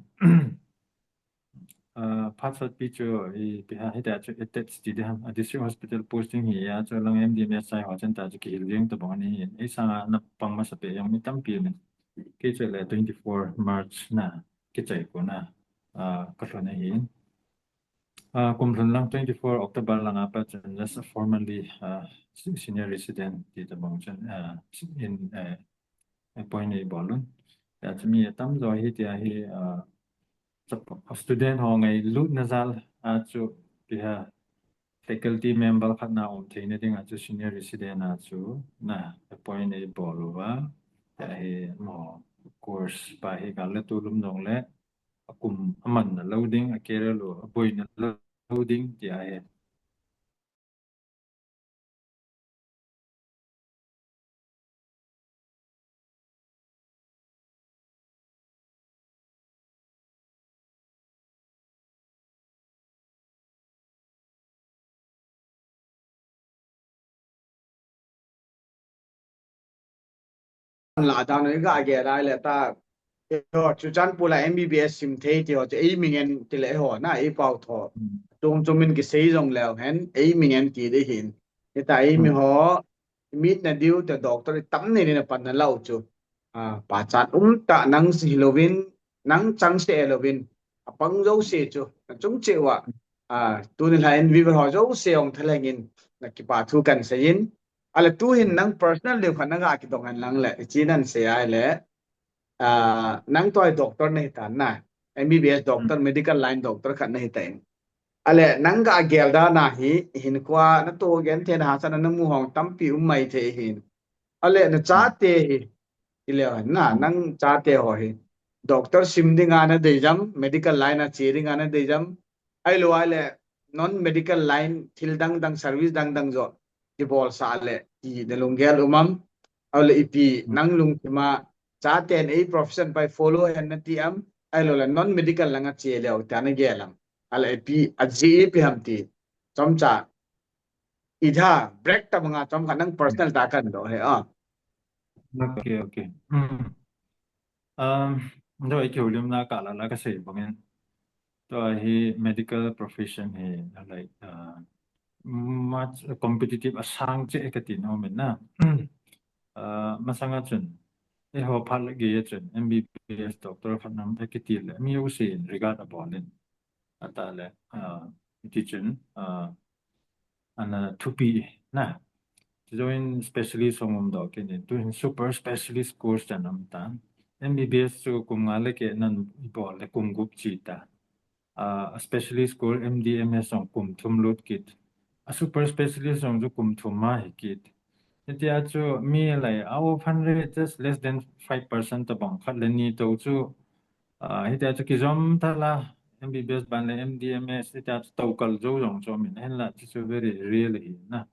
A, phat sat pi chu, ipi ham, hitia chu attach ti ding ham, a district hospital posting hi a chu lang M D M S chai ho chan ta chu kihil jeng tabang ani hin. Ei sanga na pang masa pe jong mi tampi min. Kei chu le twenty-four March na, kichai ko na, a, ka lhun ahi. A, kum lhun lang twenty-four October langa pat chun just formally, a, se-, senior resident ti tabang chun, a, in, a, appoint ei bol un. Tia chu mi atam jo hi tia hi, a, chap-, student ho ngailutna jal a chu tia faculty member khat na um theina ding a chu senior resident a chu na appoint ei bol uva. Tia hi mo course pa hi gal le tulum jong le akum amanna lou ding, a career lou, aboina lou ding tia hi. la dan u ga ge lai le ta. Ho chu chan pu la M B B S sim thei ti ho chu ei ming en ti le ho na ei pau tho. Tum tum in kisei jong leu hen ei ming en ti de hin. Hita ei mi ho mit na diu te doctor tam nei nei na pan na lau chu. A, pachat um ta nang si hilovin, nang chang se lovin, apang jo se chu, na chung che wa. A, tuni la in viva ho jo se ong thaleng in, na kipa thu kan se in. Ale tu hin nang personal deu khan na ga kidong an lang le, chi nan se ai le. A, nang toi doctor na hita na, M B B S doctor, medical line doctor khat na hita in. Ale nang ga gel da na hi, hin kwa na to gen the na ha sa na na mu hong tampi um mai the hin. Ale na chate hi, ileo na, nang chate ho hi. Doctor sim dinga na dei jam, medical line a che dinga na dei jam. Ai lo ai le, non medical line, thil dang dang, service dang dang jo, ti bol sa le, ti na lunggel um am. Ai le ipi, nang lungthim a, chaten ei profession pai follow hen na ti am. Ai lo le, non medical lang a che leo, ta na gel am. Ai le ipi, a ji ipi ham ti. Chomcha, i tha, break ta banga, chomcha nang personal ta kan do he, a. Okay, okay. Um, do i kiu lim na ka la la ka sei bangin. To hi medical profession hi, like, uh, much competitive a sang che ka ti nom in na. Uh, masanga chun, eiho phat le ge chun, M B B S doctor khat nam e kiti le, mi u si in regard a bol in. Ata le, uh, iti chun, uh, ana thupi na. Ti join specialist hong um do ke ni, tu hin super specialist course chan um ta. M B B S chu kum nga le ke nan i bol le kum gup chi ta. A, specialist course M D M S hong kum thum lut kit. A super specialist hong chu kum thum ma hi kit. Hitia chu mi lai a open rate just less than five percent ta bang khat le ni to chu. A, hitia chu kijom ta la M B B S ban le M D M S hitia chu to kal jo jong chu min hen la chu chu very real hi na.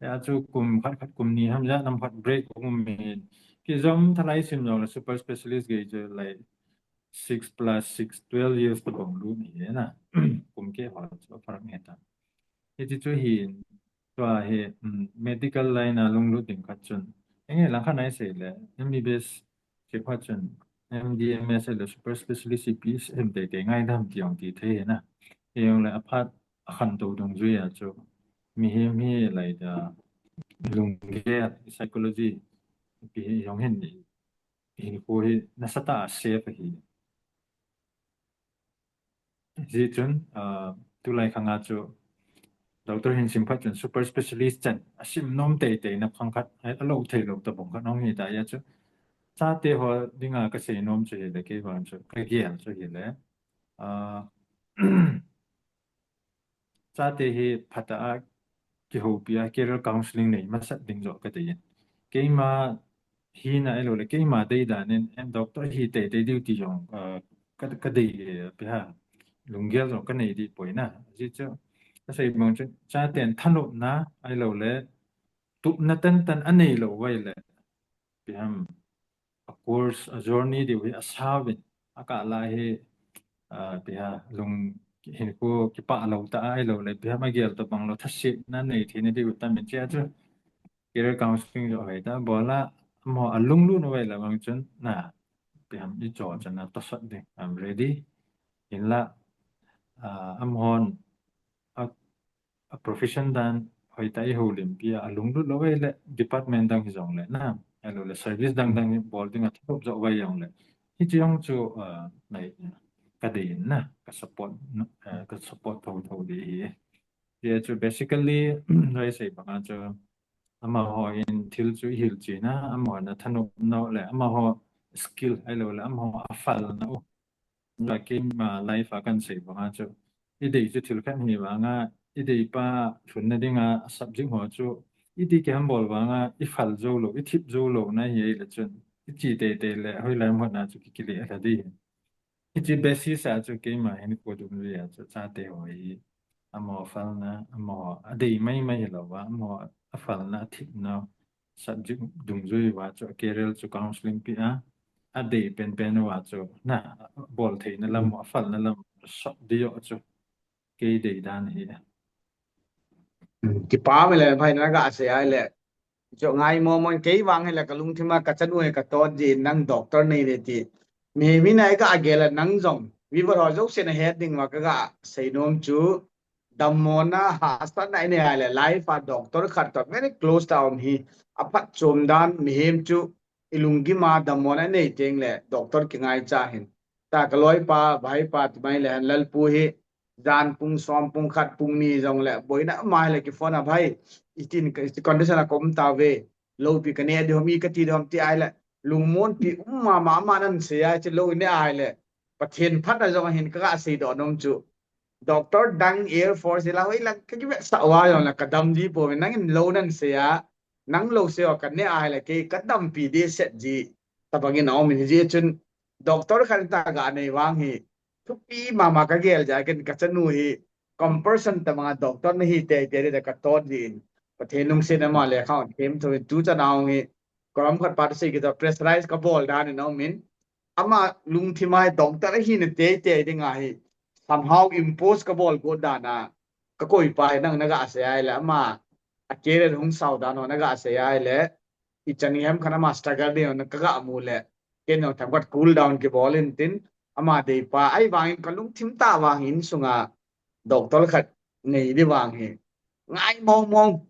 Ya chu kum khat khat kum ni ham ja nam khat break um min. Kijom ta lai sim jong le super specialist ge chu lai six plus six, twelve years ta bang lu ni na. Kum ke ho chu pharak ni ta. Hiti chu hin, tua hi, um, medical line a lunglut ding khat chun. Enge lang khat nai sei le, M B B S khat chun, M D M S le super specialist P S M te te ngai dam ti ong ti thei na. Eng le aphat a khan to dong jui a chu. Mi hi mi lai da lunggel psychology pi hi ong hin ni. Hin ko hi nasatah a safe hi. Ji chun, uh, tulai khanga chu doctor hin sim khat chun super specialist chan a sim nom tei tei na khang khat a lo thei lo ta bong khat hong hi ta ya chu. Chate ho dinga ka sei nom chu hi le kei vang chu ka gel chu hi le. Uh, chate hi phat a kihopi a career counseling nei masat ding jo ka tei. Keima hi na elo le keima dei dan in em doctor hi tei tei diu ti jong, uh, ka, ka dei, eh, pi ha lunggel jong ka nei di poi na. Ji chu ka sei bang chu chaten thanop na ai lo le tup na tan tan a nei lo vai le pi ham a course a journey diu hi a savin a ka la hi, uh, pi ha lung hin ko kipa lo ta ai lo le pi ham a gel ta bang lo tha sit na nei thi na diu ta min chia chu. Career counseling jo hai ta, bola, mo a lunglut no vai la bang chun, na, pi ham i cho chan na to sat ding, I'm ready. In la, uh, am hon, a, a profession dan, hoi ta i ho lim pi a lunglut lo vai le, department dang hi jong le, na, a lo le service dang dang hi bol ding a thop jo vai jong le. Hi chi jong chu, uh, nai, ka dei na, ka support, uh, ka support tho tho dei hi. Ye chu basically, nai sei bang a chu, amaho in thil chu i hil china, amaho na thanop na le, amaho skill ai lo le, amaho a phal na u. Nga keima life a kan sei bang a chu. I dei chu thil khat hi vang a, i dei pa lhun na ding a subject ho chu. I ti ke ham bol vang a, i phal jo lo, i thip jo lo na hi ai le chun. I chi tei tei le, hoi lai mo na chu ki ki le la di. Hichi basis a chu keima hin ko dum ri a chu chate ho hi. Amaho phal na, amaho a dei mai mai hi lo va, amaho a phal na, a thip na, subject dungjui va chu a career chu counseling pi a, a dei pen pen va chu na, bol thei na lam, a phal na lam, sot di yo chu kei dei dan hi. Kipa me le, phai na ka se ai le. Chu ngai mo mo kei vang hi la ka lungthim a ka chanu hi ka tot ji nang doctor nei le ti. Mi mi nai ka agel a nang jong. Viewer ho jouse na het ding ma ka ga sei nom chu. Dammo na hahsatna i nei a le life a doctor khat to very close ta um hi. A phatchom dan mihem chu i lunggim a dammo na nei teng le doctor ki ngaicha hin. Ta ka loi pa, bai pa ti mai le han lal pu hi. Jan pung som pung khat pung ni jong le boina mai le ki phone a bai. I tin ka i condition a kom ta ve. Lo pi ka ne di hom i ka ti di hom ti ai le. Lungmon pi um ma ma ma nan se ai che lo ne ai le. Pathen phat na jong hin ka ga sei do nom chu. Doctor dang Air Force la hoi la ka ki ve sa wa jong la ka dam ji po nang in lo nan se a. Nang lo se wa ka ne ai le ke ka dam pi de set ji. Ta bangin a om in ji chun doctor khan ta ga nei vang hi. Thupi mama ka gel ja ken ka chanu hi compulsion ta manga doctor na hi te te da ka tot din. Pathen lungset na ma le khan them tho tu cha na hong hi. Koram khat pa sei ki ta pressurize ka bol dan na min. Ama lungthim a hi doctor hi na te te ding a hi. Somehow impose ka bol go dan a. Ka koi pa hi nang na ga se ai le ama. A career hung sao dan ho na ga se ai le. I chan i hem khan ama struggle ding ho na ka ga mu le. Ken jong themkhat cool down kibol in tin ama dei pa ai vangin ka lungthim ta vangin sunga doctor khat nei di vang hi ngai mong mong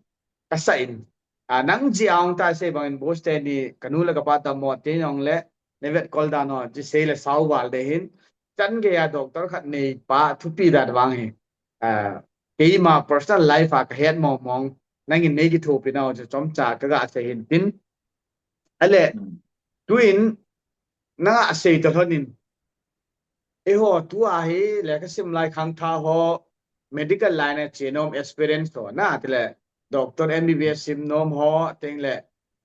ka sa in. A nang ji aung ta sei bangin boss te ni ka nu le ka pa ta mo te jong le ne vet kol dan ho ji sei le sau val de hin chan ge ya doctor khat nei pa thupi dan vang hi. A keima personal life a ka het mong mong nangin nei ki thupi na ho chu chomcha ka ga sei hin tin. Ale, tuin, na a sei ta lhonin. Eiho, tu a hi, le ka sim lai khang tha ho, medical line a che nom experience ho, na, ti le, doctor M B B S sim nom ho, teng le,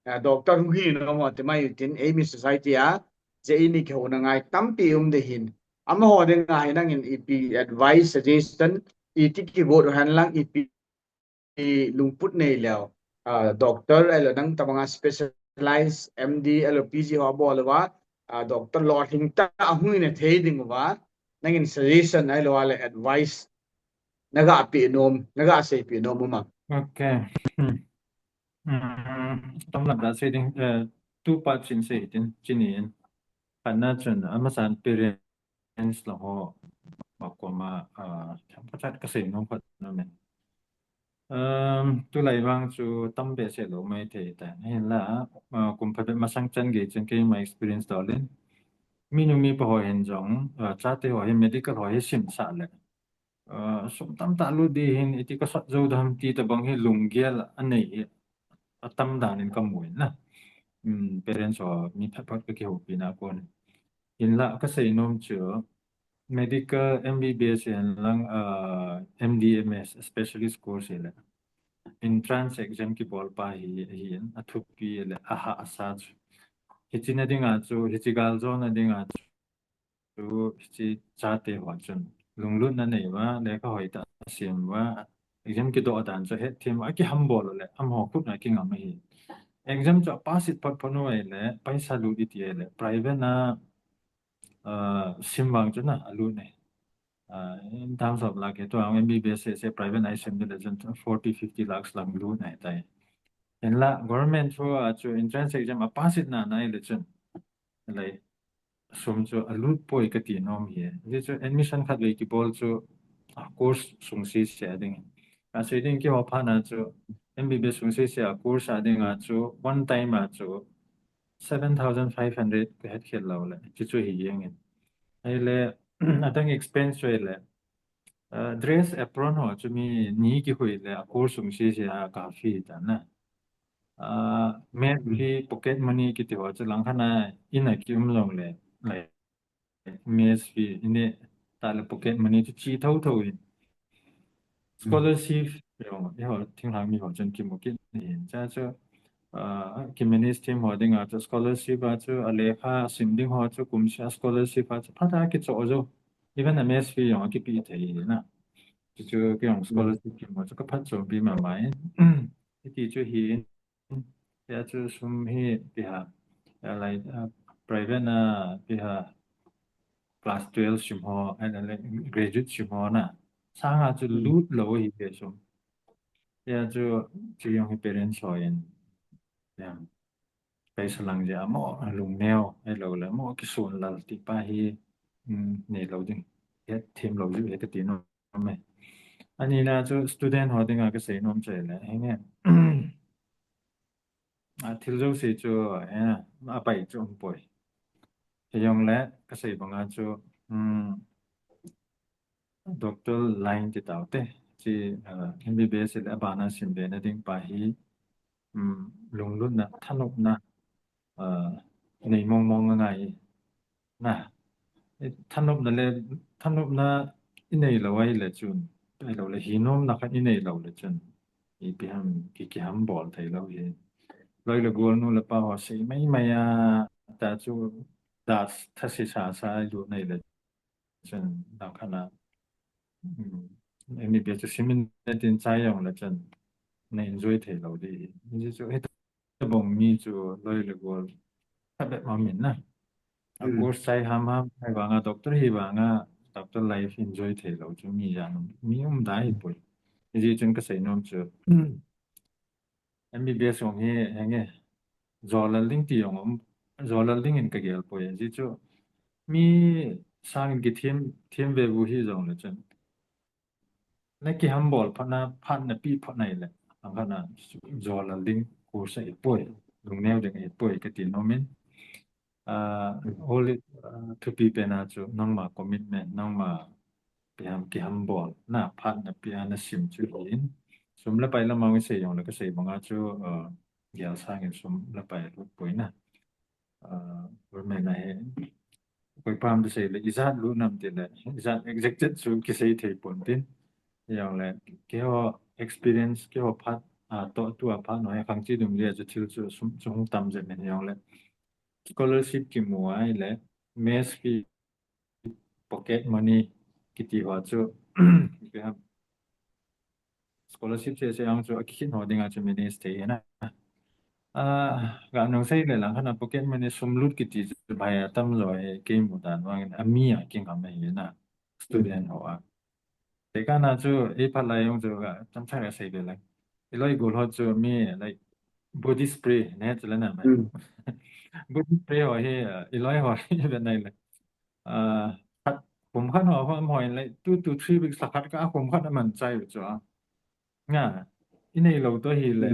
ah, doctor hung hi nom ho, ti mai tin, ei mi society a, je i ni ki ho na ngai, tampi um de hin. Ama ho de ngai, nangin ipi advice, suggestion, iti ki vote han lang, ipi i lungput nei leo, ah, doctor elo nang tabanga specialize M D elo P G ho bol uva, ah, doctor lo hing ta a hui na thei ding uva, nangin suggestion elo ale advice, na ga pi nom, na ga sei pi nom uma. Okay. Hmm, tam na da sei ding, eh, tu pa chin sei tin, chin in. Kana chun, ama san parents lo ho, ma ko ma, ah, cham pa chat ka sei nom pa nom men. Um, tulai vang chu tam behseh lou mai thei ta. Hinla, ah, kum phabep masang chan gei chun keima experience tah leh. Minu mipa ho hin jong, ah, chate ho hi medical ho hi simsah leh. Ah, sum tamtah lut ding hin iti ka sot jou dem ti tabang hi lunggel anei hi atam dan in ka mu in na. Um, parents ho mi phabep ka kihoupi na kon. Hinla ka sei nom chu medical M B B S in lang, ah, M D M S specialist course hi le entrance exam kibol pa hi, hi in a thupi le a hahsa chu. Hichi na dinga chu, hichi gal jo na dinga chu, hichi chate ho chun. Lunglutna nei uva, lekha hoi tah sim uva, exam kidoh dan chu het them uva, kihambol le, amaho khut na kingam ahi. Exam chu a pass it phot phot u ahile, paisa lut iti le, private na, ah, sim vang chu na, a lut nei. Ah, in terms of like, tu ang M B B S se, se private na sim de le chun forty, fifty lakhs lang lut nei tai. Hinla, government through a chu entrance exam a pass it na, na le chun. Lai, sum chu a lut poi ka ti nom hi. Hichu admission khat vei kibol chu a course sung sese a ding. A sei ding keiho phat na chu M B B S sung sese a course a ding a chu one time a chu seven thousand five hundred ka het khel lou le. Chuchu hi jeng in. Ahile, adang expense chu ahile, ah, dress apron ho chu mi ni kihui le a course sung sese a ka fee ta na. Ah, mess fee, pocket money kiti ho chu lang khat na in a ki um jong le, like, mess fee, in a ta le pocket money chu chi tho tho in. Scholarship, yo, eiho, thinglhang mi ho chun kimu kit in. Cha chu, ah, ki manage them ho dinga chu scholarship a chu, a lekha sim ding ho chu kum sia scholarship a chu, phat a kichoh jou. Even a mess fee jong kipe thei na. Chu chu kei jong scholarship kimu chu ka phatchompi mama in. Hiti chu hi in. Tia chu sum hi pi ha. Ya lai, ah, private na pi ha. Class twelve sim ho, and then graduate sim ho na. Sanga chu lut lou hi pe sum. Tia chu, chu jong hi parents ho in. Paisa lang jeh a mo lungneo, ahilou le mo kisun lal ti pa hi, um, nei lou ding. Het them lou jeh hi kati nom e. Ani na chu student ho dinga kasei nom chu le, henge. A thil jouse chu, eh, apai chu um poi. Hijong le kasei banga chu, um, doctor line ti tau te, chi, uh, M B B S le abana sim be na ding pa hi, um, lunglutna, thanopna, uh, nei mong mong angai. Na, eh, thanopna le, thanopna i nei lou ahile chun, ahilou le hinomna khat i nei lou le chun, ipi ham, ki, kiham bol thei lou hi. Loi le gol nu le pa ho sei mai mai a, ta chu, da thase sa sa lu nei le chun, da khana, um, M B B S chu simin tin chai jong le chun, na enjoy thei lou di. Ni chu, tabang mi chu loi le gol, thabep ma min na. A course chai ham ham, ahivanga doctor hi vanga, doctor life enjoy thei lou chu mi jan, mi um da hi poi. Hijeh chun kasei nom chu. M B B S jong hi, henge, jolal ding ti jong um, jolal ding in kagel poi. Hijeh chu, mi sangin kithem, them ve bu hi jong le chun. Na kiham bol phat na, phat na pi phat na ile, ang khat na jolal ding course ahi poi, lungneo ding ahi poi kati nom in. Ah, holy, ah, thupi pen a chu nangma commitment, nangma kiham, kiham bol na phat na pi a na sim chu hin. Sum le pai lam a sei jong le kasei banga chu, ah, gel sangin sum le pai lut poi na. Ah, government a hi, koi pam te sei le, ijat lu nam ti le, ijat exact chu kisei thei pon tin. Jong le, keiho experience, keiho phat, ah, to tua phat no, he khang chi dum le, chu thil chu sum, chu hung tam jep in jong le. Scholarship kimu a ile, mess fee, pocket money, kiti ho chu, ipi ham, scholarship che che ang chu, akikhin ho dinga chu manage thei na. Ah, ga nung sei le lang khana pocket money sum lut kiti chu bhai atam jo e, keimu dan vangin, ami a kingam e na, student ho a. Te kana chu, ei phat lai jong chu, ga tam chak a sei le lang. I loi gol ho chu mi, like, body spray, ne chu le na mai. Body spray ho hi, ah, i loi ho hi ve nai le. Ah, khat, kum khat ho, ho, ho, like, two to three weeks la khat ka, kum khat aman chai u chu a. Nga, i nei lou to hi le,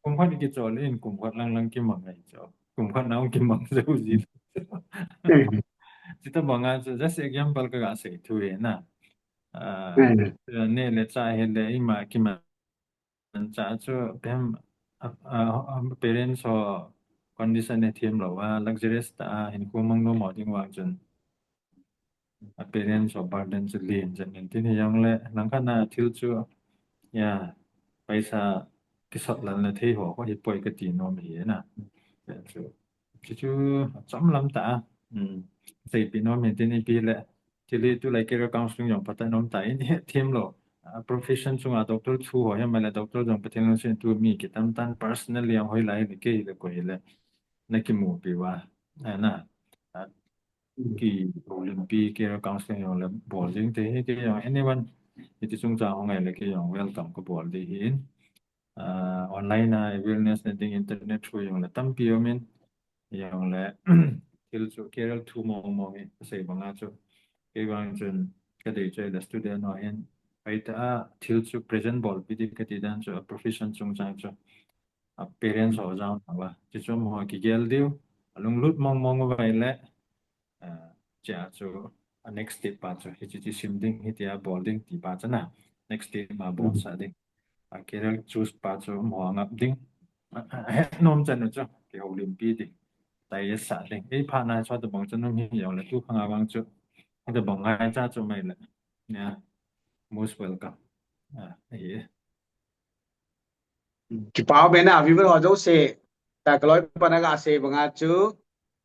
kum khat i kichol in kum khat lang lang kimang ngai chu. Kum khat na ong kimang jo ji. Chita banga chu, just example ka ga sei thu hi na. Ah, ne le cha hi le, ima kimang cha chu, pem, ah, ah, ah, parents ho condition ne them lou a, luxurious ta a, hin khu mang nom ho ding vang chun. A parents ho burden chu len jen in tin hi jong le, lang khat na thil chu, ya, paisa kisot lal na thei ho, ho hi poi kati nom hi na. Ya chu, chu chu, chom lam ta a. Um, seipi nom hi tin ipi le, thil hi tulai career counseling jong phatah nom ta in, he them lou. A profession chunga doctor chu ho, hi mai le doctor jong Pathen lungset in tu mi kitam tan personally ang hoi lai le kei le koi le. Na kimupi uva. A na. A, kihoulimpi, career counseling jong le bol ding te hi, kei jong anyone, hiti chungchang ho ngai le kei jong welcome ka bol di hin. Ah, online a awareness ne ding internet through jong le tampi um in, jong le, thil chu career thu mong mong hi, sei banga chu. Kei vang chun, ka dei chu le student ho hin, pai ta a, thil chu present bolpi di kati dan chu, a profession chungchang chu. A parents ho jong na va. Chu chu mo kigel diu, a lunglut mong mong uva le, ah, chia chu, a next step pa chu, hichi chi sim ding, hitia bol ding ti pa chu na. Next step ma bol sa ding. A career choose pa chu mo ngap ding. A, a, a, nom chan chu, kihoulimpi ding. Tai sa ding. Ei pha na chu tabang chu nom hi jong le tu khang a vang chu. Tabang ngai cha chu mai le. Ya. Most welcome. Ah, eh. Kipa um e na, viewer ho jouse, ta ka loi pa na ga sei banga chu,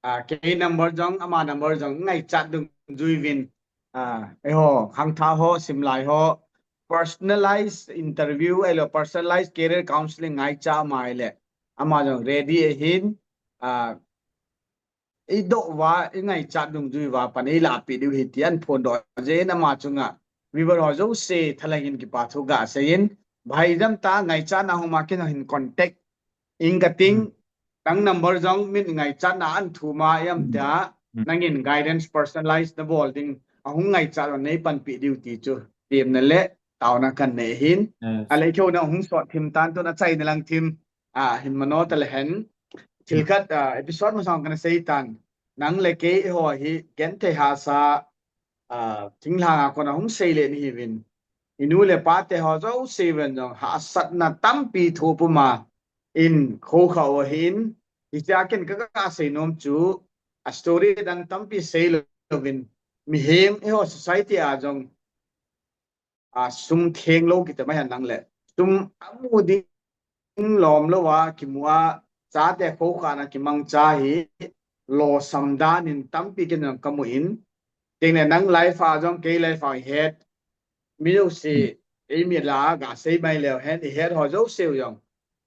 ah, kei number jong, ama number jong, ngaichat dungjuiyin, ah, eiho, khangthah ho, simlai ho, personalized interview, ahilou personalized career counseling ngaicha ama le, ama jong ready ahin, ah, i doh uva, i ngaichat dungjui uva pan ei lahpeh diu ahi tin phondoh jeh in ama chunga viewer ho jouse thalheng in kipa thu ga sei in, bhai jam ta ngaichat na hung ma kin hin contact ing kating, Nang number jong min ngaichatna a athum a, iam tia, nangin guidance personalize nabol ding, ahung ngaichat lou nei panpi diu ti chu, temna le taona kanei ahin. Yes. Alei keu na hung sot thim tan tun achaina lang thim, a, hin mano ta le hen. Thil khat, a, episode masang kana sei tan. Nang le kei ho hi genthei hahsa, a, thinglhang a kona hung sei le nahiuvin. I nu le pa te ho jouse uvin jong hahsatna tampi thopum a in khoukhah u ahin. Hichea ken kaga sei nom chu a story dang tampi sei louvin. Mihem eiho society a jong a, sum theng lou kiti mai hen nang le. Sum amu ding lom lou a, kimu a, chate khoukhah na kimangcha hi, losam dan in tampi ken jong kamu in. Teng le nang life a jong kei life a het. Mi jouse, ei mi la ga sei mai leu hen, i het ho jouse u jong.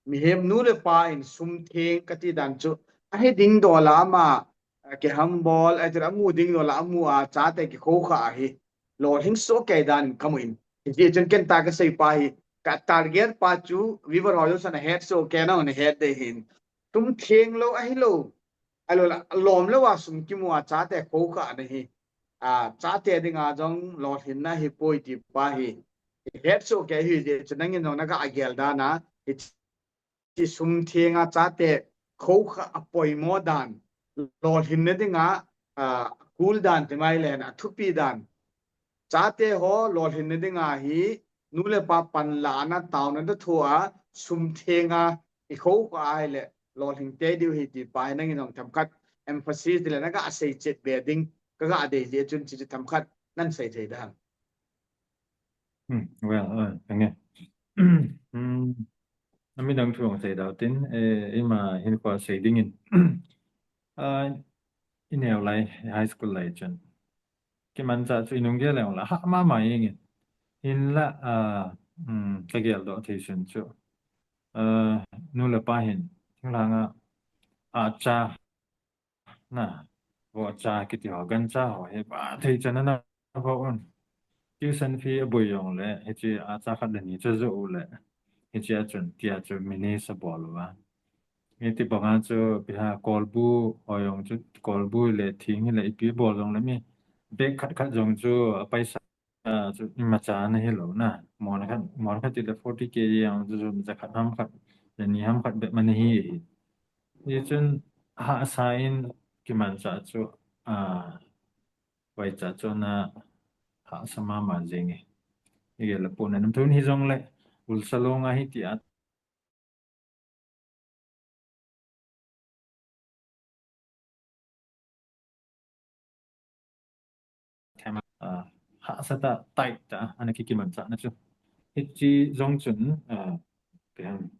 Mihem nu le pa in sum theng kati dan chu, ahi ding dola ama, a, kihambol, ahi tira amu ding dola amu a, chate kikhoukhah ahi. Lolhing soh kei dan in kamu in. Hiti chun ken ta kasei pa hi, ka target pa chu viewer ho jousen ahet soh kei nau nahet ding ahin. Sum theng lou, ahi lou. Ahilou la, lom lou a sum kimu a chate khoukhah na hi. A, chate dinga jong lolhinna ahipoi ti pa hi. Het soh kei hiti chun nangin jong naga gel dan a, hi Ti sum theng a chate khoukhah a poimo dan, lolhinna dinga, a, kul dan ti mai le hen a thupi dan. Chate ho lolhinna dinga hi nu le pa panlahna taona da thu a sum theng a i khoukhah a hile lolhing tei diu ahi ti pa hi nangin jong themkhat emphasis ti le naga sei chet be ding kaga dei jeh chun hiche themkhat nan sei thei da ham. Hmm, well, uh, ange. Hmm, namidang thu sei dau tin, eh, ima hin koi sei dingin. Ah, i neo lai, high school lai chun. Kimanchah chu i nung gel le ong la, hah mama jeng in. Hinla, ah, hmm, ka geldoh thei sun chu. Ah, nu le pa hin, thinglhang a, acha, na, vohcha kiti ho, gancha ho, hi ba thei chan ana voh un. Tuition fee aboi jong le, hiche acha khat le ni chu ajoh u le, hiche a chun, tia chu manage abol uva. Hiti banga chu, ipi ham kolbu, ho jong chu, kolbu le thing hi le, ipi bol jong le mi, bag khat khat jong chu, apaisa a, chu imacha ana hilou na. Mon khat, mon khat ti le forty K jeng chu, chu imacha khat ham khat, le ni ham khat bep ana hi. Hichun hahsa in kimanchah chu, a, vaicha chu ana hahsa mama jeng e. Igel le pon a nam thun hi jong le, ulsa long ahi ti a Them, ah, hahsa tah, tight tah, ana kikimanchah na chu. Hiche jong chun, ah, ipi ham,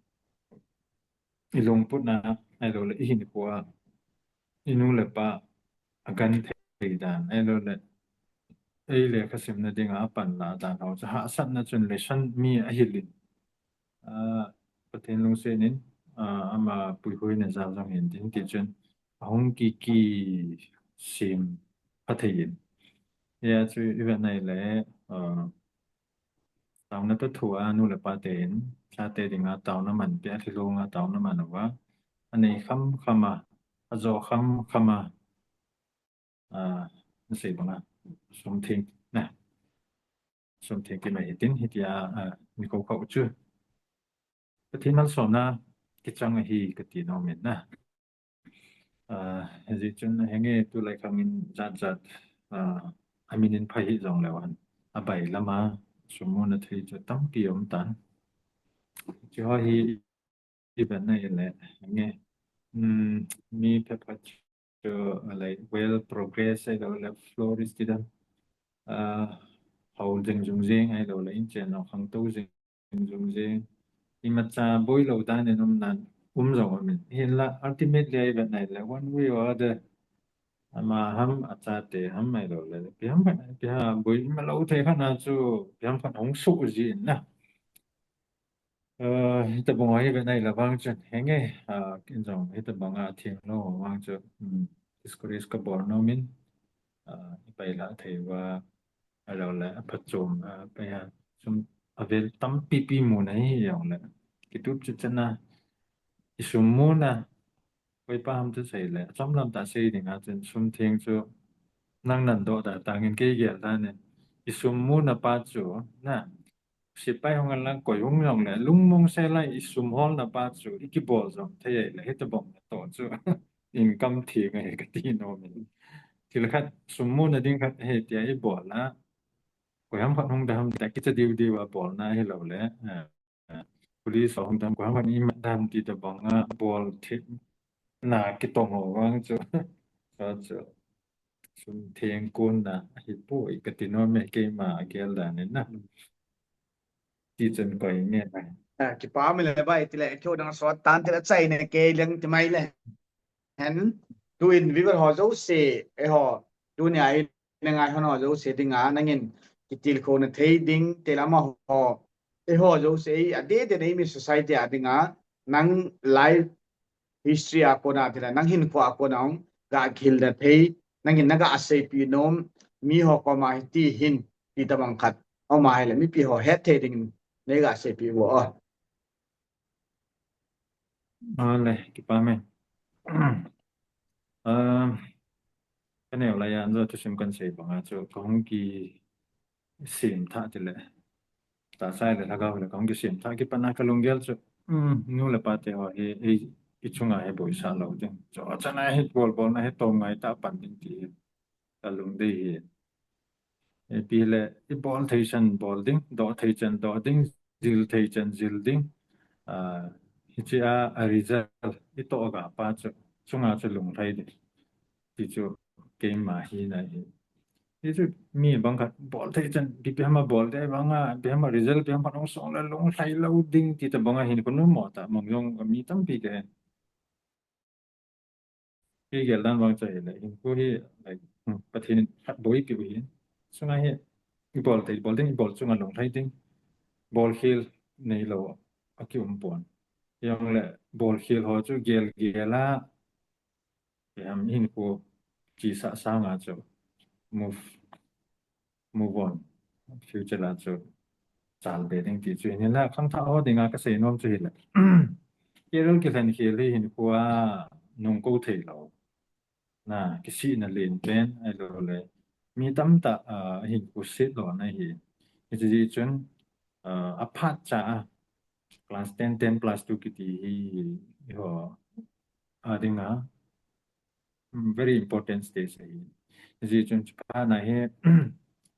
i lungput na, ahilou le, i hinkho a, i nu le pa, agenthei dan, ahilou le, ei lekha simna dinga apanlah dan ho chu hahsatna chun lesson mi ahil in. Ah, Pathen lungset in, ah, ama puihoina jal jong hin tin, tichun ahung ki, kisem pha thei in. Hia chu i vet na hile, ah, taona toh thu a nu le pa ten, chate dinga taona man peh a, thilong a taona man uva, anei kham kham a, ajo kham kham a, ah, nasei banga, sum theng na. Sum theng kimai hitin, hitia, ah, nikho kho chu Pathen malsomna kichang ahi kati nom in na. Ah, hijeh chun henge tulai khang in jat jat, ah, amin in pha hih jongleu hen, abai lama sum muna thei chu tampi um tan. Hiche ho hi i vet na hile, henge, um, mi phabep chu, like, well progress, ahilou le flourish ti dan, ah, hao jing jung jing, ahilou le inchen nao khangtou jing jung jing, imacha boilou dan in um nan, um jong um in. Hinla ultimately i vet na hile, one way or other, ama ham, achate ham, ahilou le ipi ham khat, ipi ham boi imalou thei khat na chu, ipi ham khat hung soh ji in na. Eh, hitobang a i vet na hile vang chun, henge, ah, ken jong hitobang a theng lou vang chu, um, discourage kabol nom in, ah, i pai lah thei uva, ahilou le, aphachom, ah, pai a, sum avel tampi pi mu na hi jong le, kitup chu chana, i sum muna, Koi pa ham chu sei le, chomlam ta sei ding a chun sum theng chu nang nan doh da tangin kei gel da ne. I sum muna pa chu na, sipai hung an lang koi hung jong le, lungmong se lai i sum holna pa chu i kibol jong thei ai le, hita bong na to chu income theng ai ka ti nom in. Thil khat sum muna ding khat he tia i bol na. Koi ham khat hung da ham ta kicha diu diu a bol na hi lo le. Police ho hung dam ko hang i mat dam ti ta bang a bol thei na kitong ho vang chu. Chu chu. Sum theng kon na hi pu i ka ti nom e keima a gel dan in na. Ti chun koi nge na. Kipa mi le bai ti le kyo dang sot tan ti le chai ne ke leng ti mai le. Hen, tuin viewers ho jouse, eiho, tunia i na ngai hon ho jouse dinga, nangin kitilkhouna thei ding, tel amaho, eiho jouse, ei, adeh deh nei mi society a dinga, nang life history a kona tila, nang hinkho a kona hung, ga gilna thei, nangin naga seipeh nom, miho koma hiti hin, ti tabang khat, aum a hile, mipi ho het thei dingin, neiga seipeh uvo. A le, kipa me. Ah, ka neo lai a, an jo thusim kan sei banga chu, ka hung kisem tha ti le. Ta sai le lhagao le, ka hung kisem tha kipat na ka lunggel chu. Um, nu le pa te ho hi, hi, i chunga hi boisa lou ding. Chu chana hi bol bol na hi tom ngai ta pan ding ti hi. Ka lungdei hi. Ipi le, i bol thei chan bol ding, doh thei chan doh ding, jil thei chan jil ding. Ah, hiche a, a result, i toh ga pa chu, chunga chu lunglhai ding. Ti chu, keima hi na hi. Ti chu, mi bang khat, bol thei chan, ipi ham a bol thei bang a, ipi ham a result, ipi ham a nung song le lunglhai lou ding, ti ta bang a hin ko nu mo ta, mong jong mi tampi ke. Hi gel dan vang chu hile, hinkho hi, like, hmm, Pathen in khat boipi u hi. Chunga hi, i bol thei, bol ding, i bol chunga lunglhai ding. Bol khel nei lou, a ki um pon. Jong le, bol khel ho chu gel gel a, em, hinkho chi sa sanga chu. Move. Move on. Future la chu chal be ding ti chu hin la khangthah ho dinga ka sei nom chu hile. Career kilhen khel hi hinkho a nung ko thei lou. Na, kisihna len pen, ahilou le. Mi tamtah, ah, hinkho set lou na hi. Hiche jeh chun, ah, a phat cha a, class ten, ten plus two kiti hi, hi ho, a dinga, mm, very important stage ahi. Hijeh chun chuphat na hi,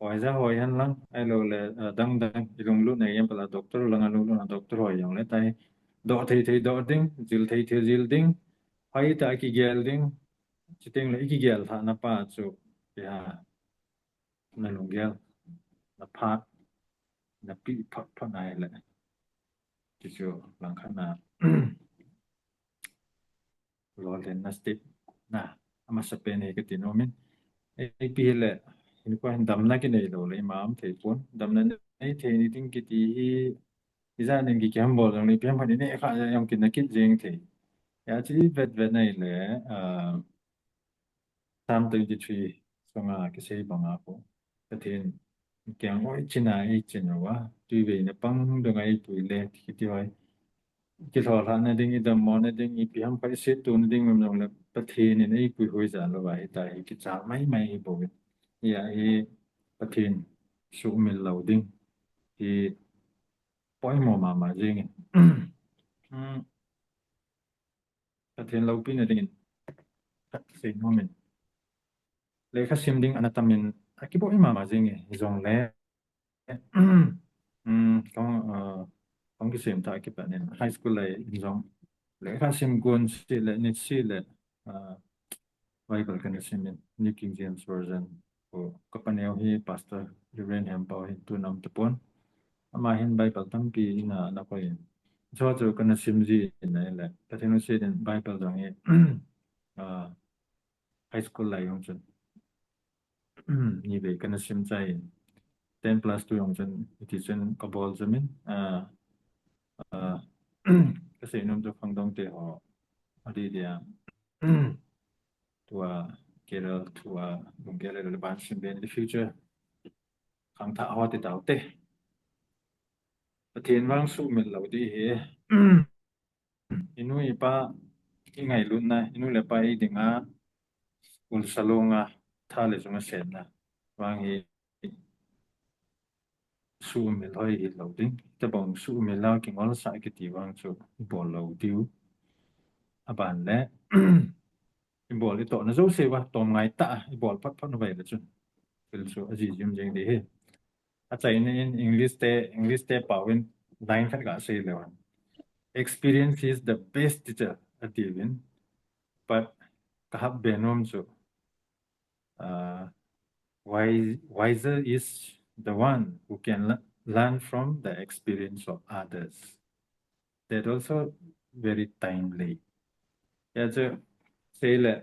hoi ja hoi hen lang, ahilou le, ah, dang dang, i lunglutna example a doctor langa lunglutna doctor hoi jong le tai, doh thei thei doh ding, jil thei thei jil ding, hoi ta kigel ding, chuteng le i kigel lhahna pa chu, ya, na lunggel, na phat, na pi phat phat nai le, ti chu langkhat na. Lolhinna step na, amasa pen hi ka ti nom in. Ipi hile, hinkho hin damna kinei lou le, ima um thei pon. Damna nei thei ni ding kiti hi, ijat ning ki kiham bol jong le, ipi ham khat nei kha jong kina kit jeng thei. Hiche vet vet nai le, ah, Psalm twenty-three sunga kisei banga ko. Pathen keng oi china ei chin uva, tuivei na pang dunga ei pui le, kiti hoi. Kilhoh lhahna ding, i dammona ding, ipi ham khat i setona ding, um jong le, Pathen in ei pui hoi ja lou va, hita hi kicha mai mai hi bou. Hia hi Pathen sumil lou ding. Hi poimo mama jeng in. Hmm. Pathen loupina dingin, khat sei nom in. Lekha sim ding ana tam in, a kiboi mama jing e, jong le. Um, kong, uh, kong kisem tha kipat in, high school lai in jong. Lekha sim gon si le, nit si le, uh, Bible kana sim in, New King James Version. Ko ka paneo hi Pastor Reverend Hempau hi tuna um tapon. Ama hin Bible tampi ina, ana koi in. Chu chu kana sim ji in ahile. Pathen lungset in Bible jong hi, ah, high school lai jong chun. Nivei kana sim chai in. Ten plus two jong chun, iti chun ka bol jom in. Ah, ah, ka sei nom chu khangdong te ho. Adi dia. Tua career, tua lunggel le ban sim ben the future. Khangthah ho ti tau te. Pathen vang sumil lou di hi. I nu i pa i ngailutna, i nu le pa i dinga, ulsa longa, tha le chunga senna vang hi, sumil hoi hilou ding. Tabang sumil la kingolsah kiti vang chu i bol lou diu. Aban le, i bol i tohna jouse va, tom ngai ta, i bol phat phat vai le chun. Thil chu aji jim jing ding ahi. Achaina in English te, English te pao in line khat kasei le vang. Experience is the best teacher, ati vin. But kahap be nom chu, uh, wise, wiser is the one who can le-, learn from the experience of others. That also very timely. Hijeh chun, sei le,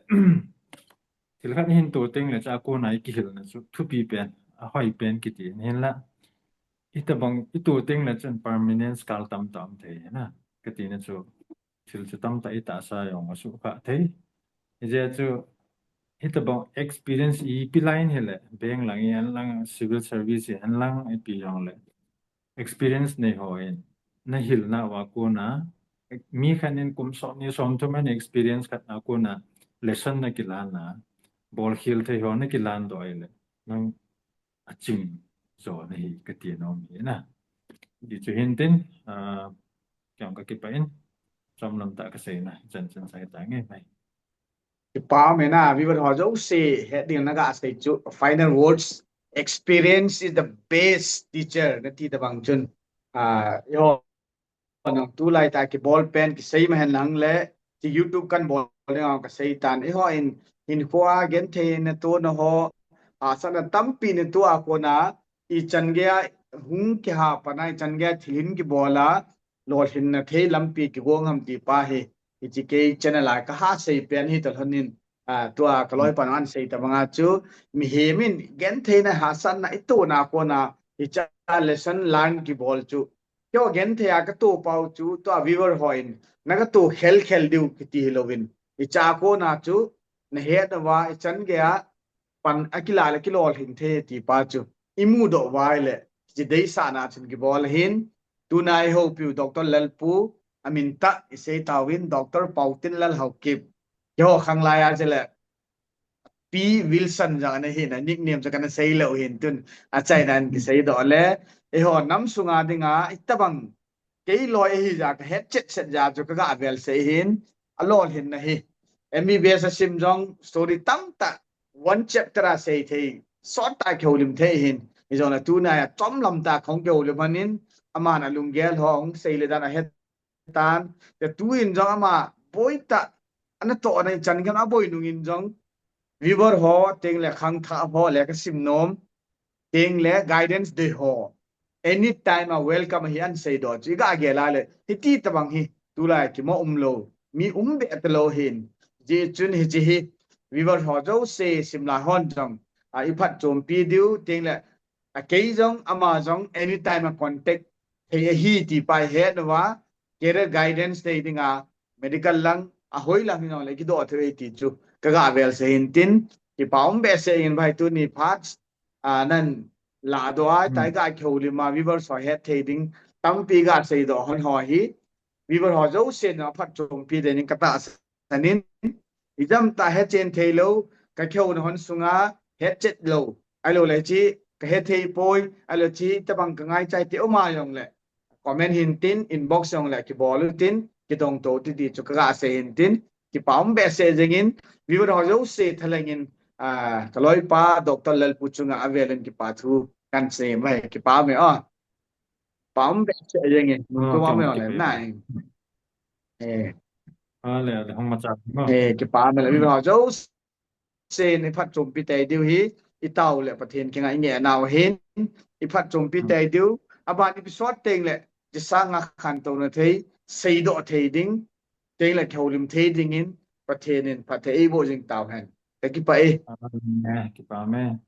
thil khat hin to teng le chu akona i kihilna chu thupi pen, ahoi pen kiti hin la. Hitabang i to teng le chun permanence kal tamtah um thei na. Kati na chu, thil chu tamtah i tahsa jong asuhkhah thei. Hijeh chun, hitabang experience ipi line hile, bank lang hihen lang, civil service hihen lang, ipi jong le. Experience nei hon, na hilna uva kona, mi khat in kum som ni som thum in experience khat a kona, lesson na kilan na, bolkhel thei ho na kilan doh le, nang aching jo na hi kati nom hi na. Ti chu hin tin, ah, kei jong kakipah in, chomlam tah kasei na, chan chan sa ta nge mai. Kipa um e na, viewer ho jouse, het ding na gasei chu, final words, experience is the best teacher, nati tabang chun. Ah, eiho, nang tulai tah kibol pen, kisei ma hen lang le, ti YouTube kan bol ding a kasei tan. Eiho in, hinkhoa genthei na tona ho, ah, hahsatna tampi na to a kona, ichan geiya hung kiha pan a, ichan geiya thil hin kibol a, lolhinna thei lampi kigong ham ti pa hi, hiche kei channel a kaha sei pen hi talhon in, ah, tua kaloipan ahin sei tabang a chu, mihem in genthei na hahsatna i tona kona, hiche lesson learn kibol chu. Keiho genthei a kato pau chu, tua viewer ho in, na kato khel khel diu kiti hilouvin. Hiche a kona chu, na het uva, ichan geiya, pan akila le kilolhin thei ti pa chu. I mudoh uva le, hiche deisahna chun kibol ahin, tuna i houpiu Doctor Lalpu, amin tah i sei tauvin, Doctor Paotinlal Haokip. Keiho khanglai a chule, P Wilson jong ana hi na, nickname chu kana sei lou hin tun, achaina in kisei doh le, eiho nam sunga dinga, itabang, kei loi ahi jeh a kahet chet chet jeh a chu kaga vel sei hin, alolhinna hi. M B B S asim jong story tamtah, one chapter a sei thei, sot tah kihoulim thei hin, hijong le tuna a chomlam tah kahung kihoulim hon in, aman alunggel ho hung sei le dan ahet tan, te tuin jong ama boi tah, ana toh ana ichan geiya aboi nung in jong, viewer ho, teng le khangthah ho, le kasim nom, teng le guidance dei ho, anytime a welcome ahi ahin sei doh chu, i ga gel a le, hiti tabang hi, tulai kimo umlou, mi um be talou hin, hijeh chun hiche hi, viewer ho jouse simlai hon jong, ah, i phatchompi diu, teng le, a kei jong, ama jong, anytime a contact thei ahi ti pa i het uva, career guidance nei dinga, medical lang, ahoi lang hi jong le kidoh thei ti chu, kaga vel sei hin tin, kipa um behseh in bhai tuni phat, ah, nan ladoh a, hmm, tah i ga kihoulim a, viewers ho het thei ding, tampi ga seidoh hon ho hi, viewer ho jouse na phatchompi ding in katahsan in, ijam tah hechen thei lou, kakihouna hon sunga, het chet lou, ahilou le hiche, kahe thei poi, ahilou hiche, tabang kangai chai ti um a jong le, comment hin tin, inbox jong le kibol u tin, kidong to ti ti chu kaga sei hin tin, kipa um behseh jeng in, viewer ho jouse thalheng in, ah, kaloipa Doctor Lalpu chunga avel in kipa thu kahin sei mai, kipa um e, ah. Pa um behseh jeng in, ah, kipa um e, kipa um e. Eh. Ale, ale, hung macha, no? Eh, kipa um e le, viewer ho jouse in i phatchompi tei diu hi, i tao le Pathen kingai nge nau hin, i phatchompi tei diu, aban episode teng le, jisanga khantouna thei, seidoh thei ding, teng le kihoulim thei ding in, Pathen in phatthei eiboh jing tau hen. Kakipah e. Amen. Kipa me.